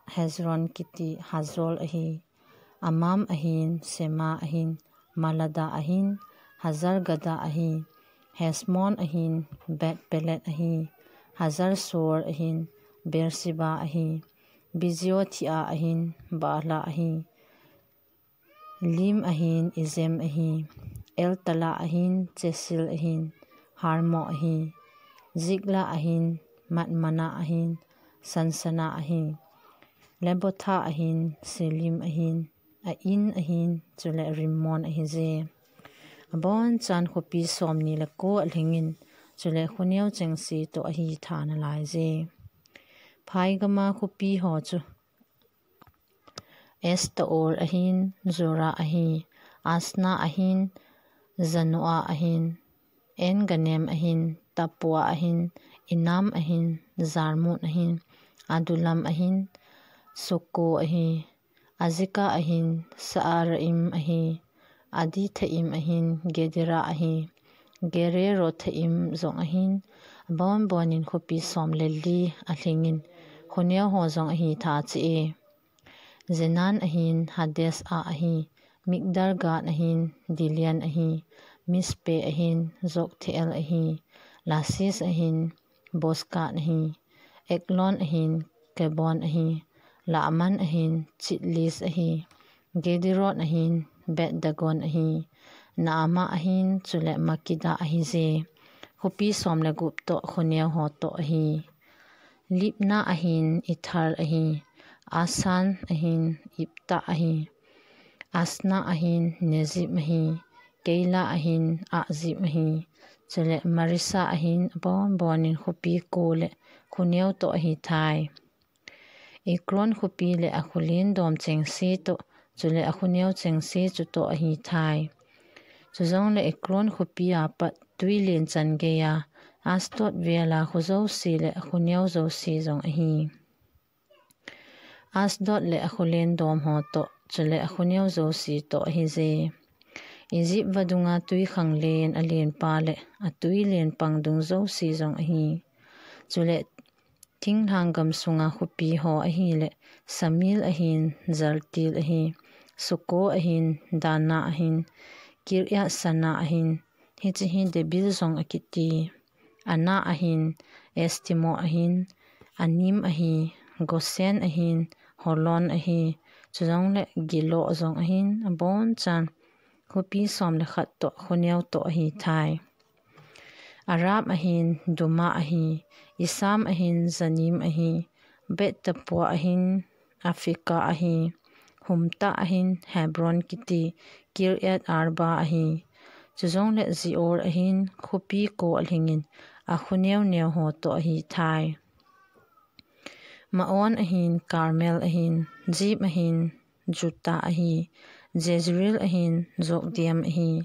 Hezron kiti Hazor ahi, Amam ahin, Sema ahin, Malada ahin, Hazar Gada ahi, Hesmon ahin, Beth Pelet ahi, Hazar Sur ahin, Beersheba ahi, Biziothia ahin, Baala ahi, Lim ahin, Ijem ahi, Eltala ahin, Chesil ahin, Harmo ahi, Zikla ahin, Madmana ahin, Sansana ahin, Lebotha ahin, Selim ahin, Ain ahin, chule Rimmon ahi je. Abon chan khopi som ni le ko alhingin, chule khoneo chengse toh ahi tha nalai je. Phaigama khopi ho chu Estaol ahin, Zora ahi, Asna ahin, Zanoa ahin, En-ganem ahin, Tapua ahin, Enam ahin, Jarmut ahin, Adullam ahin, Soko ahi, Azeka ahin, Saaraim ahi, Adithaim ahin, Gedera ahi, Gererothaim jong ahin, abon bonin khopi som le li alhingin, khoneo ho jong ahi tha che e. Zenan ahin, Hadesa ahi, Migdalgad ahin, Dibon ahi, Mispe ahin, Joktheel ahi, Lasis ahin, Bozkath ahi, Eglon ahin, Dibon ahi, Lahmai ahin, Chitlis ahi, Gederot ahin, Bethdagon ahi, Naamah ahin, chule Makkedah ahi je. Khopi som le gup toh khoneo ho toh ahi. Libnah ahin, Ether ahi, Ashan ahin, Iptah ahi, Asnah ahin, Nezib ahi, Keilah ahin, Achzib ahi, chule Mareshah ahin, abon bonin khopi ko le khoneo toh ahi tai. Ekron khopi le akholen dom chengse toh, chule akhoneo chengse chu toh ahi tai. Chujongle Ekron khopi apat twilen chan geiya, Ashdod vela kho jouse le akhoneo jouse jong ahi. Ashdod le akholen dom ho toh, chule akhoneo jouse toh ahi je. Egypt vadunga twikhanglen alenpa le atwilen pang dung jouse jong ahi. Chule thinglhang gamsunga khopi ho ahile, Shamir ahin, Jattir ahi, Soko ahin, Dana ahin, Kiriath-sanna ahin, hiche hi Debir jong akiti, Anah ahin, Eshtemoh ahin, Anim ahi, Goshen ahin, Holon ahi, chujongle Gilo jong ahin, abon chan khopi som le khat toh khoneo toh ahi tai. Arab ahin, Duma ahi, Eshan ahin, Zanim ahi, Beth-tappuah ahin, Aphekah ahi, Humtah ahin, Hebron kiti, Kiriath-arba ahi. Chujongle Zior ahin, khopi ko alhingin, akhoneo neo ho toh ahi tai. Maon ahin, Karmel ahin, Zip ahin, Juttah ahi, Jezreel ahin, Jokdeam ahi,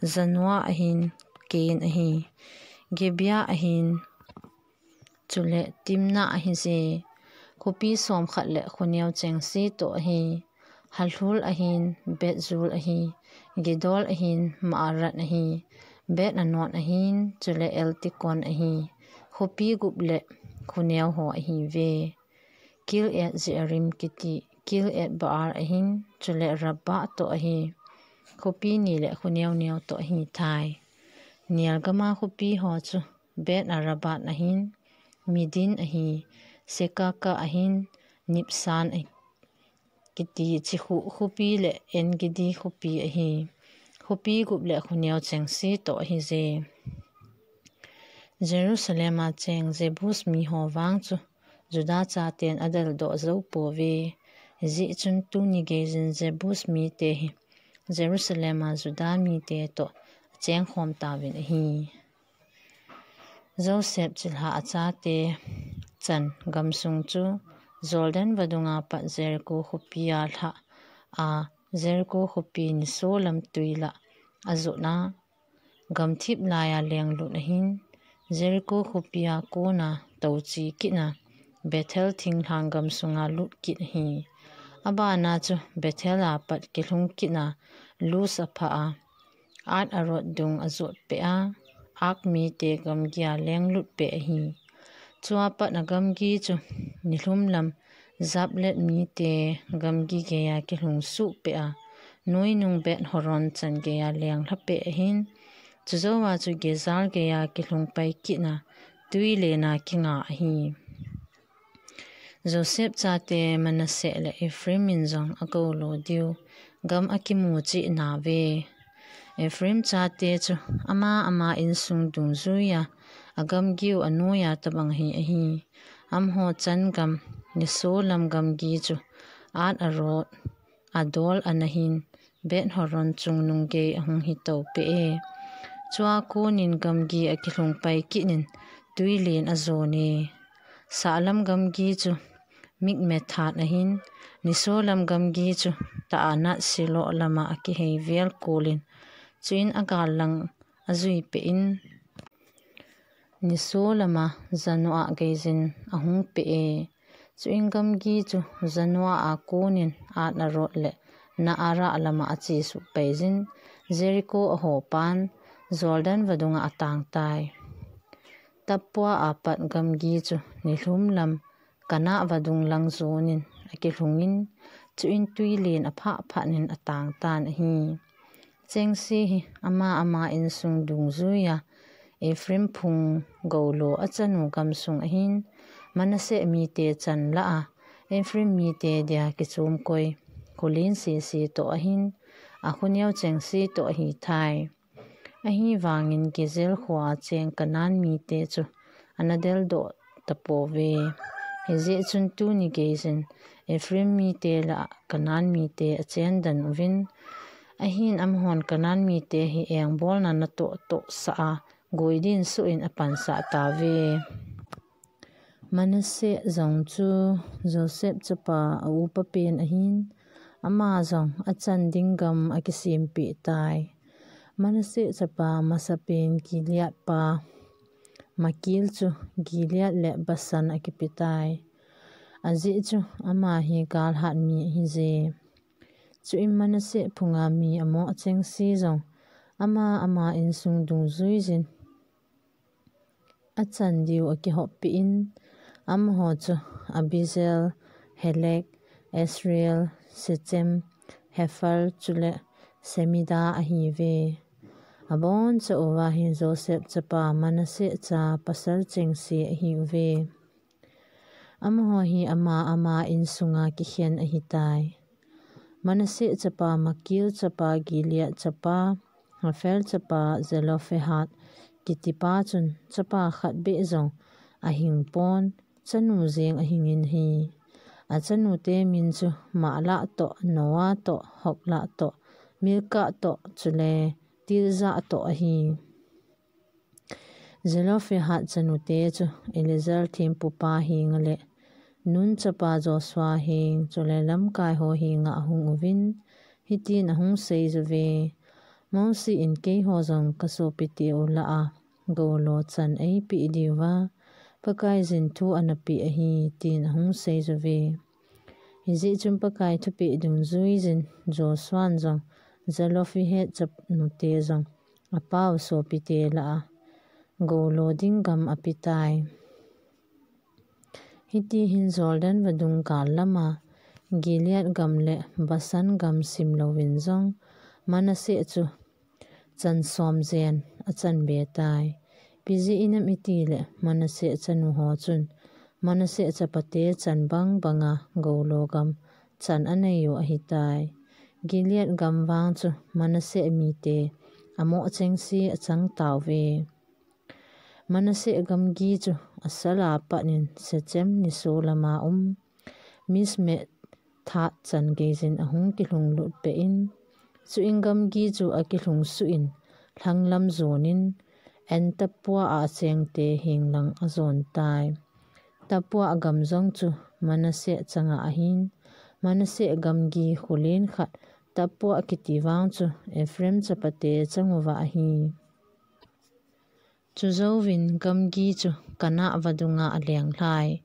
Zanoah ahin, Kain ahi, Gibeah ahin, chule Timnah ahi je. Khopi som khat le khoneo chengse toh ahi. Halhul ahin, Beth-zur ahi, Gidol ahin, Maarat ahi, Beth-anot ahin, chule Eltekon ahi. Khopi gup le khoneo ho ahi ve. Kiriath-jearim kiti, Kiriath-baal ahin, chule Rabbah toh ahi. Khopi ni le khoneo neo toh ahi tai. Nial gama khopi ho chu Beth-arabah ahin, Middin ahi, Sekakah ahin, Nibsan ahi, kiti chikhu khopi le En-gedi khopi ahi. Khopi gup le khoneo chengse toh ahi je. Jerusalem a cheng Jebus mi ho vang chu Judah chaten adaldoh jou pouve. Hijeh chun tuni geiyin Jebus mite hi Jerusalem a Judah mite toh achengkhom tauvin ahi. Joseph chilhah achate chan gamsung chu Jordan vadunga pat Jericho khopia lhah a, Jericho khopi nisolam twi lah ajotna, gamthip laiya lenglut ahin, Jericho khopia kona touche kitna, Bethel thinglhang gamsunga lut kit ahi. Abana chu Bethel a pat kilhung kitna, Luz aphah a, At-arod dung ajot peh a, Arki mite gamgia lenglut peh ahi. Chua pat agamgi chu nilhum lam Japlet mite gamgi geiya kilhung suh peh a, noinung Beth-horon chan geiya lenglha peh ahin. Chujouva chu Gezer geiya kilhung pai kitna, twilenna kinga ahi. Joseph chate Manasseh le Ephraim in jong agoulou diu gam akimu cheh nauve. Ephraim chate chu ama ama insung dungjuiya agamgiu anoiya tabang hi ahi. Amaho changam, nisolam gamgi chu At-arot, Adol-anahin, Beth-horon chungnung gei ahung hitoupeh e. Chua konin gamgi akilhung pai kitnin tuilen ajon e. Sahlam gamgi chu Mikmethath ahin, nisolam gamgi chu Taanath-shiloh lama akihei vel kolin, chuin agal lang ajuipeh in, nisolama Janoah geijin ahung peh e. Chuin gamgi chu Janoah a konin At-arot le Naarah lama achesuh paijin, Jericho ahopan, Jordan vadunga atangtai. Tappuaa pat gamgi chu nilhum lam Kanah vadung lang jonin akilhungin, chuin tuilen aphah phatnin atangtan ahi. Chengse hi ama ama insung dungjuiya Ephraim phung goulo achanu gamsung ahin, Manasseh mite chan lah a Ephraim mite dia kichomkoi, khulen sese toh ahin, akhoneo chengse toh ahitai. Ahivangin Gezer khoa cheng Canaan mite chu ana deldoh tapouve. Hijeh chun tuni geijin Ephraim mite lah a Canaan mite achen den uvin, ahin amahon Canaan mite hi engbolna natoh tohsah a, goidin soh in apansah tauve. Manasseh jong chu Joseph chapa a upa pen ahin, ama jong achan ding gam akisempeh tai. Manasseh chapa masapen Gilead pa Makir chu Gilead le Bashan akipetai. Ajeh chu ama hi galhat mi ahije. Chuin Manasseh phunga mi amoh chengse jong ama ama insung dungjuiyin achan diu akihoppeh in, amaho chu Abiezer, Helek, Asriel, Shechem, Hepher chule Shemida ahiuve. Abonchauva hi Joseph chapa Manasseh cha pasal chengse ahiuve. Amaho hi ama ama insunga kikhen ahitai. Manasseh chapa Makir chapa Gilead chapa Hepher chapa Zelophehad kitipa chun chapa khat beh jong ahingpon, chanu jeng ahingin ahi. Achanute min chu Mahlah toh, Noah toh, Hoglah toh, Milkah toh chule Tirzah toh ahi. Zelophehad chanute chu Eleazar thempupa henga le Nun chapa Joshua heng chule lamkaiho henga ahung uvin, hitin ahung seiyuve: Mosi in keiho jong kasopite u lah a goulo chan eipeh diuva Pakaiyin thu anapeh ahi, tin ahung seiyuve. Hijeh chun Pakai thupeh dungjuiyin Joshuan jong Zelophehad chanute jong apau sopite lah a goulo ding gam apetai. Hitihin Jordan vadung gal lama Gilead gam le Bashan gam simlouvin jong Manasseh chu chan som jen achanbe tai. Ipi jeh inem itile Manasseh chanuho chun Manasseh chapate chan bang banga goulo gam chan aneiu ahitai. Gilead gam vang chu Manasseh mite amoh chengse achang tauve. Manasseh gamgi chu Asal a patnin Shechem nisolama um Mikmethath chan geijin ahung kilhunglut peh in, chuin gamgi chu akilhungsuh in lhanglam jonin, En tappuaa achengte heng lang ajontai. Tappuah gam jong chu Manasseh changa ahin, Manasseh gamgi kholen khat Tappuah kiti vang chu Ephraim chapate changuva ahi. Chujouvin gamgi chu Kanah vadunga alenglhai.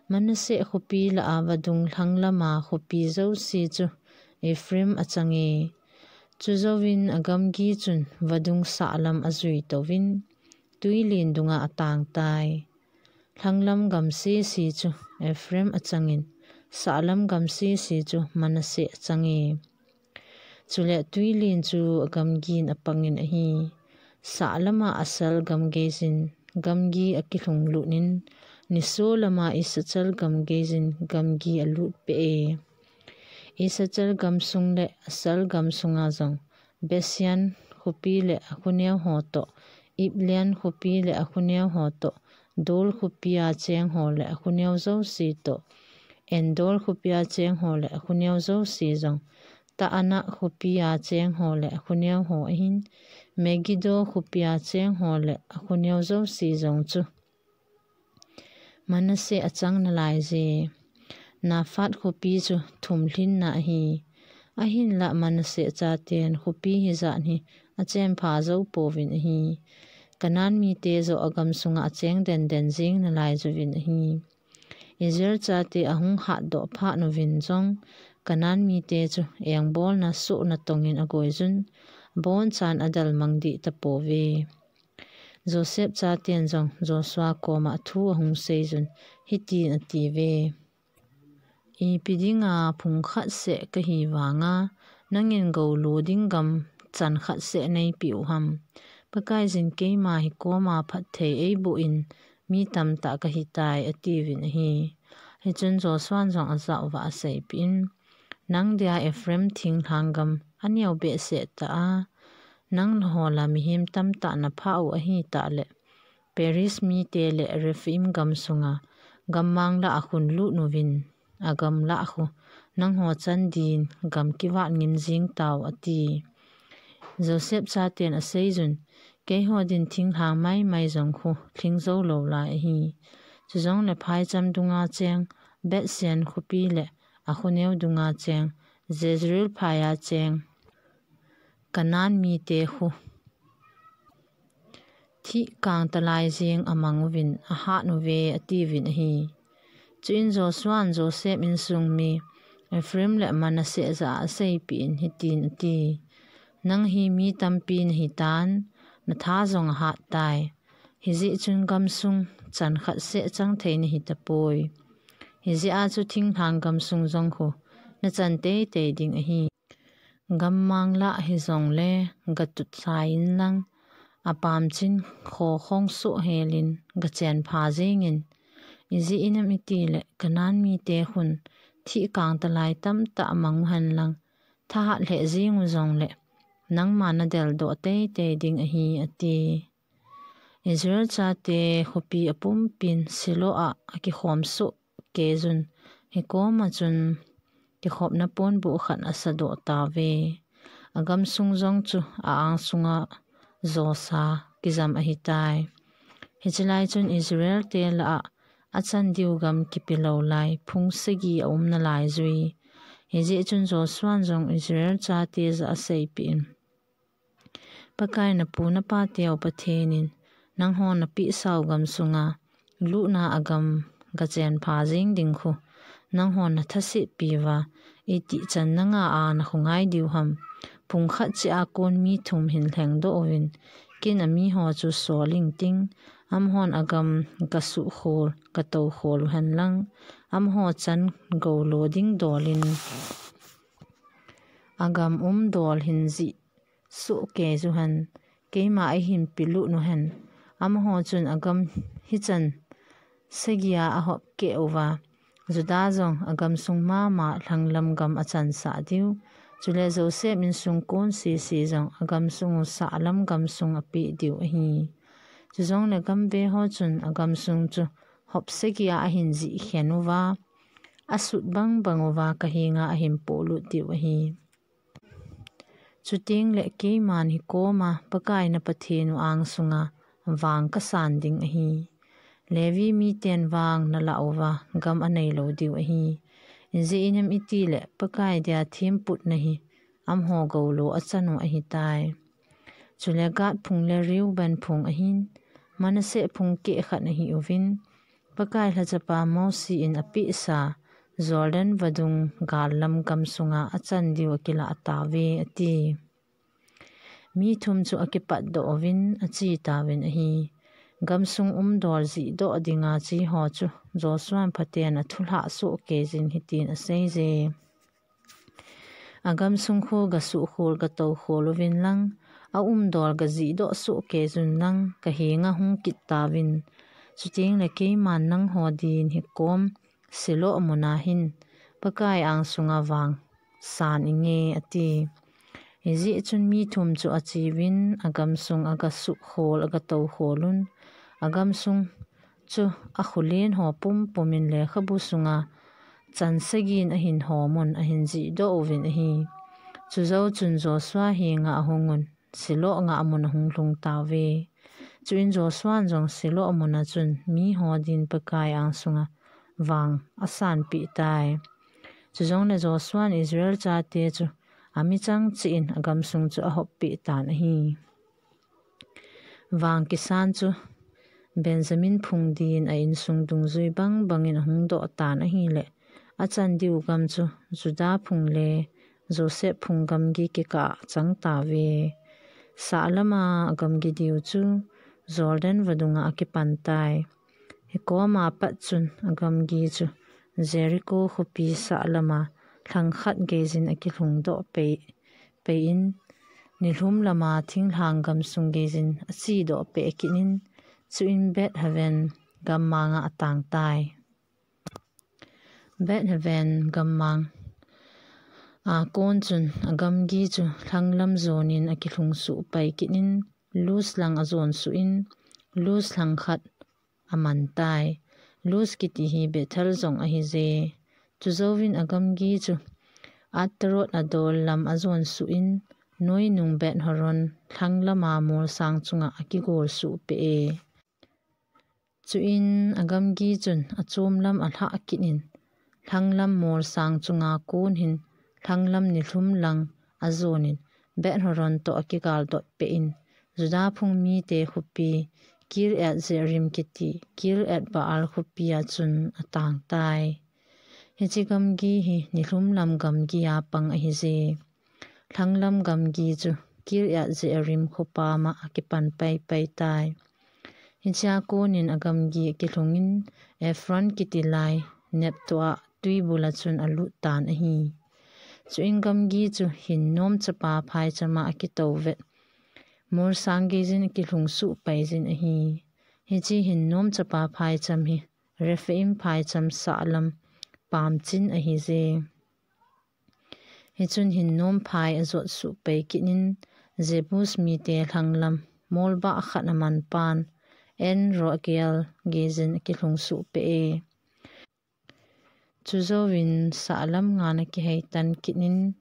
Manasseh khopi lah a vadung lhanglama khopi jouse chu Ephraim achange. Chujouvin agamgi chun vadung sahlam ajuitouvin, tuilen dunga atangtai. Lhanglam gam sese chu Ephraim achangin, sahlam gam sese chu Manasseh achange. Chule tuilen chu agamgin apangin ahi. Sahlama Asal gam geijin gamgi akilhunglutnin, nisolama Issachar gam geijin gamgi alutpeh e. Issachar gamsung le Asal gamsunga jong Bethsean khopi le akhoneoho toh Ibleam khopi le akhoneo ho toh, Dor khopi a cheng ho le akhoneo jouse toh, Endor khopi a cheng ho le akhoneo jouse jong, Taanach khopi a cheng ho le akhoneo ho ahin, Megiddo khopi a cheng ho le akhoneo jouse jong chu Manasseh achang nalai je. Naphat khopi chu thumlhinna ahi. Ahinlah Manasseh chaten khopi hijat hi achenpha jou pouvin ahi. Canaan mite joh agam sunga acheng denden jing nalai juvin ahi. Israel chate ahung hatdoh phat uvin jong Canaan mite chu engbolna sohna tongin agoi jun, abonchan adalmang dih tapouve. Joseph chaten jong Joshua koma thu ahung seijun, hitin atiuve. Ipi dinga phung khat seh kahi vanga, nangin gou lo ding gam chan khat seh neipeh u ham. Pakaiyin keima hikoma phatthei eiboh in, mi tamtah kahitai, atiuvin ahi. Hichun Joshuan jong ajah uva aseipeh in, nang dia Ephraim thinglhang gam aneo behseh tah a, nang lhahola mihem tamtah naphah u ahitah le, Periz mite le Rephaim gam sunga gammang lah a khun lut uvin, agam lah khu nangho chan din gam kivat ngim jing tau, ati. Joseph chaten aseijun, keiho din thinglhang maimai jong khu lhing jou lou lai ahi. Chujongle phaicham dunga cheng, Bethsean khopi le akhoneo dunga cheng, Jezreel phaia cheng, Canaan mite khu thih kangtalai jeng amang uvin ahat uve, atiuvin ahi. Chuin Joshuan Joseph insung mi Ephraim le Manasseh jah a aseipeh in hitin ati, nang hi mi tampi nahitan, natha jong ahat tai. Hijeh chun gam sung chan khat seh chang thei nahi tapoi. Hijeh a chu thinglhang gam sung jong khu nachan teitei ding ahi. Gammang lah hijongle gatut lhai inlang, apam chin kho khong soh helin gachenpha jengin. Ijeh inem itile Canaan mite khun thih kangtalai tamtah mang uhen lang, thahat lheh jeng u jongle nangma nadeldoh teitei ding ahi, ati. Israel chate khopi apumpin Shiloh a akikhom soh keijun, hikoma chun kikhopna ponbuh khat asadoh tauve. Agam sung jong chu a-angsunga josa kijam ahitai. Hiche lai chun Israel te lah a achan diu gam kipe lou lai phung sagi aum nalai jui. Hijeh chun Joshuan jong Israel chate jah a aseipeh in, Pakai napu napateu Pathen in nangho napehsau gam sunga lutna agam gachenpha jeng ding khu nangho nathasetpi uva, itih chan nanga a nakhongai diu ham. Phung khat cheh a kon mi thum hin lhengdoh uvin, ken amiho chu sol ingting, amahon agam gasuhkhol, gatoukhol uhen lang, amaho chan gou lo ding dolin agam umdol hin jih soh kei uhen, keima eihin pelut uhen. Amaho chun agam hichan sagia ahop keh uva, Judah jong agam sung mama lhanglam gam achansah diu, chule Joseph insung kon sese jong agam sung u sahlam gam sung apeh diu ahi. Chujongle gamveho chun agam sung chu hop sagia ahin jihkhen uva, asut bangbang uva kahenga ahin polut diu ahi. Chutengle keiman hikoma Pakai na Pathen u angsunga vang kasan ding ahi. Levi miten vang nalah uva gam aneilou diu ahi. Ijeh inem itile Pakai dia themputna hi amaho gou lo achan u ahitai. Chule Gad phung le Reuben phung ahin, Manasseh phung kehkhat ahiuvin, Pakai lhachapa Mosi in apehsa Jordan vadung gallam gam sunga achan diu akilah tauve, ati. Mi thum chu akipatdoh uvin ache tauvin ahi. Gam sung umdol jihdoh dinga cheho chu Joshuan phaten athulhah soh keijin hitin aseije. Agam sung khu gasuhkhol gatoukhol uvin lang, aumdol gajihdoh soh keijun lang kahenga hung kit tauvin. Chutengle keiman nangho din hikom Shiloh muna hin Pakai angsunga vang san inge, ati. Hijeh chun mi thum chu acheuvin, agam sung aga suhkhol, aga toukhol un. Agam sung chu akholen ho pumpumin lekhabu sunga chan sagin ahin hom un, ahin jihdoh uvin ahi. Chujou chun Joshua henga ahung un, Shiloh ngahmun ahung lhung tauve. Chuin Joshua'n jong Shiloh muna chun miho din Pakai angsunga vang asanpeh tai. Chujongle Joshua'n Israel chate chu amichang cheh in agam sung chu ahoppeh tan ahi. Vang kisan chu Benjamin phung din a insung dungjui bangbangin ahung doh tan ahile, achan diu gam chu Judah phung le Joseph phung gamgi kikah a chang tauve. Sahlam a gamgi diu chu Jordan vadunga akipan tai. Hikoma pat chun agamgi chu Jericho khopi sahlam a lhang khat geijin akilhung doh pei, pei in, nilhum lama thinglhang gamsung geijin achedoh peh kit in, chuin Beth-aven gammang a atang tai. Beth-aven gammang a kon chun agamgi chu lhanglam jonin akilhung suh pai kit in, Luz lang ajon suh in, Luz lhang khat aman tai. Luz kiti hi Bethel jong ahije. Chujouvin agamgi chu Ataroth-addar lam ajon suh in, noinung Beth-horon lhanglam a molsang chunga akigol suh peh e. Chuin agamgi chun achom lam alhah kit in, lhanglam molsang chunga kon hin lhanglam nilhum lang ajonin, Beth-horon toh akigal dot peh in, Judah phung mite khopi Kiriath-jearim kiti, Kiriath-baal khopi a chun atang tai. Hiche gamgi hi nilhum lam gamgi a pang ahije. Lhanglam gamgi chu Kiriath-jearim khopam a akipan paipai tai. Hichea konin agamgi akilhungin Ephron kiti lai Nephtoah twi bula chun alut tan ahi. Chuin gamgi chu Hinnom chapa phaichama akitou vet, molsang geijin akilhung suh paijin ahi. Hiche Hinnom chapa phaicham hi Rephaim phaicham sahlam pamchin ahije. Hichun Hinnom phai ajot suh pai kit in, Jebus mite lhanglam molbah khat aman pan, En-rogel geijin akilhung suh peh e. Chujouvin sahlam ngan akihei tan kit in,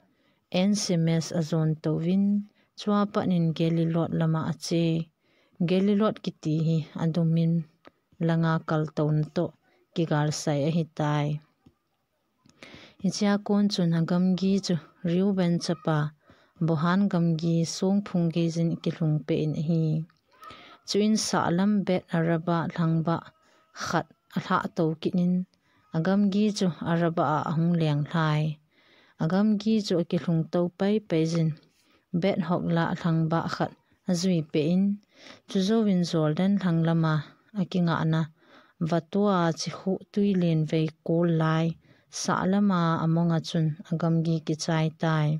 En-shemesh ajon touvin, chua pat in Gelilot lama ache. Gelilot kiti hi Adumim langa kaltouna toh kigalsai ahitai. Hichea kon chun agamgi chu Reuben chapa Bohan gamgi songphung geijin akilhung peh in ahi. Chuin sahlam Beth-arabah lhangbah khat alhah tou kit in, agamgi chu Arabah a ahung lenglhai. Agamgi chu akilhung tou paipai jin, Beth-hoglah lhangbah khat ajui peh in, chujouvin Jordan lhanglam a akingahna vato a chikhu twilen vei kol lai sahlam a amonga chun agamgi kichai tai.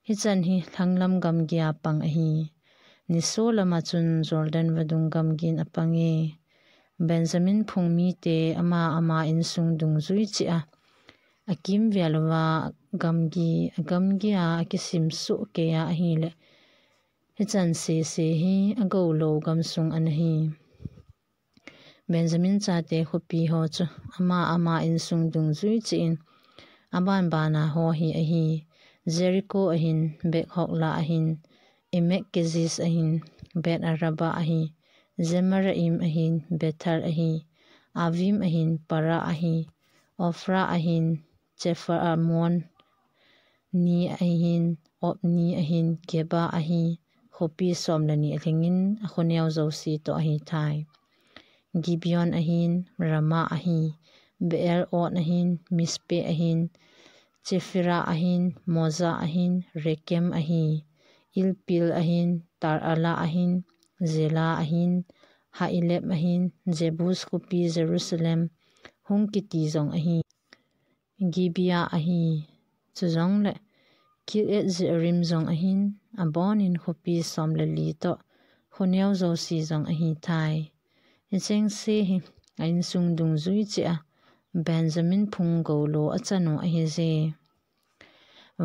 Hichan hi lhanglam gamgi a pang ahi. Nisolam a chun Jordan vadung gamgin apang e. Benjamin phung mite ama ama insung dungjui cheh a akimvel uva gamgi, agamgi a akisim suh kei a ahile, hichan sese hi agou lou gamsung ana hi. Benjamin chate khopi ho chu ama ama insung dungjui cheh in, aban bana ho hi ahi. Jericho ahin, Beth-hoglah ahin, Emmek-keziz ahin, Beth-arabah ahi, Zemaraim ahin, Bethel ahi, Avim ahin, Parah ahi, Ophrah ahin, Chephar-ammon, Ni ahin, Opni ahin, Geba ahi, khopi som le ni alhingin akhoneo jouse toh ahitai. Gibeon ahin, Ramah ahi, Beeroth ahin, Mizpeh ahin, Chephirah ahin, Moza ahin, Rekem ahi, Elpil ahin, Tar-alah ahin, Zela ahin, Haelep ahin, Jebus khopi Jerusalem hung kiti jong ahi. Gibeah ahi. Chujongle Kiriath-jearim jong ahin, abonin khopi som le li toh khoneo jouse jong ahitai. Hichengse hi a insung dungjui cheh a Benjamin phung gou lou achan u ahije.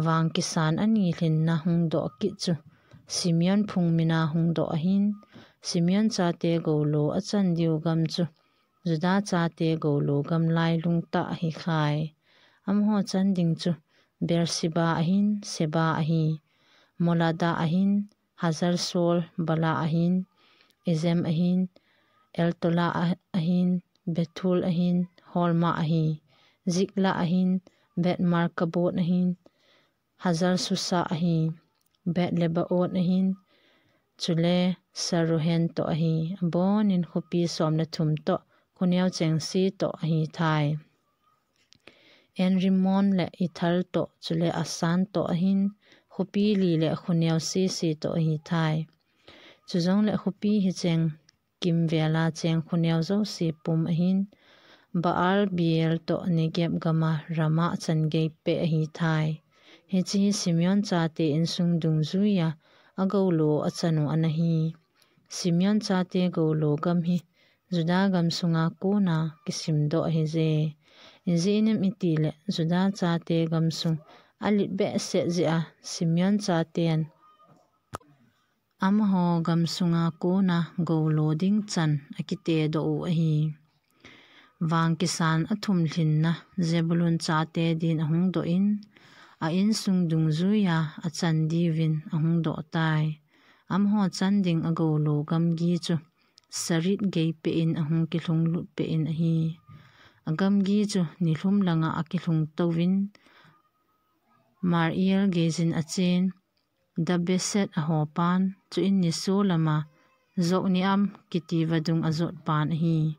Vang kisan ani lhinna hung doh kit chu Simeon phung mina hung doh ahin, Simeon chate goulo a chan diu gam chu Juda chate goulo gam lailung tah ahi khai. Amaho chan ding chu Beersheba ahin, Sheba ahi, Molada ahin, Hazar Sual, Bala ahin, Ezem ahin, Eltola ahin, Bethul ahin, Horma ahi, Zikla ahin, Beth Markaboth ahin, Hazar Susa ahi, Beth Lebaoth ahin, chule Saruhen toh ahi. Abonin khupi som le thum toh, khuneo chengse toh ahi thai. En Rimmon le Ithar toh, chule Asan toh ahin, khupi li le khuneo sese toh ahi thai. Chujong le khupi hicheng kimvela cheng khuneo jouse pum ahin, Baal Beer toh Negeb gama Rama chan gei peh ahi thai. Hiche hi Simeon chate insung dungjuia agoulo a chan u ana hi. Simeon chate goulo gam hi Juda gam sunga kona kisimdoh ahije. Ijeh inem itile Juda chate gam sung alet behseh jeh a Simeon chaten amaho gam sunga kona goulo ding chan akitedoh u ahi. Vang kisan athum lhinna Zebulun chate din ahung doh in, a insung dungjuia achan diuvin ahung doh tai. Amaho chan ding agoulo gamgi chu Sarid gei peh in ahung kilhung lut peh in ahi. Agamgi chu nilhum langa akilhung touvin, Mariel geijin achen, Dabeset ahopan, chuin niso lama Jokneam kiti vadung ajot pan ahi.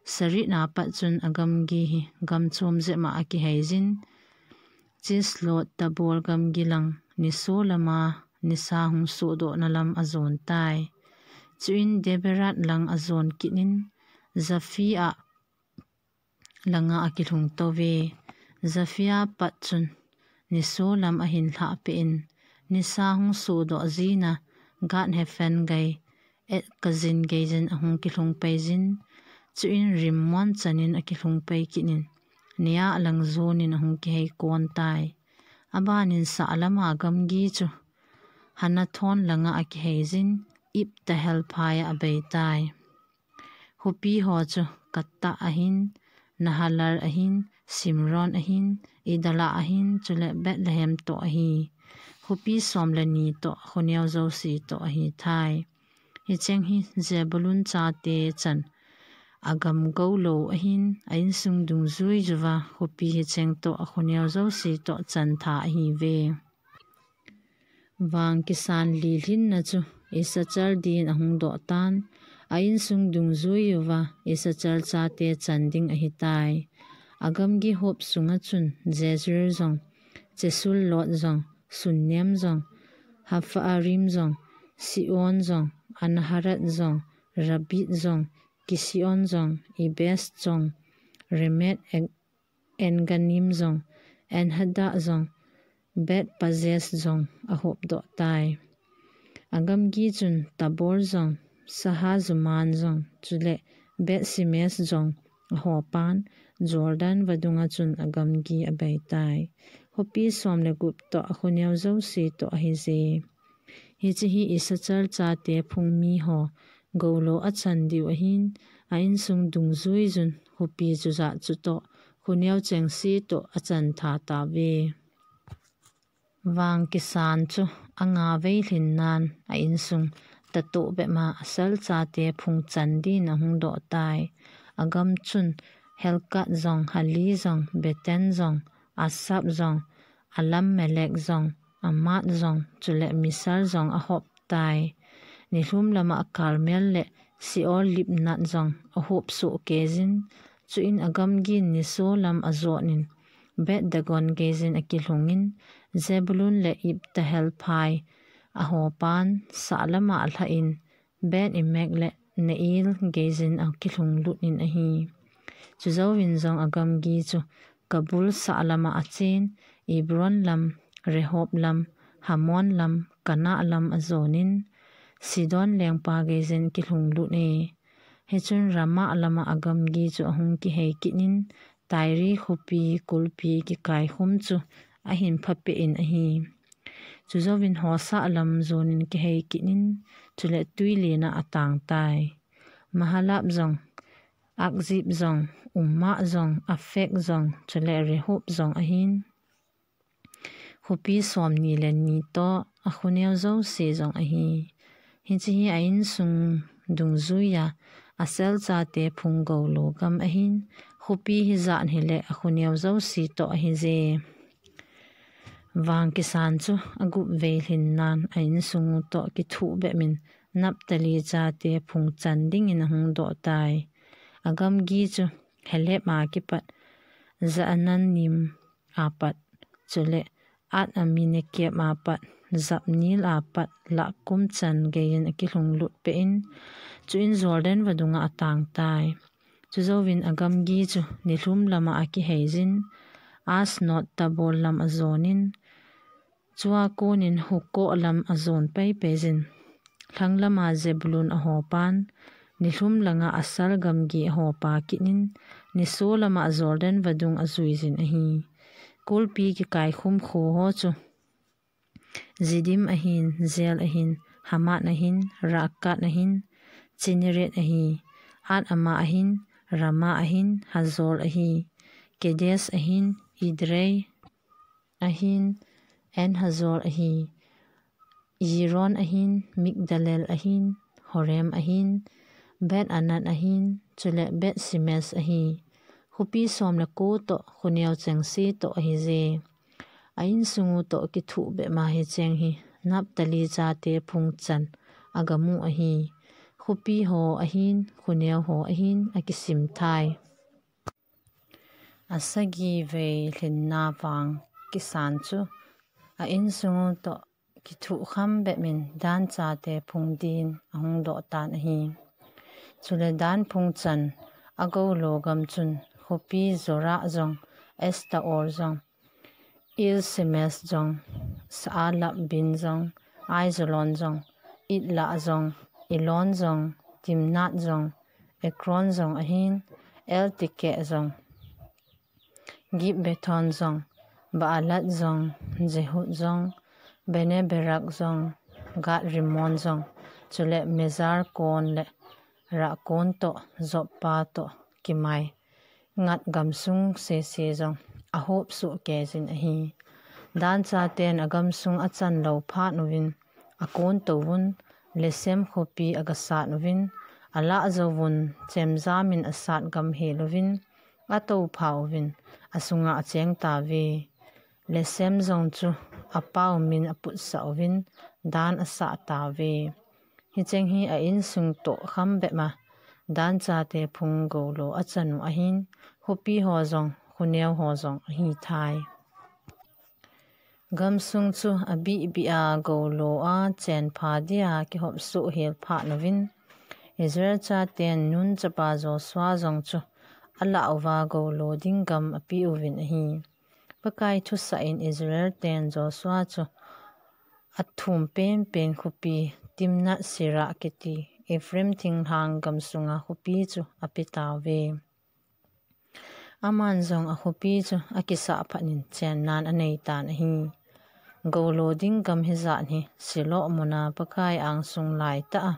Sarid a pat chun agamgi hi gam chom jep a akiheijin, Chislot Tabor gamgi lang niso lama nisa hung sohdohna lam ajon tai. Chuin Daberat lang ajon kit in, Japhia langa akilhung touve. Japhia pat chun niso lam ahin lhah peh in, nisa hung sohdoh jin a Gath Hepher gei, Etkazin geijin ahung kilhung peijin, chuin Rimmon chanin akilhung pei kit in, Nea lang jonin ahung kihei kon tai. Abanin sah lama gamgi chu Hanathon langa akiheijin, Iptahel phai a abei tai. Khupi ho chu Kattah ahin, Nahalal ahin, Simron ahin, Idala ahin, chule Bethlehem toh ahi. Khupi som le ni toh, khuneo jouse toh ahi thai. Hicheng hi Zebulun chate chan agam goulo ahin, a insung dungjui uva khupi hicheng toh, akhuneo jouse toh chan tha ahiuve. Vang kisan li lhinna chu Issachar din ahung doh tan, a insung dungjui uva Issachar chate chan ding ahitai. Agamgi hop sunga chun Jezreel jong, Chesulot jong, Shunem jong, Hapharaim jong, Sion jong, Anharat jong, Rabbit jong, Kision jong, Ebez jong, Ramoth En-, Engannim jong, Enhaddah jong, Bethpazzez jong ahop doh tai. Agamgi chun Tabor jong, Shahazuman jong, chule Bethsemes jong ahopan, Jordan vadunga chun agamgi abei tai. Khupi som le gup toh, akhuneo jouse toh ahije. Hiche hi Issachar chate phung miho goulo achan diu ahin, a insung dungjui un khupi chujat chutoh, khuneo chengse toh achan tha tauve. Vang kisan chu anga vei lhin nan, a insung tatoh bep ma Asher chate phung chan din ahung doh tai. Agam chun Helkat jong, Hali jong, Beten jong, Asaph jong, Alammelek jong, Amad jong, chule Mishal jong ahop tai. Nilhum lama Carmel le Sheol Libnath jong ahop soh kei jin, chuin agamgin niso lam ajot in, Beth Dagon gei jin akilhung in, Zebulun le Iptahel phai ahopan, sah lama alhah in, Beth Emek le Neiel gei jin akilhung lut in ahi. Chujouvin jong agamgi chu Kabul sah lama achen, Ebron lam, Rehob lam, Hammon lam, Kanah lam ajon in, Sidon lengpa gei jin kilhung lut e. Hichun Ramah lama agamgi chu ahung kihei kit in, Tyre khopi kulpi kikaikhum chu ahin phapeh in ahi. Chujouvin Hosa lam jonin kihei kit in, chule tui lena atang tai. Mahalab jong, Akzib jong, Umma jong, Afek jong, chule Rehob jong ahin. Khopi somni le ni toh akhoneo jouse jong ahi. Hiche hi a insung dungjuiya Asel chate phung goulo gam ahin, khopi hijat hile akhoneo jouse toh ahije. Vang kisan chu agup vei lhinnan a insung u toh kithuh bep in Naphtali chate phung chan dingin ahung doh tai. Agamgi chu Heleb a kipat Zaanannim apat, chule Ad-Ammi-Nekeb apat, Jabneel apat, lah kum chan geiyin akilhunglut peh in, chuin Jordan vadunga atang tai. Chujouvin agamgi chu nilhum lama akiheijin, Aznoth-Tabor lam ajonin, chua konin Hukkoh lam ajon paipaijin, lhang lama Zebulun ahopan, nilhum langa Asher gamgi ahopa kit in, niso lama Jordan vadung ajuijin ahi. Kulpi kikaikhum kho ho chu Ziddim ahin, Zer ahin, Hammath ahin, Rakkith ahin, Chinnereth ahi, Admah ahin, Ramah ahin, Hazor ahi, Kedesh ahin, Edrei ahin, En-Hazor ahi, Ziron ahin, Migdal-el ahin, Horem ahin, Beth-Anat ahin, chule Beth-Semes ahi. Khopi som le ko toh khoneo chengse toh ahije. A insung u toh kithuh bep ma hicheng hi Naphtali chate phung chan agam u ahi. Khopi ho ahin, khoneo ho ahin akisim tai. Asagi vei lhinna vang kisan chu a insung u toh kithuh kham bep in Dan chate phung din ahung doh tan ahi. Chule Dan phung chan agoulo gam chun khopi Zorah jong, Estaol jong, Ir-Shemesh jong, Shaalbim jong, Aijalon jong, Ithlah jong, Elon jong, Timnath jong, Ekron jong ahin, Eltekeh jong, Gibbethon jong, Baalath jong, Jehud jong, Bene-Berak jong, Gath-Rimmon jong, chule Mizar kon le Rakkon toh, Joppa toh kimai ngat gamsung sese jong ahop soh keijin ahi. Dan chaten agamsung achan lou phat uvin, akon touvun, Leshem khopi agasat uvin, alah jouvun, chemjam in asat gam hel uvin, atoupha uvin, asunga acheng tauve. Leshem jong chu apau min aputsah uvin, Dan asah tauve. Hicheng hi a insung toh kham bep ma Dan chate phung goulo achan u ahin, khopi ho jong, khoneo ho jong ahitai. Gamsung chu abihbih a goulo a chenpha dia kihop soh hel phat uvin, Israel chaten Nun chapa Joshua jong chu alah uva goulo ding gam apeh uvin ahi. Pakai thusah in Israel ten Joshua chu athum penpen khopi Timnath-Serah kiti Ephraim thinglhang gamsunga khopi chu ape tauve. Aman jong akhopi chu akisah phat in chennan anei tan ahi. Goulo ding gam hijat hi Shiloh muna Pakai angsung laitah a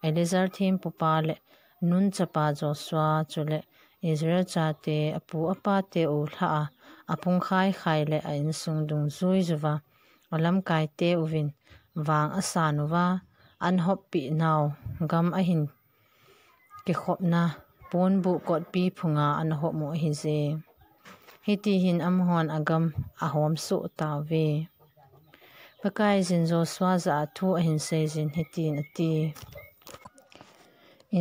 Eleazar thempupa le Nun chapa Joshua chule Israel chate apu apate u lhah a, apung khaikhai le a insung dungjuiya alamkaite uvin vang asan uva, anhoppeh nau gam ahin kikhopna ponbuh kotpi phunga anahop u ahije. Hiti hin amahon agam ahom soh tauve. Pakaiyin Joshua jah a thu ahin seijin hitin ati,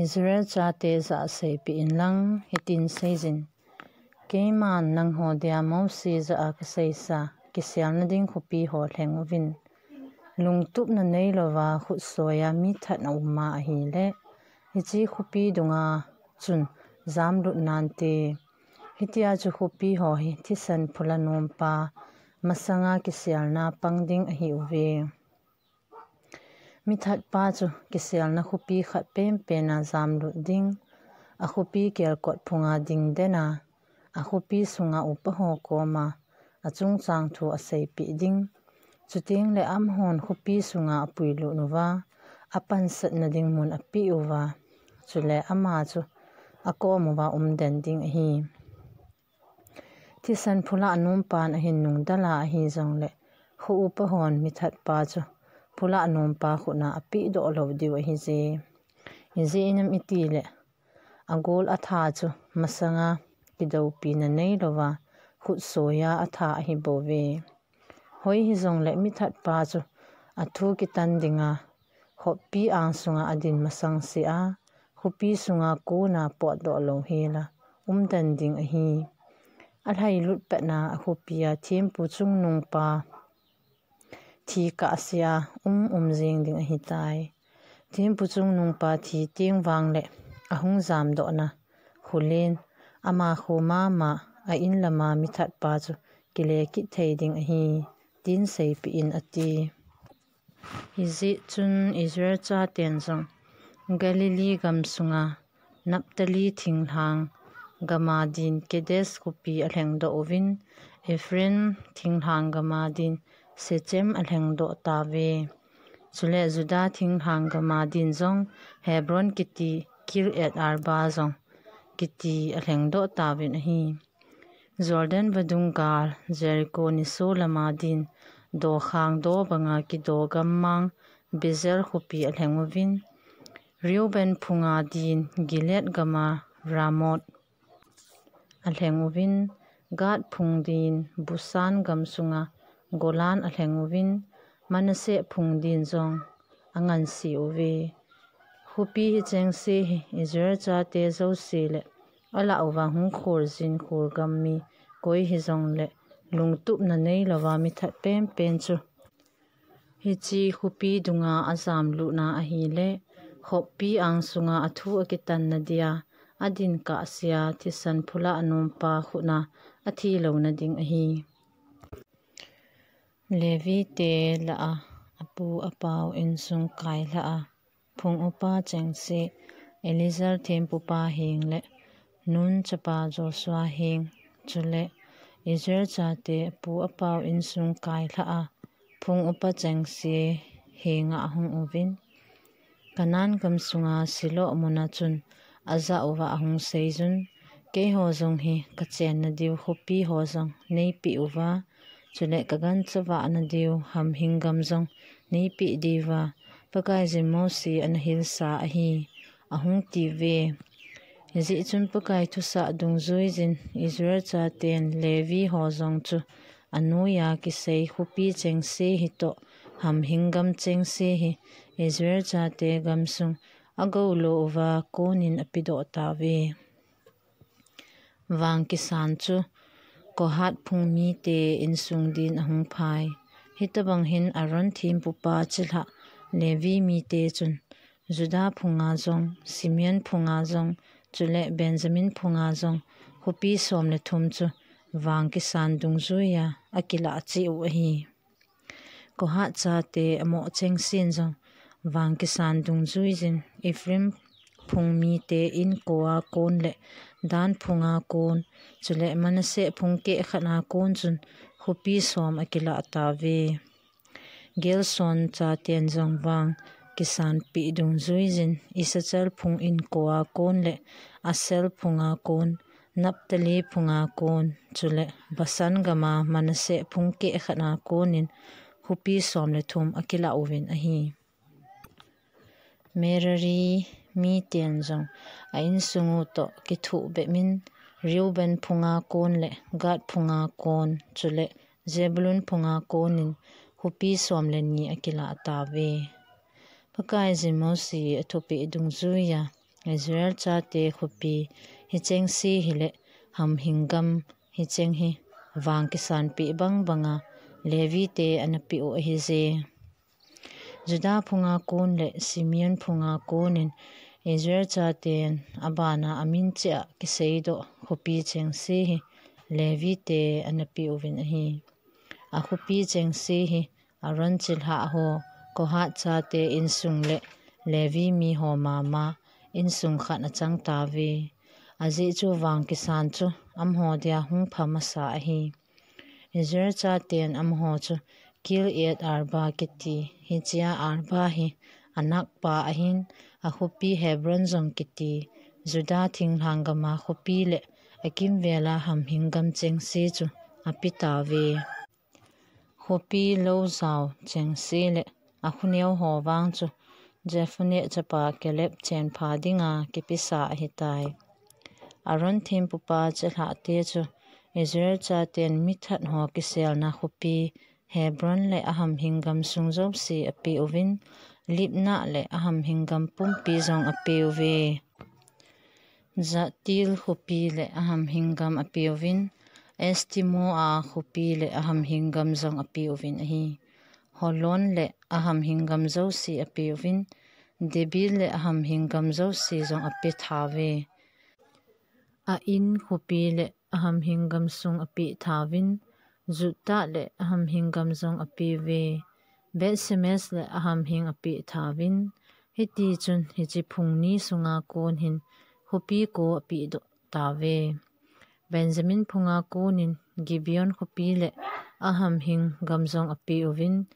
Israel chate jah a seipeh inlang hitin seijin, Keiman nangho dia Mose jah a kaseisa kiselna ding khopi ho lheng uvin. Lungtupna neilouva khutsoiya mi that aum ma ahile, hiche khopi dunga chun jamlut nante. Hitia chu khopi ho hi thisan phula nompa masanga kiselna pang ding ahiuve. Mi thatpa chu kiselna khopi khat penpen a jamlut ding, akhopi kelkot phunga ding den a, akhopi sunga upa ho koma achungchang thu aseipeh ding. Chuteng le amahon khopi sunga apuilut uva, apansatna ding mun apeh uva, chule ama chu akom uva umden ding ahi. Thisan phulah nompan ahin nungdal a ahijongle, kho upa hon mithatpa chu phulah nompa khut a apehdoh lou diu ahije. Ijeh inem itile, agol atha chu masanga kidoupina neilouva, khut soiya atha ahibouve. Hoi hijongle mithatpa chu athu kitan dinga, khopi ang sunga adin masang sea, khopi sunga kona potdoh louhela umden ding ahi. Alhailut petna akhopia thempu chungnungpa thi kahsea um umjing ding ahitai. Thempu chungnungpa thi teng vangle ahung jamdohna kholen, ama kho mama a-in lama mithatpa chu kile kit thei ding ahi, tin seipeh in ati. Hijeh chun Israel chaten jong Galilee gam sunga Naphtali thinglhang gama din Kedesh khopi alhengdoh uvin, Ephraim thinglhang gama din Shechem alhengdoh tauve. Chule Judah thinglhang gama din jong Hebron kiti, Kiriath Arba jong kiti alhengdoh tauvin ahi. Jordan vadung gal, Jericho niso lama din, dokhang do banga kido gammang, Bezer khopi alheng uvin, Reuben phunga din, Gilead gama Ramoth alheng uvin, Gad phung din, Bashan gam sunga Golan alheng uvin, Manasseh phung din jong anganseuve. Khopi hichengse hi Israel chate jouse le alah uva hung kholjin kholgam mi koi hijongle lungtupna neilouva mithat penpen chu hiche khopi dunga ajamlutna ahile, khopi ang sunga athu akitanna dia adin kahsea thisan phulah nompa khut a athilouna ding ahi. Levi te lah a apu apau insung kailhah a phung upa chengse, Eleazar thempupa heng le Nun chapa Joshua heng, chule Israel chate apu apau insung kailhah a phung upa chengse henga ahung uvin, Canaan gam sunga Shiloh muna chun ajah uva ahung seiyun, Keiho jong hi kachenna diu khopi ho jong neipeh uva, chule kagancha vahna diu hamhing gam jong neipeh diuva, Pakaiyin Mose ana hilsa ahi, ahung tiuve. Hijeh chun Pakai thusah dungjuiyin Israel chaten Levi ho jong chu anoiya kisei khopi chengse hitoh hamhing gam chengse hi Israel chate gamsung agoulou uva konin apedoh tauve. Vang kisan chu Kohat phung mite insung din ahung phai. Hitobang hin Aaron thempupa chilhah Levi mite chun Judah phunga jong, Simeon phunga jong, chule Benjamin phunga jong khopi som le thum chu vang kisan dungjuiya akilah cheh u ahi. Kohat chate amoh chengsen jong vang kisan dungjuiyin Ephraim phung mite inko a kon le Dan phunga kon, chule Manasseh phung kehkhat a kon chun khopi som akilah tauve. Gerson chaten jong vang kisanpeh dungjuiyin Issachar phung inko a kon le Asher phunga kon, Naphtali phunga kon, chule Bashan gama Manasseh phung kehkhat a konin khopi som le thum akilah uvin ahi. Merari miten jong a insung u toh kithuh bep in Reuben phunga kon le Gad phunga kon, chule Zebulun phunga konin khopi som le ni akilah tauve. Pakaiyin Mose athupeh dungjuiya Israel chate khopi hichengse hi le hamhing gam hicheng hi vang kisanpeh bang banga Levi te ana peh u ahije. Judah phunga kon le Simeon phunga konin Israel chaten abana amin cheh a kiseidoh khopi chengse hi Levi te ana peh uvin ahi. Akhopi chengse hi Aaron chilhah ho, Kohat chate insung le Levi mi ho mama insung khat achang tauve. Ajeh chu vang kisan chu amaho dia hung pha masa ahi. Israel chaten amaho chu Kiriath Arba kiti, hichea Arba hi Anak pa ahin, akhopi Hebron jong kiti, Judah thinglhang gama khopi le akimvela hamhing gam chengse chu apetauve. Khopi lou jao chengse le akhoneu ho vang chu Jephunneh chapa Caleb chenpha dinga kipesa ahitai. Aaron thempupa chelhahte chu Israel chaten mithat ho kiselna khopi Hebron le ahamhing gam sung jouse apeuvin, Libnah le ahamhing gam pumpi jong apeuve. Jattir khopi le ahamhing gam apeuvin, Eshtemoa khopi le ahamhing gam jong apeuvin ahi. Holon le ahamhing gam jouse apeuvin, Debir le ahamhing gam jouse jong apethauve. Ain khopi le ahamhing gam sung apethauvin, Juttah le ahamhing gam jong apeuve. Bethsemes le ahamhing apethauvin, hitichun hiche phung ni sunga kon hin khopi ko apedoh tauve. Benjamin phunga konin Gibeon khopi le ahamhing gam jong apeuvin,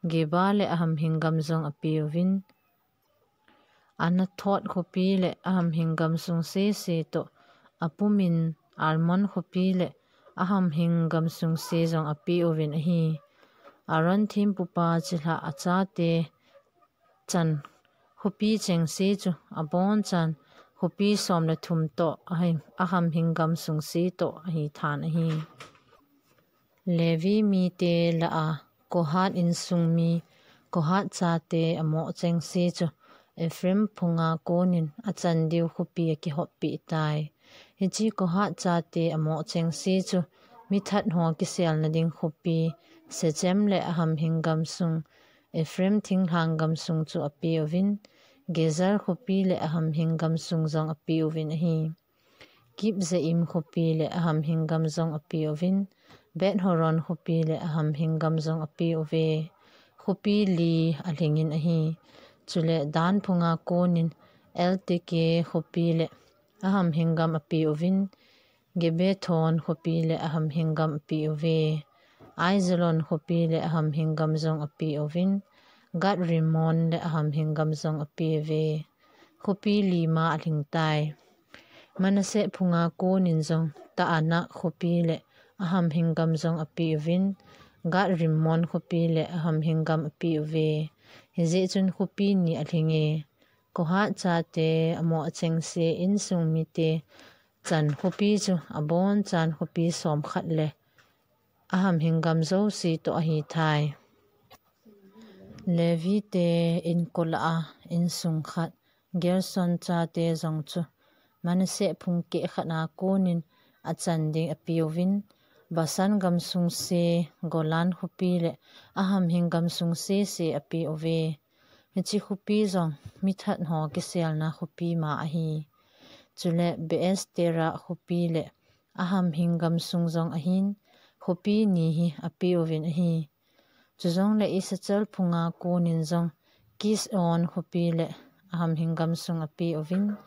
Geba le ahamhing gam jong apeuvin, Anathoth khopi le ahamhing gam sung sese toh apumin Almon khopi le ahamhing gam sungse jong apeuvin ahi. Aaron thempupa chelhah achate chan khopi chengse chu abonchan khopi som le thum toh ahamhing gam sungse toh ahithan ahi. Levi mite lah a Kohath insung mi, Kohath chate amoh chengse chu Ephraim phunga konin achan diu khopi akihoppeh tai. Hiche Kohath chate amoh chengse chu mithat ho kiselna ding khopi, Shechem le ahamhing gam sung, Ephraim thinglhang gam sung chu apeuvin, Gezer khopi le ahamhing gam sung jong apeuvin ahi. Kibzaim khopi le ahamhing gam jong apeuvin, Beth-horon khopi le ahamhing gam jong apeuve. Khopi li alhingin ahi. Chule Dan phunga konin Elteke khopi le ahamhing gam apeuvin, Gibbethon khopi le ahamhing gam apeuvin, Aijalon khopi le ahamhing gam jong apeuvin, Gath-rimmon le ahamhing gam jong apeuve. Khopi li ma alhingtai. Manasseh phunga konin jong Taanakh khopi le ahamhing gam jong apeuvin, Gath-rimmon khopi le ahamhing gam apeuve. Hijeh chun khopi ni alhinge. Kohath chate amoh chengse insung mite chan khopi chu abonchan khopi somkhat le ahamhing gam jouse toh ahithai. Levite inko lah a insung khat, Gerson chate jong chu Manasseh phung kehkhat a konin achan ding apeuvin, Bashan gam sungse, Golan khopi le ahamhing gam sungse se apeuve. Hiche khopi jong mithat ho kiselna khopi ma ahi. Chule Beeshtera khopi le ahamhing gam sung jong ahin, khopi ni hi apeuvin ahi. Chujongle Issachar phunga konin jong Kishion khopi le ahamhing gam sung apeuvin,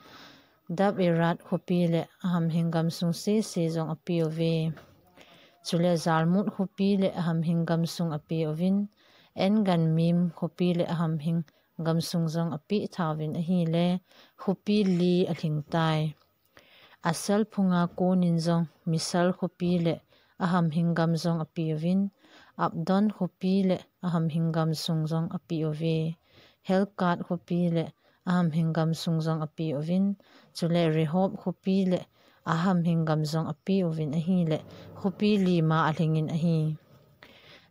Dabberath khopi le ahamhing gam sung sese jong apeuve. Chule Jarmuth khopi le ahamhing gam sung apeuvin, En-gannim khopi le ahamhing gam sung jong apethauvin ahile, khopi li alhingtai. Asher phunga konin jong Mishal khopi le ahamhing gam jong apeuvin, Abdon khopi le ahamhing gam sung jong apeuve. Helkath khopi le ahamhing gam sung jong apeuvin, chule Rehob khopi le ahamhing gam jong apeuvin ahile, khopi li ma alhingin ahi.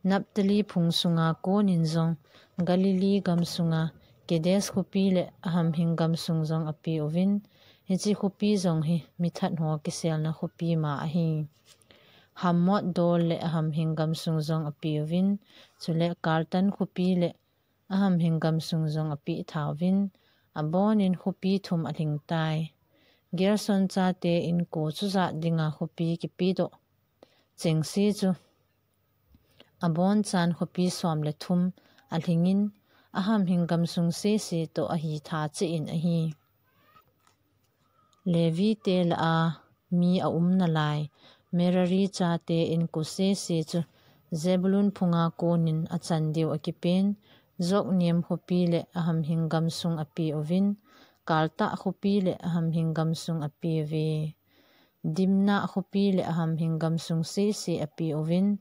Naphtali phung sunga konin jong Galilee gam sunga Kedesh khopi le ahamhing gam sung jong apeuvin, hiche khopi jong hi mithat ho kiselna khopi ma ahi. Hammoth-dor le ahamhing gam sung jong apeuvin, chule Kartan khopi le ahamhing gam sung jong apethauvin, abonin khopi thum alhingtai. Gerson chate inko chujat dinga khopi kipedoh chengse chu abonchan khopi som le thum alhingin, ahamhing gam sung sese toh ahitha cheh in ahi. Levite lah a mi aumnalai Merari chate inko sese chu Zebulun phunga konin achan diu akipen, Jokneam khopi le ahamhing gamsung apeuvin, Kaltah khopi le ahamhing gamsung apeuve. Dimnah khopi le ahamhing gamsung sese apeuvin,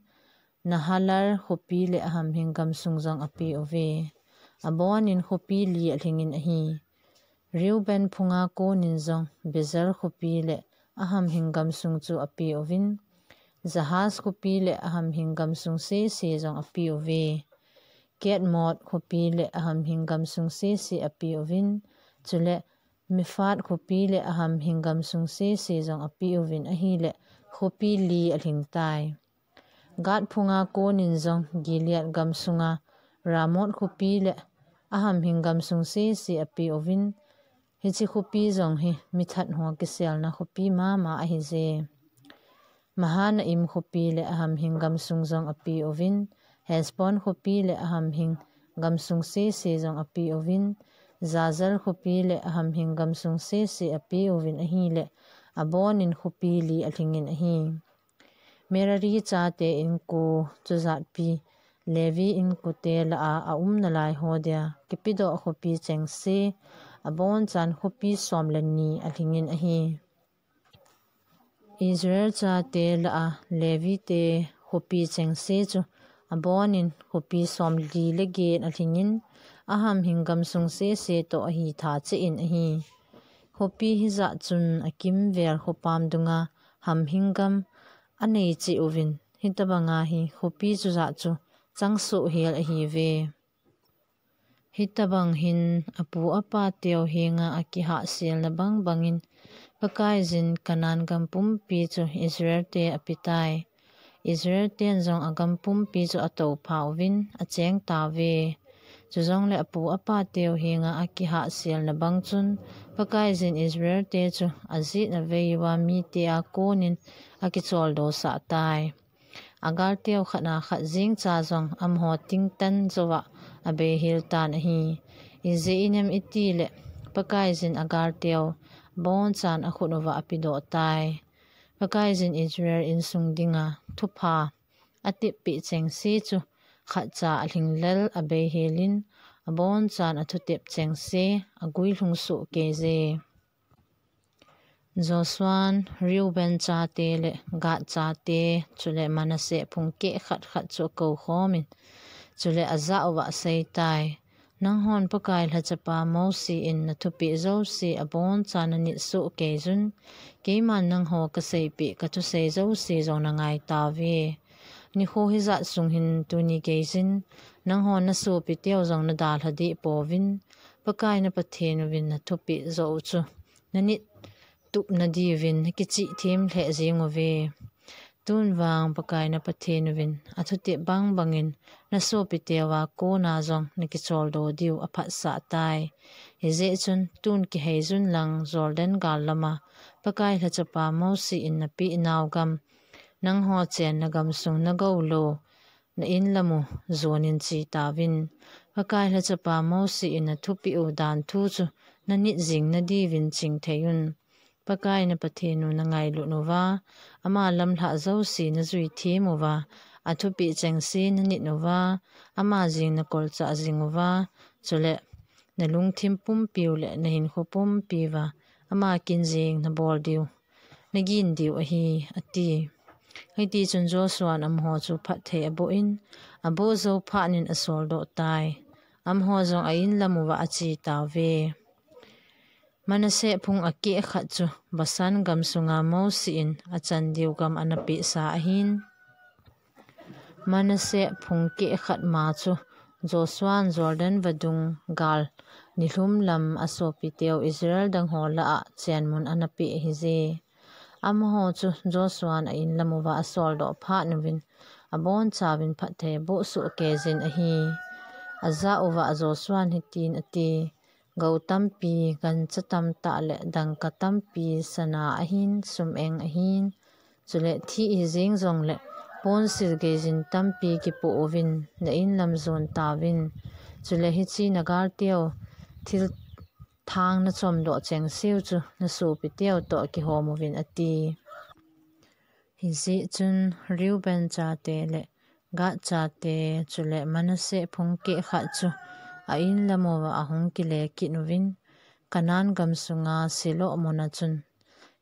Nahalal khopi le ahamhing gamsung jong apeuve. Abonin khopi li alhingin ahi. Reuben phunga konin jong Bezer khopi le ahamhing gamsung chu apeuvin, Jahaz khopi le ahamhing gamsung sese jong apeuve. Kedemoth khopi le ahamhing gamsung sese apeuvin, chule Mephaath khopi le ahamhing gamsung sese jong apeuvin ahile khopi li alhingtai. Gad phunga konin jong Gilead gamsunga Ramoth khopi le ahamhing gamsung sese apeuvin, hiche khopi jong hi mithat ho kiselna khopi mama ahije. Mahanaim khopi le ahamhing gamsung jong apeuvin, Heshbon khopi le ahamhing gamsung sese jong apeuvin, Jazer khopi le ahamhing gamsung sese apeuvin ahile abonin khopi li alhingin ahi. Merari chate inko chujatpi Levi inkote lah a aumnalai ho dia kipedoh khopi chengse abonchan khopi som le ni alhingin ahi. Israel chate lah a Levite khopi chengse chu abonin khopi som li le get alhingin ahamhing gamsung sese toh ahithacheh in ahi. Khopi hijat chun akimvel khopam dunga hamhing gam aneicheh uvin, hitobanga hi khopi chujat chu changsoh hel ahiuve. Hitobang hin apu apateu henga akihahselna bangbangin Pakaijin Canaan gam pumpi chu Israelte apetai. Israelten jong agam pumpi chu atoupha uvin achengtauve. Chujongle apu apateu henga akihahselna bang chun Pakaijin Israelte chu ajet avei uva mitea konin akicholdo sahtai. Agalteu khatna khat jengcha jong amaho tingtan jouva abeihel tan ahi. Ijeh inem itile Pakaijin agalteu abonchan akhut uva apedohtai. Pakaijin Israel insung dinga thupha ateppeh chengse chu khatcha alhinglel abeihelin abonchan athutep chengse aguilhungsoh keije. Joshuan Reuben chate le Gad chate chule Manasseh phung keh khat khat chu akoukhomin, chule ajah uva aseitai, Nanghon Pakai lhachapa Mosi in nathupeh jouse abonchan nanitsoh keiyun, keiman nangho kaseipeh kathusei jouse jong nangaitauve. Nikho hijat sung hin tuni geiyin nanghon nasopiteu jong nadalha dehpouvin, Pakai na Pathen uvin nathupeh jou chu nanit tupna diuvin nakichih them lheh jenguve. Tunvang Pakai na Pathen uvin athutep bangbangin nasopiteuva kona jong nakicholdo diu aphatsahtai. Hijeh chun tun kiheiyun lang Jordan gal lama Pakai lhachapa Mosi in napehnau gam, nangho chenna gamsung nagoulou, na inlamu jonin chetauvin. Pakai lhachapa Mosi in athupeh u dan thu chu nanit jing nadiuvin chingtheiyun. Pakai na Pathen u nangailut uva, ama lamlhah jouse najui them uva, athupeh chengse nanit uva, ama jeng nakolchah jing uva, chule nalungthim pumpiu le nahinkho pumpiuva ama kin jeng nabol diu, nagin diu ahi, ati. Hitichun Joshuan amaho chu phatthei abohin, aboh jou phatnin asoldohtai. Amaho jong a inlamuva achetauve. Manasseh phung akeh khat chu Bashan gamsunga Mosi in achan diu gam anapehsa ahin. Manasseh phung keh khat ma chu Joshuan Jordan vadung gal nilhum lam asopiteu Israel dangho lah a chenmun anapeh ahije. Amaho chu Joshuan a inlamuva asoldoh phatnuvin, abonchauvin phatthei abohsoh keiyun ahi. Ajah uva Joshuan hitin ati, Gou tampi, gancha tamtah le dangka tampi, sana ahin, sum-eng ahin, chule thih hijeng jongle ponsil geijin tampi kipoh uvin, na inlam jon tauvin, chule hiche nagalteu thilthang nachomdoh chengseu chu nasopiteu toh kihomuvin, ati. Hijeh chun Reuben chate le Gad chate chule Manasseh phung keh khat chu a in lam uva ahung kile kit uvin, Canaan gam sunga Shiloh muna chun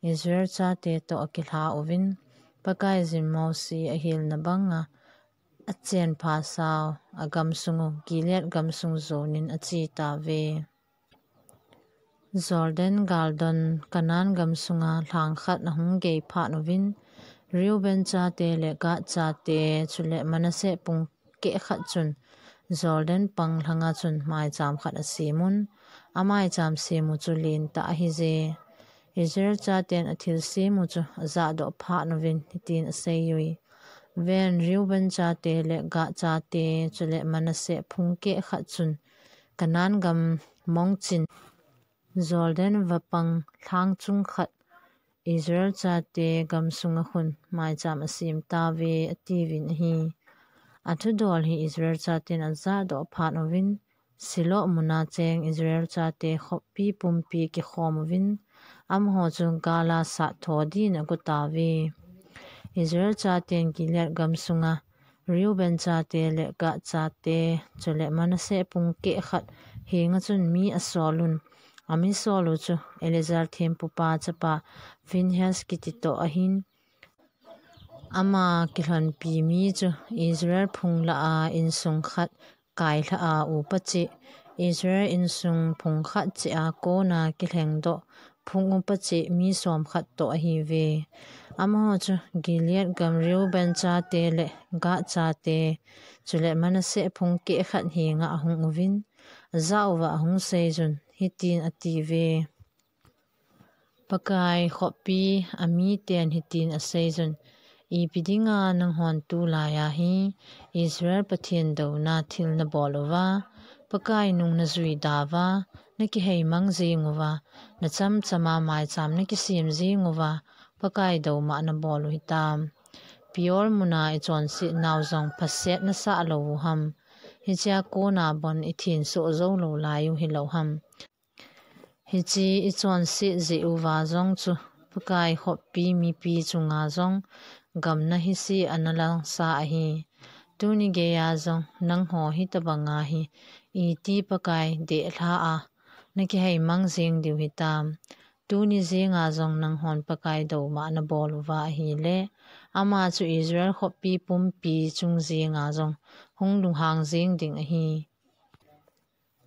Israel chate toh akilha uvin, Pakaiyin Mose ahilna banga achen pha sau agam sung u Gilead gam sung jonin ache tauve. Jordan galdon Canaan gam sunga lhang khat ahung gei phat uvin, Reuben chate le Gad chate chule Manasseh phung keh khat chun Jordan pang lhanga chun maicham khat asem un, amaicham sem u chu lentah ahije. Israel chaten athil sem u chu ajahdoh phat uvin hitin asei ui, Ven, Reuben chate le Gad chate chule Manasseh phung keh khat chun Canaan gam mongchin Jordan vapang lhang chung khat Israel chate gam sunga khun maicham asem tauve, atiuvin ahi. Athudol hi Israel chaten ajahdoh phat uvin, Shiloh muna cheng Israel chate khoppi pumpi kikhom uvin, amaho chu gala sat tho din ago tauve. Israel chaten Gilead gam sunga Reuben chate le Gad chate chule Manasseh phung keh khat henga chun mi asol un, ami sol u chu Eleazar thempupa chapa Phinehas kiti toh ahin, ama kilhonpi mi chu Israel phung lah a insung khat kailha a upa cheh, Israel insung phung khat cheh a kona kilhengdoh phung upa cheh mi som khat toh ahiuve. Amaho chu Gilead gam Reuben chate le Gad chate chule Manasseh phung keh khat henga ahung uvin, ajah uva ahung seiyun hitin atiuve, Pakai khoppi amiten hitin aseiyun, Ipi dinga nanghon tulaiya hi Israel Pathen douna thil nabol uva, Pakai nung najui dauva, nakiheimang jeng uva, nachamchama maicham nakisem jeng uva, Pakai douma nabol u hitam? Peor muna ichonset nau jong phaset nasah lou u ham? Hichea kona bon ithensoh jou lou lai u hilou ham? Hiche ichonset jeh uva jong chu Pakai khoppi mipi chunga jong gamna hise analangsa ahi. Tuni geiya jong nangho hitobanga hi iti Pakai dehlha a nakiheimang jeng diu hitam? Tuni jenga jong nanghon Pakai douma nabol uva ahile, ama chu Israel khoppi pumpi chung jenga jong hung lunghang jeng ding ahi.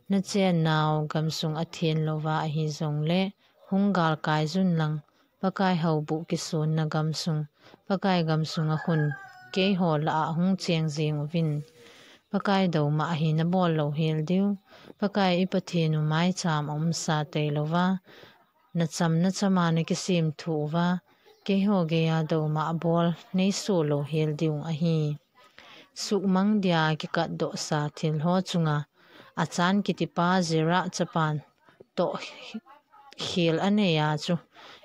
Nachennau gamsung athen louva ahijongle, hung galkai jun lang, Pakai houbuh kisonna gamsung, Pakai gamsunga khun, keiho lah a hung cheng jeng uvin. Pakai douma ahi nabol louhel diu, Pakai i Pathen u maicham aumsa tailouva, nachamna chama nakisem thuh uva, keiho geiya douma bol neiso louhel diu ahi. Sukmang dia kikatdohsa thilho chunga, Achan kitipa Zerah chapan toh khel aneiya chu,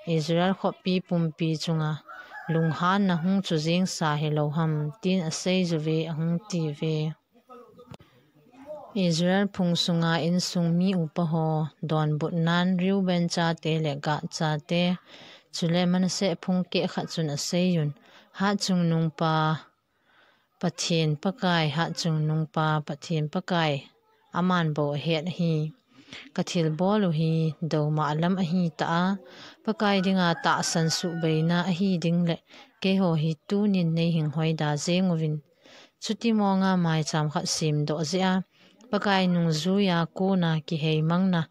Israel khoppi pumpi chunga lunghanna hung chu jengsa hilou ham, tin aseijuve, ahung tiuve. Israel phung sunga insung mi upaho donbutnan Reuben chate le Gad chate, chule Manasseh phung kehkhat chun aseiyun, Hatchungnungpa Pathen Pakai, Hatchungnungpa Pathen Pakai, aman bou ahet ahi. Kathilbol u hi douma lam ahitah a, Pakai dinga tahsan suhbeina ahi ding le, keiho hi tunin neihing hoida jeng uvin. Chuti monga maicham khat semdoh jeh a, Pakai nungjuiya kona kiheimangna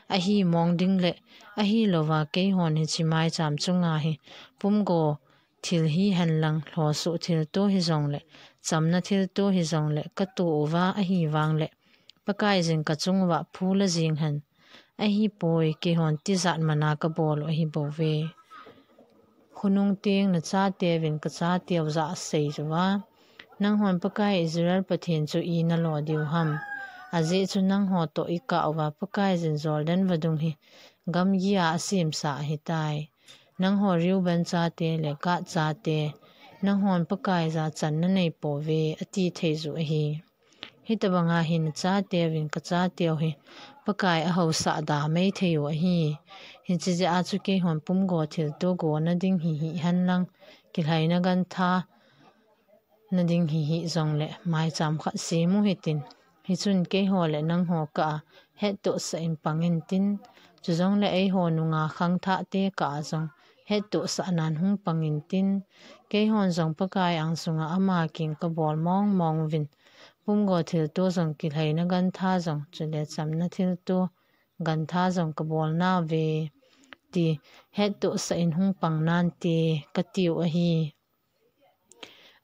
ahi mong ding le, ahilouva keihon hiche maicham chunga hi pumgo thil hihen lang, lhosoh thilto hijongle, chamna thilto hijongle, katoh uva ahivangle, Pakaiyin kachunguva phula jeng hen. Ahipoi, keihon tijat mana kabol u ahibouve. Khonung teng nachateuvin kachateu jah a aseijuva, Nanghon Pakai Israel Pathen chu ina lo diu ham? Ajeh chu nangho toh ikah uva Pakaiyin Jordan vadung hi gamgia asemsa ahitai. Nangho Reuben chate le Gad chate, nanghon Pakaiya channa neipouve, ati thei ju ahi. Hitobanga hi nachateuvin kachateu hi Pakai ahousah da maithei u ahi. Hiche jeh a chu keihon pumgo thilto gona ding hi hihen lang, kilhaina gantha nading hi hih jongle maicham khat sem u hitin. Hichun keiho le nangho kah a hettohsah in pang intin. Chujongle eiho nungah khangthahte kah a jong hettohsah nan hung pang intin. Keihon jong Pakai angsunga ama kin kabol mong mong uvin. Pumgo thilto jong kilhaina gantha jong chule chamna thilto gantha jong kabol nauve ti hettohsah in hung pang nante katiu ahi.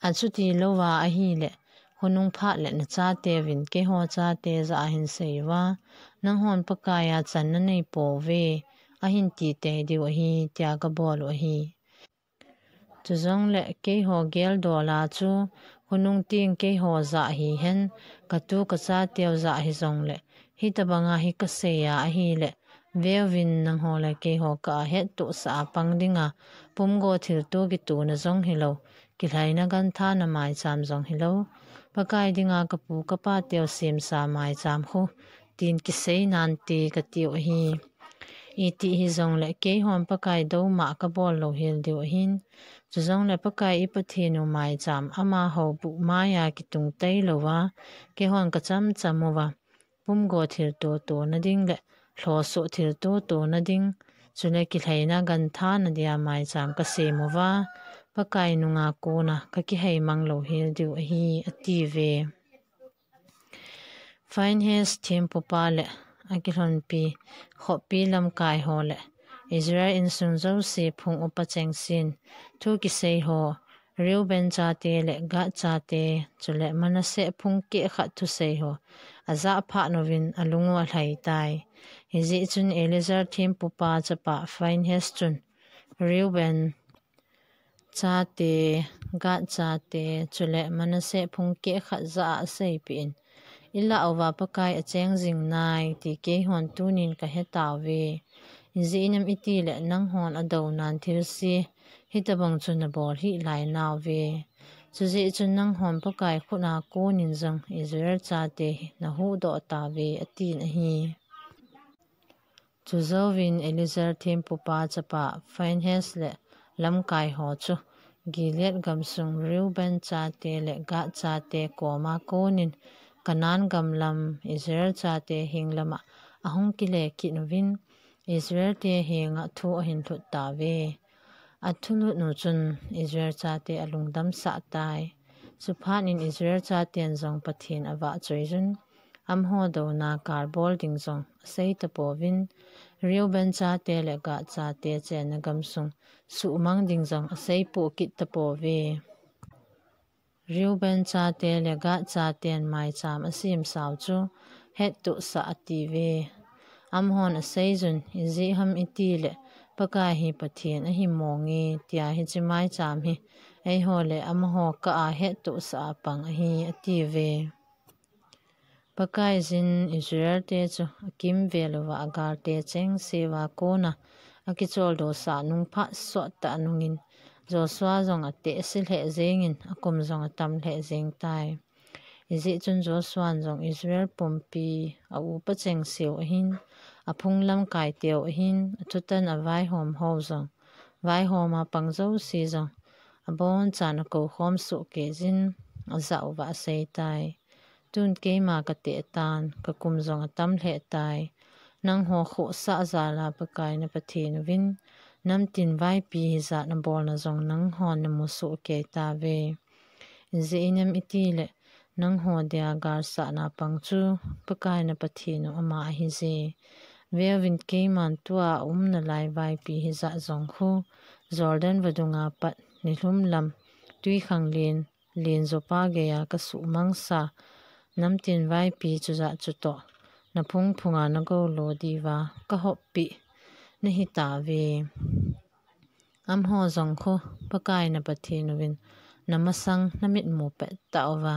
Achuti louva ahile, khonung phat le nachateuvin keiho chate jah a hin seiuva, nanghon Pakai a channa neipouve, ahin titei diu ahi, tia kabol u ahi. Chujongle keiho geldola chu, khonung teng keiho jah hihen, katu kachateu jah hijongle, hitobanga hi kasei a ahile, veuvin nangho le keiho kah a hettohsah a pang dinga, pumgo thilto kitona jong hilou, kilhaina ganthana maicham jong hilou, Pakai dinga kapu kapateu semsa maicham khu, tin kisei nante katiu ahi. Iti hijongle keihon Pakai douma kabol louhel diu ahin. Chujongle Pakai i Pathen u maicham ama houbung maiya kitung tei louva, keihon kacham cham uva, pumgo thilto tona ding le lhosoh thilto tona ding, chule kilhaina ganthana dia maicham kasem uva, Pakai nunga kona kakiheimang louhel diu ahi, atiuve. Phinehas thempupa le akilhonpi khopi lamkai ho le Israel insung jouse phung upa chengsen, thu kisei ho, Reuben chate le Gad chate, chule Manasseh phung kehkhat thusei ho, ajah phat uvin alungu alhai tai. Hijeh chun Eleazar thempupa chapa Phinehas chun Reuben chate, Gad chate, chule Manasseh phung kehkhat jah a aseipeh in, ilah uva Pakai acheng jing nai ti keihon tunin kahetauve. Ijeh inem itile nanghon adounan thilse hitobang chu nabol hih lai nauve. Chujeh chun nanghon Pakai khut a konin jong Israel chate hi nahuhdoh tauve, atin ahi. Chujouvin Eleazar thempupa chapa Phinehas le lamkai ho chu Gilead gamsung Reuben chate le Gad chate koma konin Canaan gam lam Israel chate heng lama ahung kile kit uvin, Israel te henga thu ahin lhut tauve. Athu lhut u chun Israel chate alungdam sah tai. Chuphat in Israel chaten jong Pathen avahchoi jun, amaho douna kalbol ding jong asei tapouvin, Reuben chate le Gad chate chenna gamsung suhmang ding jong aseipoh kit tapouve. Reuben chate le Gad chaten maicham asemsau chu hettohsah atiuve. Amahon aseijun, ijeh ham itile Pakai hi Pathen ahi monge, tia hiche maicham hi eiho le amaho kah a hettohsah a pang ahi, atiuve. Pakaiyin Israel te chu akimvel uva, agalte chengseuva kona akicholdo sah nung phat sottah nungin Joshua jong atehse lheh jengin, akum jong atam lheh jeng tai. Hijeh chun Joshuan jong Israel pumpi aupa chengseu ahin, aphung lamkai teu ahin, athutan avaihom ho jong, vaihom a pang jouse jong abonchan akoukhom sohkeijin, ajah uva aseitai. Tun keima kateh tan, kakum jong atam lheh tai. Nangho khohsah jal a Pakai na Pathen uvin, namtin vaipi hijat nabolna jong nanghon namu sohkei tauve. Ijeh inem itile nangho dia galsahna pang chu Pakai na Pathen u ama ahije. Veuvin, keiman tua aumnalai vaipi hijat jong khu, Jordan vadunga pat nilhum lam twikhanglen len Joppa geiya kasuhmangsa namtin vaipi chujat chutoh naphung phunga nagoulo diuva kahoppeh nahitauve. Amaho jong khu Pakai na Pathen uvin namasang namitmu pettah uva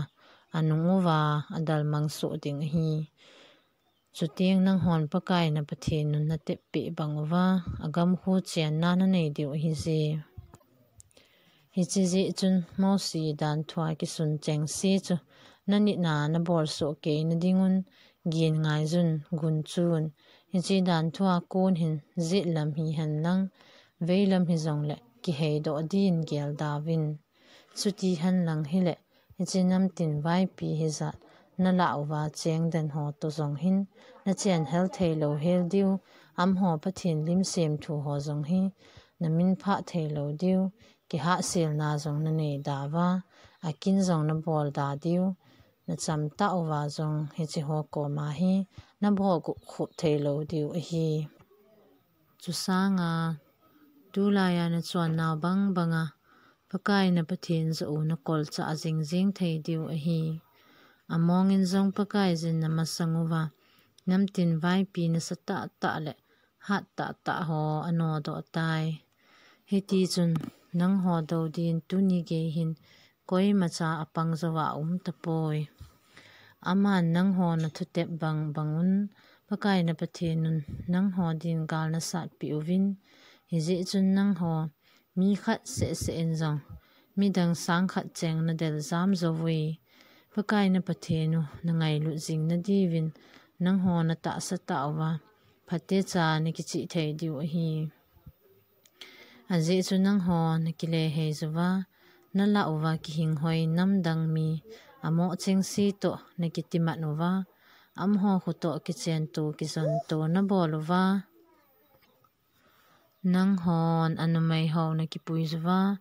anung uva adalmang soh ding ahi. Chuteng nanghon Pakai na Pathen un nateppeh bang uva agamkhu chenna nanei diu ahije. Hiche jeh chun Mosi danthua kisun chengse chu nanitna nabol sohkeina dingun gin ngaijun, gunchun. Hiche danthua kon hin jetlam hihenlang, veilam hijongle kiheidoh din gelda uvin. Chuti henlang hileh, hiche namtin vaipi hijat nalah uva cheng den ho toh jong hin, nachen hel thei lou hel diu, amaho Pathen lim semthu ho jong hi namin phah thei lou diu, kihahselna jong nanei da uva, akin jong nabol da diu, nachamtah uva jong hiche ho koma hi nabol khup thei lou diu ahi. Chusanga, tulaiya nachonnau bang banga, Pakai na Pathen joh u nakolchah jing jing thei diu ahi. Amongin jong Pakaiyin namasang uva, namtin vaipi nasatah tah le hat tah tah ho anodoh tai. Hiti chun, nangho dou din tuni gei hin, koimacha apang jouva aum tapoi. Aman nangho nathutep bang bangun, Pakai na Pathen un nangho din gal nasatpeh uvin, hijeh chun nangho mi khat seh seh in jong midang sang khat cheng nadel jam jou uve. Pakai na Pathen u nangailut jing nadiuvin, nangho natahsa tah uva, phatecha nakichih thei diu ahi. Ajeh chu nangho nakile hei jouva, nalah uva kihinghoi namdang mi amoh chengse toh nakitimat uva, amaho khu toh kichentou kizontou nabol uva, nanghon anumei ho nakipui jouva,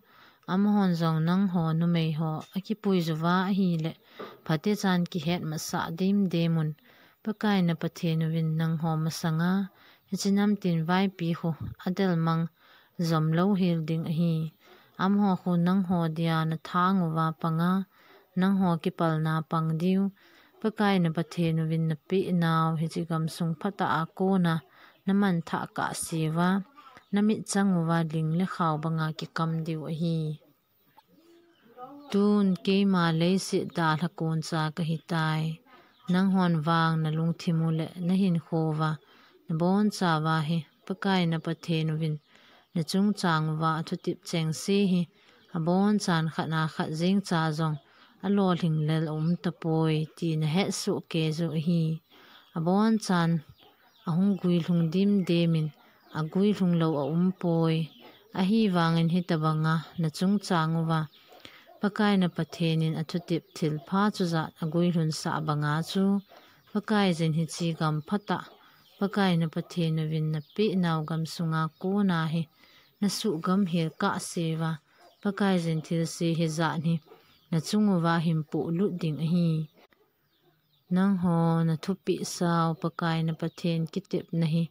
amahon jong nangho numei ho akipui jouva ahileh, phatechan kihet masah dimdim un, Pakai na Pathen uvin nangho masanga hiche namtin vaipi khu adel mang jom lou hel ding ahi. Amaho khu nangho dia nathang uva panga, nangho kipalna pang diu, Pakai na Pathen uvin napehnau hiche gamsung phatah a kona namanthah kahse uva, namitchang uva ling le khao banga kikam diu ahi. Tun keima leiset dalha koncha kahitai. Nanghon vang nalungthim u le nahinkho uva, nabonchauva hi Pakai na Pathen uvin nachungchang uva athutep chengse hi abonchan khat na khat jengcha jong alolhing lel aum tapoi ti nahet soh kei u ahi. Abonchan ahung guilhung dimdim in, aguilhung lou aumpoi. Ahivangin hitabanga nachungchang uva, Pakai na Pathen in athutep thilpha chujat aguilhun sah banga chu, Pakaiyin hiche gam phatah, Pakai na Pathen uvin napehnau gamsunga kona hi nasuhgam hel kahse uva, Pakaiyin thilse hijat hi nachung uva hinpoh lut ding ahi. Nangho nathupeh sau Pakai na Pathen kitepna hi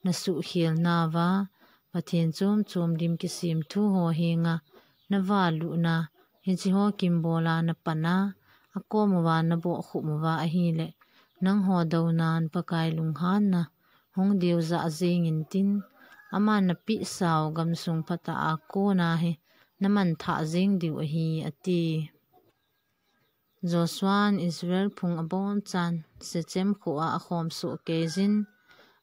nasuhkhel nauva, Pathen chom chom lim kisemthu ho henga navalutna, hiche ho kimbola napana, akom uva nabohkhup uva ahileh, nangho dounan Pakai lunghanna hung deu jah jeng intin, aman napeh sau gamsung phatah a kona hi namanthah jeng diu ahi, ati. Joshuan Israel phung abonchan Shechem khoa akhom soh keiyin,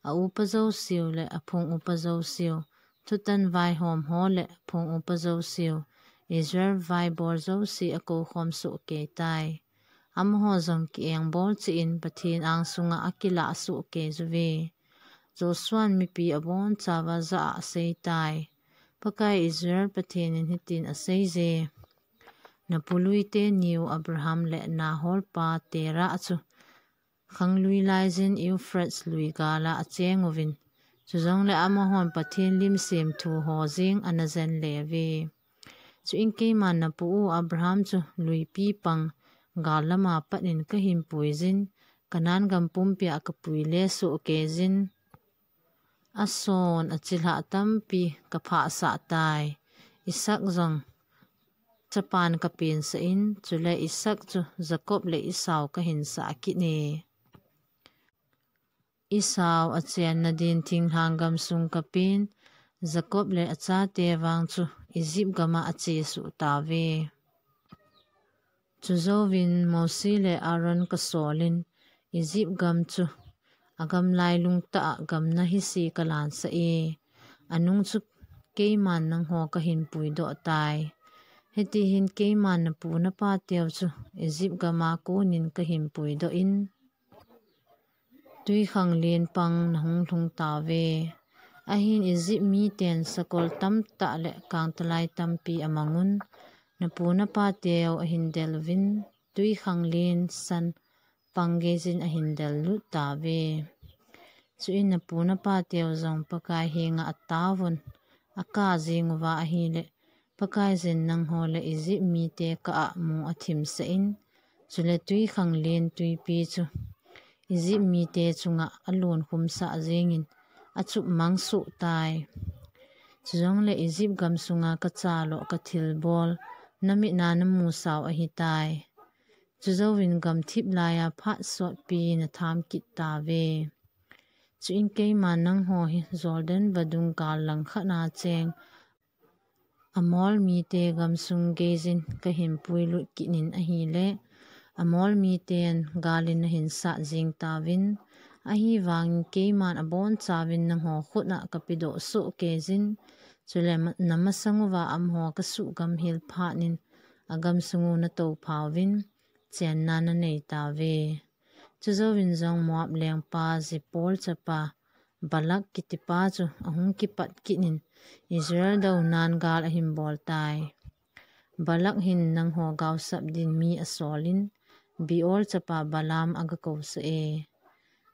aupa jouseu le aphung upa jouseu, thutan vaihom ho le aphung upa jouseu, Israel vaibol jouse akoukhom soh kei tai. Amaho jong kiengbol cheh in Pathen angsunga akilah soh kei uve. Joshuan mipi abonchauva jah a aseitai. Pakai Israel Pathen in hitin aseiye. Napu lui teniu Abraham le Nahor pa Terah chu khanglui laiyin Euphrates lui gala acheng uvin, chujongle amahon Pathen lim semthu ho jeng anajen le uve. Chuin keiman napu u Abraham chu luipi pang gal lama pat in kahin puiyin, Canaan gam pumpia kapui le soh keiyin, ason achilhah tampi kaphahsah tai. Isaac jong chapan kapensah in, chule Isaac chu Jacob le Esau kahin sah kit e. Esau achenna din thinglhang gamsung kapen, Jacob le achate vang chu Egypt gama achesuh tauve. Chujouvin Mosi le Aaron kasolin, Egypt gam chu agam lailung tah a gamna hise kalansah e. Anung chu keiman nangho kahin puidoh tai. Hitihin keiman napu napateu chu Egypt gama konin kahin puidoh in, twikhanglen pang nahung lhung tauve. Ahin Egypt miten sakol tamtah le kangtalai tampi amangun, napu napateu ahin deluvin, twikhanglen san pang geijin ahin dellut tauve. Chuin napu napateu jong Pakai henga ataovun, akap jing uva ahile, Pakaiyin nangho le Egypt mite kah a mu athimsah in, chule twikhanglen twipi chu Egypt mite chunga alunkhumsah jingin, achupmang sohtai. Chujongle Egypt gamsunga kachalo kathilbol, namitna namusau ahitai. Chujouvin gamthip laiya phat sotpi natham kit tauve. Chuin keiman nangho hi Jordan vadung gal langkhat a cheng Amor mite gamsung geijin kahin puilut kit in ahile, Amor miten galin nahin sat jing tauvin, ahivangin keiman abonchauvin nangho khut a kapedoh soh keijin, chule ma-, namasang uva amaho kasuhgam hel phat in agamsung u natouphauvin, chenna nanei tauve. Chujouvin jong Moab lengpa Zippor chapa Balak kitipa chu ahung kipat kit in Israel dounan gal ahin boltai. Balak hin nangho gaosap din mi asolin, Beor chapa Balaam agakousah e.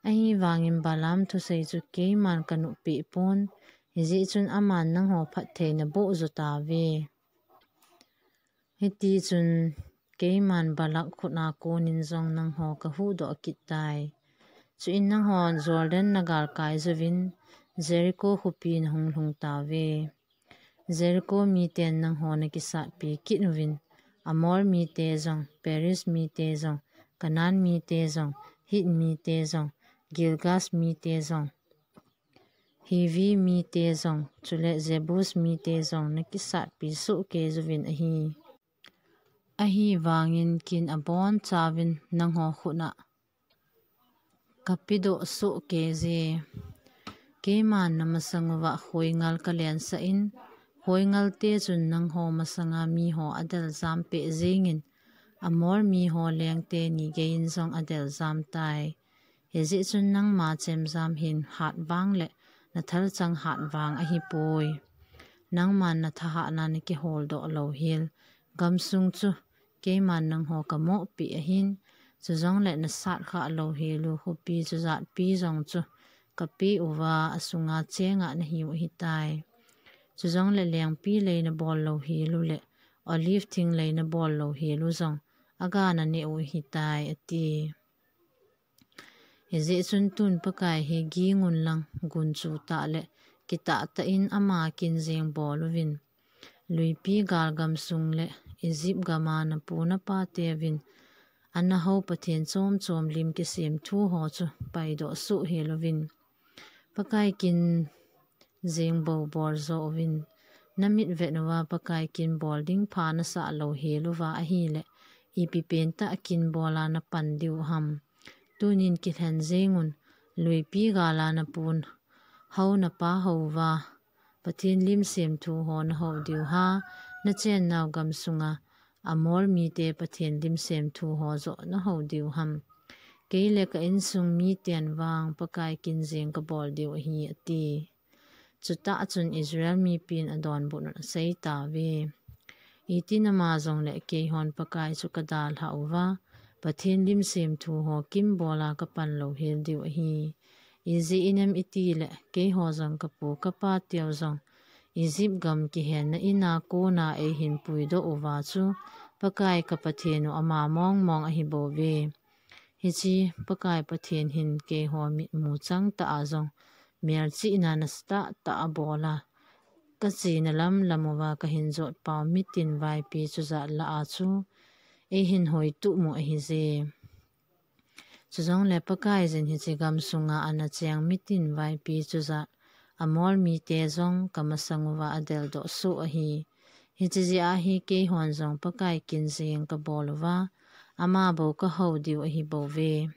Ahivangin Balaam thusei chu keiman kanoppeh pon, hijeh chun aman nangho phatthei naboh jou tauve. Hitichun keiman Balak khut a konin jong nangho kahuhdoh kit tai. Chuin nangho Jordan nagalkai jouvin, Jericho khopi nahung lhung tauve. Jericho miten nangho nakisatpi kit uvin, Amor mite jong, Periz mite jong, Canaan mite jong, Hit mite jong, Girgash mite jong, Hivi mite jong, chule Jebus mite jong nakisatpi soh kei jouvin ahi. Ahivangin kin abonchauvin nangho khut a kapedoh soh keije. Keiman namasang uva khoingal kalensah in, khoingalte chun nangho masanga miho adeljam peh jengin, Amor miho lengte ni geiyin jong adeljam tai. Hijeh chun nangma chemjam hin hat vang le nathalchang hat vang ahipoi. Nangman nathahatna nakiholdoh louhel gamsung chu keiman nangho kamohpeh ahin, chujongle nasatkhah louhel u khopi chujatpi jong chu kapeh uva asunga chenga nahiu ahitai. Chujongle lengpi lei nabol louhel u le olive thing lei nabol louhel u jong aga naneh u ahitai, ati. Hijeh chun tun Pakai hi gingun lang gunchu tah le kitah tah in ama kin jeng bol uvin, luipi gal gamsung le Egypt gama napu napateuvin ana hou pathen chom chom lim kisemthu ho chu paidoh soh hel uvin, Pakai kin jeng bou bol jo uvin, namit vet uva Pakai kin bol ding pha nasah louhel uva ahile, ipi pentah kin bola napan diu ham? Tunin kilhen jengun, luipi gala napu hou napa hou uva Pathen lim semthu ho nahou diu ham, nachennau gamsunga Amor mite Pathen lim semthu ho joh nahou diu ham? Kei le ka insung miten vang Pakai kin jeng kabol diu ahi, ati. Chutah chun Israel mipin adonbutnun aseitauve, Itin ama jongle keihon Pakai chu kadalhah uva, Pathen lim semthu ho kin bola kapan louhel diu ahi. Ijeh inem itile keiho jong kapu kapateu jong Egypt gam kihenna ina kona eihin puidoh uva chu Pakai ka Pathen u ama mongmong ahibouve. Hiche Pakai Pathen hin keiho mitmu changtah a jong melchihna nasatah tah abola, kachena lamlam uva kahin jotpau mitin vaipi chujat lah a chu eihin hoituhmu ahije. Chujongle Pakaiyin hiche gamsunga ana cheng mitin vaipi chujat Amor mite jong kamasang uva adeldoh soh ahi. Hiche jeh a hi keihon jong Pakai kin jeng kabol uva, ama bou kahou diu ahibouve.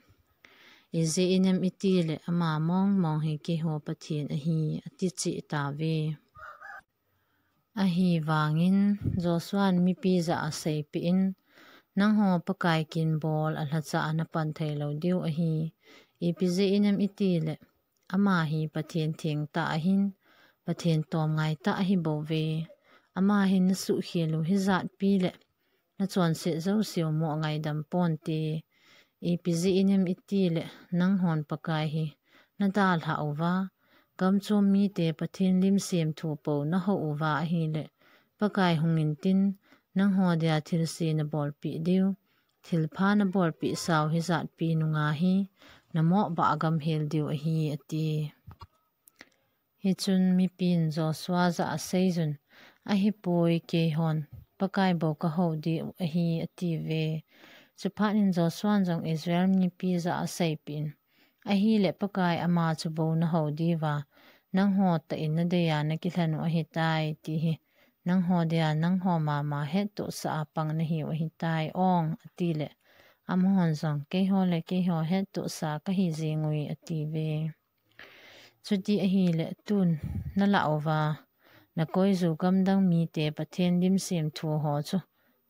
Ijeh inem itile ama mongmong hi keiho Pathen ahi, ati cheh tauve. Ahivangin Joshuan mipi jah a aseipeh in, Nangho Pakai kin bol alhacha a napan theilou diu ahi. Ipi jeh inem itile ama hi Pathen thengtah ahin, Pathen tom ngai tah ahi bou ve. Ama hin na suhkhel u hijat pi le na chonset jouse u mo ngaidam ponte. Ipi jeh inem iti le nanghon Pakai hi na dalhah uva, gamchom mite Pathen lim semthu pou na hou uva ahile, Pakai hung intin, nangho dia thilse na bolpeh diu, thilpha na bolpeh sau hijat pi nunga hi, na mo bah gam hel diu ahi, ati. Hichun mipin Joshua jah a aseiyun, ahipoi, keihon Pakai bou ka hou diu ahi, ati ve. Chuphat in Joshuan jong Israel mipi jah a aseipeh in, ahile Pakai ama chu bou na hou diuva, nangho tah in na deiya na kilhen u ahitai, ti hi nangho dia nangho mama hettohsa a pang na hiu ahitai ong, ati le, amahon jong, keiho le keiho hettohsa ka hi jeng uve, ati ve. Chuti ahile tun na lah uva, na koiju gamdang mite Pathen lim semthu ho chu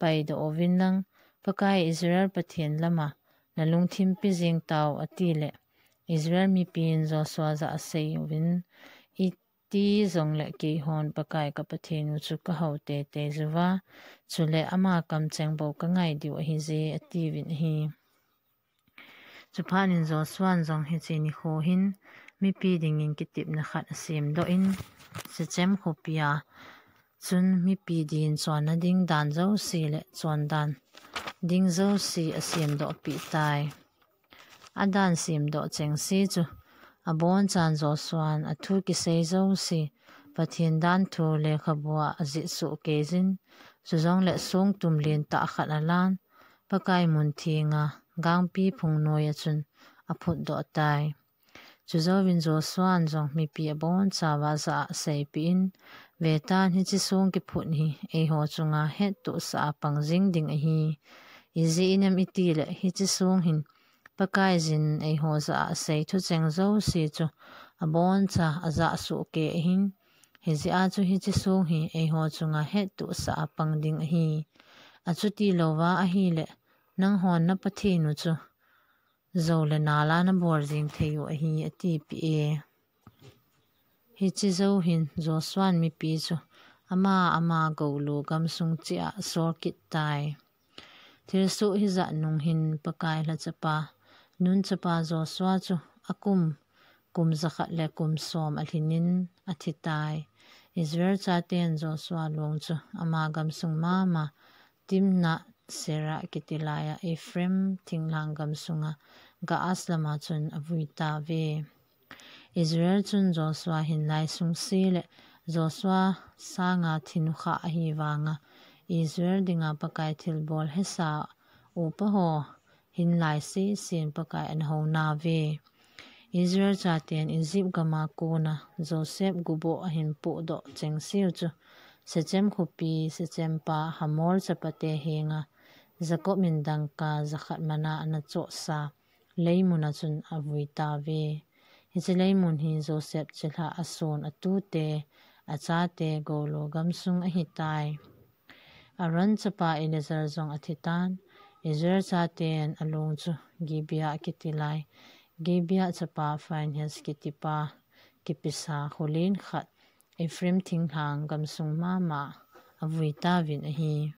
paidoh uvin lang, Pakai Israel Pathen lama na lungthim pe jeng tau, ati le, Israel mipin Joshua jah a aseiyun, iti jongle keihon Pakai ka Pathen u chu ka hou teitei uva, chule ama kamcheng bou ka ngai diu ahije, ati uvin ahi. Chuphat in Joshuan jong hiche nikho hin mipi dingin kitepna khat asemdoh in, Shechem khopia chun mipi din chonna ding dan jouse le chondan ding jouse asemdoh peh tai. Adan semdoh chengse chu abonchan Joshuan athu kisei jouse, Pathen danthu lekhabua ajih sohkeiyun, chujongle songtum lentah khat alan, Pakai mun thenga gangpi phung noiya chun aphutdoh tai. Chujouvin Joshuan jong mipi abonchauva jah a aseipeh in, vetan, hiche song kiphut hi eiho chunga hettohsa a pang jing ding ahi. Ijeh inem iti le hiche song hin Pakai jin eiho jah a asei thucheng jouse chu aboncha ajah sohkei ahin, hijeh a chu hiche song hi eiho chunga hettohsa a pang ding ahi. Achuti louva ahile, nanghon na Pathen u chu jou le nal a na bol jeng thei u ahi, atipeh e. Hiche jou hin Joshuan mipi chu ama ama goulu gamsung cheh a asol kit tai. Thilsoh hijat nung hin Pakai lhachapa, Nun chapa Joshua chu akum, kum jakhat le kum som alhin in athi tai. Israel chaten Joshua long chu ama gamsung mama, Timnah Serah kiti laiya Ephraim thinglhang gamsunga Gaas lama chun avui tauve. Israel chun Joshua hinlai sungse le Joshua sanga thinu kha ahi vanga, Israel dinga Pakai thilbol hesa upa ho hinlai sesen Pakai ana hou nauve. Israel chaten Egypt gama kona Joseph guboh ahin pohdoh chengseu chu Shechem khopi, Shechem pa Hamor chapate henga Jacob in dangka jakhat mana ana chohsa leimuna chun avui tauve. Hiche leimun hi Joseph chilhah ason atute, achate golu gamsung ahitai. Aaron chapa Eleazar jong athitan, Israel chaten along chu Gibeah kiti lai, Gibeah chapa Phinehas kitipa kipisa kholen khat Ephraim thinglhang gamsung mama avui tauvin ahi.